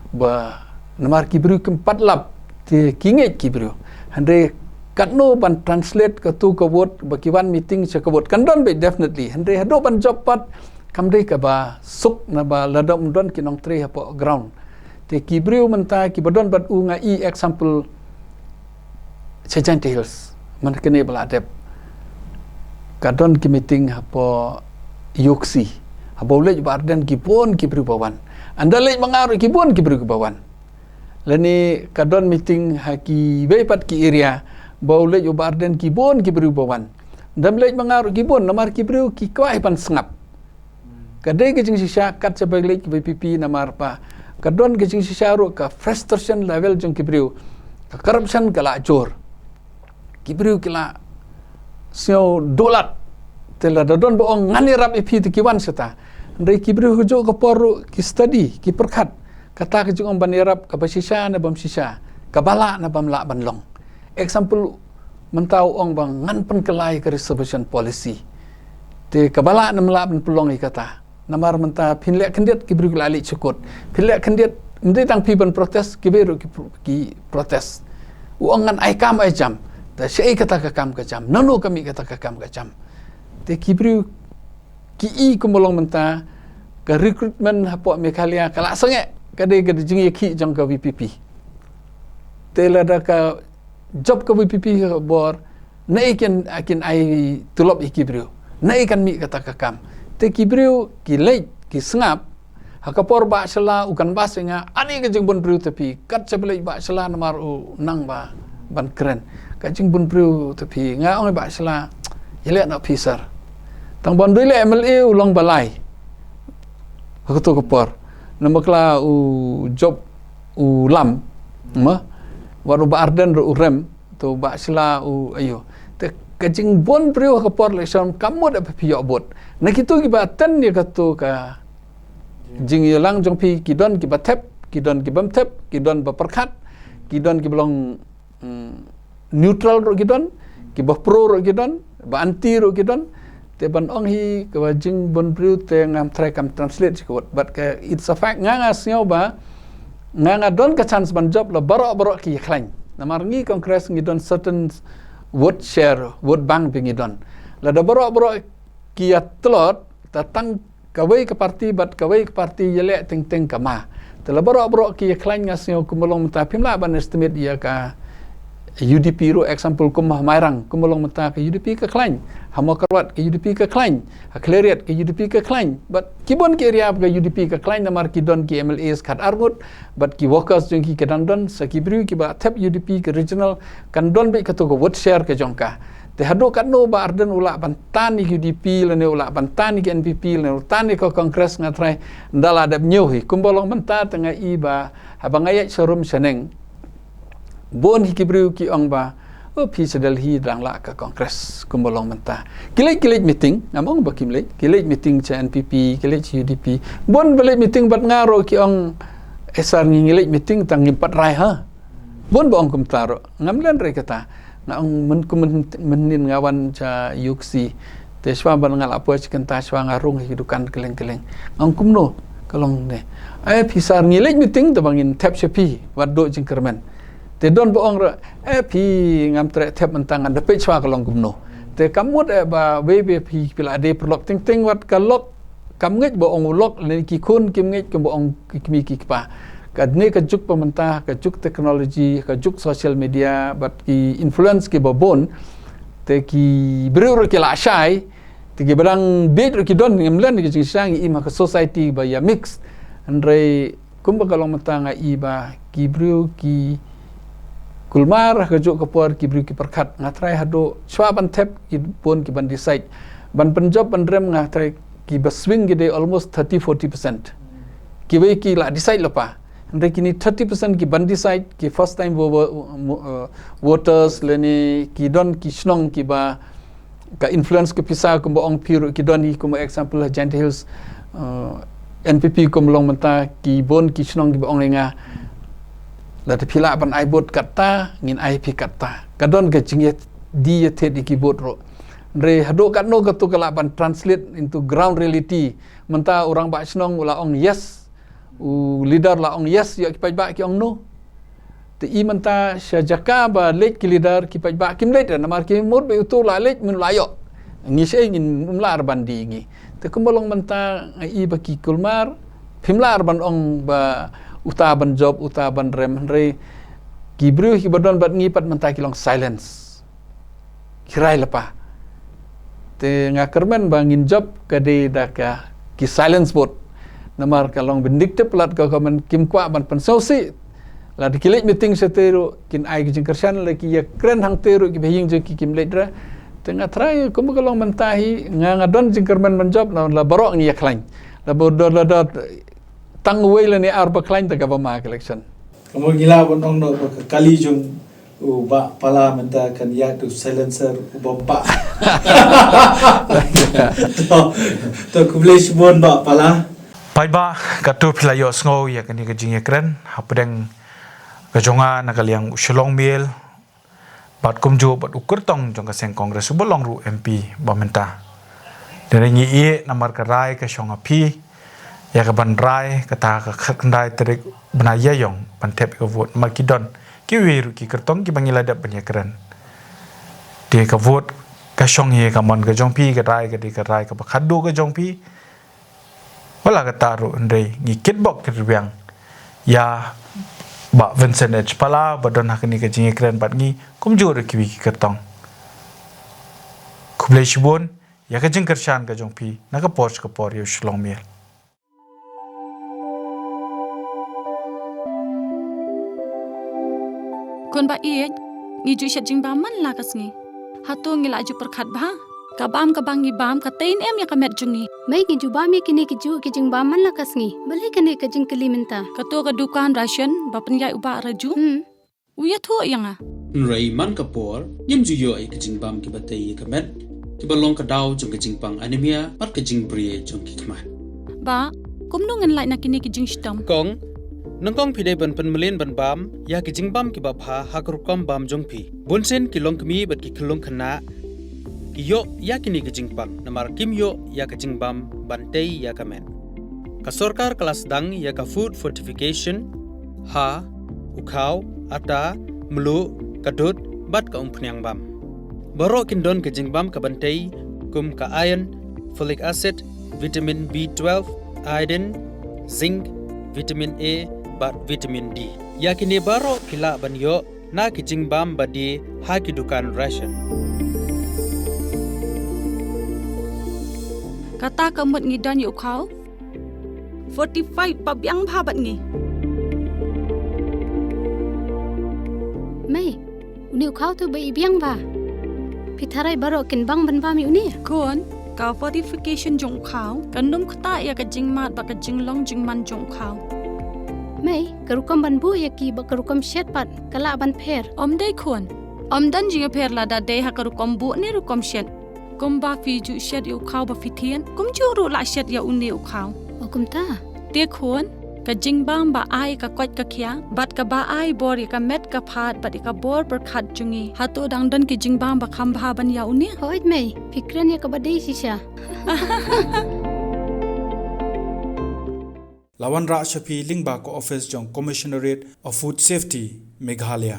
ba namar ki briew kim pat lap te ki ngeit ki briew. Hynrei katno ban translate kato ka vote ba ki wan meeting sha ka vote? Kan don beit, definitely. Hynrei haduh ban jop pat kam dei kaba suk, naba lada ym don ki nongtrei hapoh ground. Te ki briew mynta ki ba don bad u, nga i example sha Jaintia Hills man kane ba la dep, ka don ki meeting hapoh Iooksi, haba u leit u Bah Ardent ki bun ki briew ba wan. Ynda leit ma nga ruh ki bun ki briew ki ba wan. Lane ka don meeting ha kiwei pat ki area, ba u leit u Bah Ardent ki bun ki briew ba wan. Ynda leit ma nga ruh ki bun, namar ki briew ki kwah ban sngap. Ka dei ka jingshisha kat shaba leit ka V P P namar ba ka don ka jingshisha ruh, ka frustration level jong ki briew, ka corruption ka la jur. Ki briew ki la sngew duh lad. Te lada don ba ong ngan ïarap ïa phi te ki wan shata. Hynrei ki briew kajuh ka por ruh ki study, ki pyrkhat. Kata ka jingong ban ïarap kaba shisha ne bym shisha, kaba lah ne bym lah ban long. Example, mynta u ong ba ngan pynkylla ïa ka reservation policy. Te kaba lah ne ym lah ban pynlong ïa kata. Namar mynta phin leh khyndiat ki briew ki la leit sha court. Phin leh khyndiat, ym dei tang phi ban protest, kiwei ruh ki pro-, ki protest. U ong ngan ai kam ai jam. Te shaei kata ka kam ka jam? Nano ka mih kata ka kam ka jam? Te ki briew ki i kumba long mynta ka recruitment hapoh Meghalaya ka la sangeh, ka dei ka jingïakhih jong ka V P P. Te lada ka jop ka V P P ka bor, naei kin, kin ai tulop ïa ki briew? Naei kan mih kata ka kam? Te ki briew ki leit ki sngap, ha ka por Bah Shylla u canvass ïa nga, ani ka jingbun briew te phi, kat shaba leit Bah Shylla namar u nang ba ban kren. Ka jingbun briew te phi, nga ong ïa Bah Shylla, ïaleh noh phi sir. Tang ban dei leh M L A u long ba lai. Ha kato ka por. Namar kala u jop u lam. Ma? Wat u Bah Ardent ruh u rem. To Bah Shylla u ayo. Te ka jingbun briew ha ka por election kam mut ïa phi ïoh vote. Na kito kiba attend ïa kato ka jingïalang jong phi, ki don kiba thep, ki don ki bym thep, ki don ba pyrkhat, ki don kiba long, mm, neutral ruh ki don, kiba pro ruh ki don, ba anti ruh ki don. Te ban ong hi kaba jingbun briew te ngam tharai kam translate sha ka vote. But ka, it's a fact, nga nga sngew ba nga nga don ka chance ban jop la baroh baroh ki ïakhlaiñ. Namar ngi Congress ngi don certain vote share, vote bank ba ngi don. Lada baroh baroh ki ïa tlot, ta tang kawei ka party bad kawei ka party ïaleh teng teng ka ma. Te la baroh baroh ki ïakhlaiñ nga sngew kumba long mynta phim lah ban estimate ïa ka U D P ruh, example kum ha Mairang, kumba long mynta ka U D P ka khlaiñ, ha Mawkyrwat ka U D P ka khlaiñ, ha Khliehriat ka U D P ka khlaiñ, bad ki bun ki area ka U D P ka khlaiñ namar ki don ki M L As khatar ngut, bad ki workers jong ki ka dang don, sa ki briew kiba thep U D P ka regional, kan don beit kato ka vote share ka jong ka. Te haduh katno Bah Ardent u lah ban tan ïa ka U D P lane u lah ban tan ïa ka N P P lane u tan ïa ka Congress nga tharai ynda la dep ñiew hi. Kumba long mynta te nga i ba haba nga ïaid sharum shaneng, bun hi ki briew ki ong ba, o phi sha Delhi dang lah ka Congress kumba long mynta. Ki leit, ki leit meeting, ngam ong ba kim leit, ki leit meeting sha N P P, ki leit sha U D P. Bun ba leit meeting bad nga ruh ki ong, eh sir ngi ngi leit meeting tang ngim pat rai ha. Bun ba ong kumta ruh. Ngam len re kata. Nga ong myn-, kum myn-, mynhynnin nga wan sha U K C. Te shuwa ba nga la poi sha kynta shuwa nga rung ha ki dukan kylleng kylleng. Nga ong kumno ka long ne. Eh phi sir ngi leit meeting te ba ngin thep sha phi wat duh jingkyrmen. Te don ba ong ruh, eh phi ngam treh thep mynta ngan da peit shuwa ka long kumno. Te kam mut eh ba wei wei phi phi la dei paralok teng teng wat ka lok kam ngeit ba ong u lok, lane ki khun kim ngeit kumba ong ki kmie ki kpa. Kane ka juk ba mynta, ka juk technology, ka juk social media, bad ki influence kiba bun, te ki briew ruh ki la shai, te kiba dang bieit ruh ki don, ngim len ki jingshai, ngi im ha ka society ba ïa mix. Hynrei kumba ka long mynta nga i ba ki briew ki kulmar ha kajuh ka por, ki briew ki pyrkhat. Nga tharai haduh shuwa ban thep ki bun ki ban decide. Ban pynjop ban rem nga tharai kiba swing ki dei almost thirty forty percent. Kiwei ki la decide lypa. Hynrei kine thirty percent ki ban decide, ki first time vo-, vo-, mo-, uh, voters lane ki don ki shnong kiba ka influence ka pisa kumba ong phi ruh ki don hi, kumba example ha Jaintia Hills, uh, N P P kumba long mynta, ki bun ki shnong kiba ong ïa nga, lada phi lah ban ai vote katta ngin ai phi katta. Ka don ka jingïa, di ïathied ïa ki vote ruh. Hynrei haduh katno kato ka lah ban translate into ground reality. Mynta u rangbah shnong u la ong yes, u leader la ong yes, ïa ki paidbah ki ong no. Te i mynta sha jaka ba leit ki leader, ki paidbah kim leit re, namar ki mut ba uto la leit, myn la ïoh. Ngi shaei ngin, ym lah re ban die ngi. Te kumba long mynta nga i ba ki kulmar phim lah re ban ong ba uta ban jop, uta ban rem, hynrei ki briew kiba don bad ngi pat mynta ki long silence. Ki rai lypa. Te nga kyrmen ba ngin jop ka dei da ka ki silence vote. Namar ka long vindictive, lada ka government kim kwah ban pynsngewsih. Lada ki leit meeting shatei ruh kin ai ki jingkyrshan, lada ki ïakren hangtei ruh kiba ha ïing jong ki kim leit re. Te nga tharai kumba ka long mynta hi, nga, nga don jingkyrmen ban jop, la, la baroh ngi ïa khlaiñ. La ba don, la don tang uwei lane ar ba khlaiñ te kaba ma ka election. Ka mut ngi lah ban ong noh ba ka kali jong u Bah Pala mynta kan ïaid u silencer u bym pah. To, to khublei shibun Bah Pala. Paidbah, katto phi la ïohsngew ïa kane ka jingïakren hapdeng ka jong nga na ka liang u Shillong Mail, bad kumjuh bad u kyrtong jong ka seng Congress uba long ruh M P ba mynta. Dei ngi ïeh namar ka rai ka shong ha phi, ïa ka ban rai kata ka khatkhyndai tarik bnai Ïaïong ban thep ïa ka vote, namar ki don Kiwei ruh ki kyrtong kiba ngi la dep ban ïakren. Te ka vote ka shong hi ka mon ka jong phi, ka rai ka dei ka rai kaba khatduh ka jong phi. Wat la katta ruh hynrei ngi kitbok kitrwiang ïa Bah Vincent H Pala ba don ha kane ka jingïakren bad ngi, kumjuh ruh kiwei ki kyrtong. Khublei shibun ïa ka jingkyrshan ka jong phi na ka por sha ka por ïa u Shillong Mail. Khun ba ïeit, ngi ju shet jingbam man la ka sngi. Hato ngi la ju pyrkhat bha? Ka bam kaba ngi bam ka tei ne em ïa ka met jong ngi? Mei, ngi ju bam ïa kine ki juh ki jingbam man la ka sngi. Balei kane ka jingkylli mynta? Kato ka dukan ration ba pynïaid u Bah Raju. Hmm. U ïathuh ïa nga. Hynrei man ka por, ngim ju ïoh ïa ki jingbam kiba tei ïa ka met, kiba long ka daw jong ka jingpang anemia bad ka jingbria jong ki khmat. Bah, kumno ngin lait na kine ki jingshitom? Kong, nyngkong phi dei ban pynmlien ban bam ïa ki jingbam kiba bha ha ka rukom bam jong phi. Bunsien ki longkmie bad ki khyllung khynnah ki ïoh ïa kine ki jingpang namar kim ïoh ïa ka jingbam ban tei ïa ka met. Ka sorkar ka la sdang ïa ka food fortification ha u khaw, ata, mluh, ka dud bad ka umphniang bam. Baroh kin don ka jingbam kaban tei kum ka iron, folic acid, vitamin B twelve, iodine, zinc, vitamin A bad vitamin D. Ïa kine baroh phi lah ban ïoh na ki jingbam ba die ha ki dukan ration. Kata ka mut ngi don ïa u khaw fortified ba biang bha bad ngi. Mei, une u khaw te ba i biang bha. Phi tharai baroh kin bang ban bam ïa une? Khun, ka fortification jong u khaw kan ym ktah ïa ka jingmad bad ka jinglong jingman jong u khaw. Mei, ka rukom ban buh ïa ki bad ka rukom shet pat ka lah ban pher? Ym dei khun. Ym don jingpher lada dei ha ka rukom buh ne rukom shet. Kumba phi ju shet ïa u khaw ba phi thied, kumjuh ruh lah shet ïa une u khaw. O kumta? Te khun, ka jingbam ba ai ka koit ka khiah bad kaba ai bor ïa ka met ka phad bad ïa ka bor pyrkhat jong ngi, hato dang don ki jingbam ba kham bha ban ïa une? Hooid mei, phi kren ïa kaba dei shisha. La wanrah sha phi lyngba ka office jong Commissionerate of Food Safety, Meghalaya.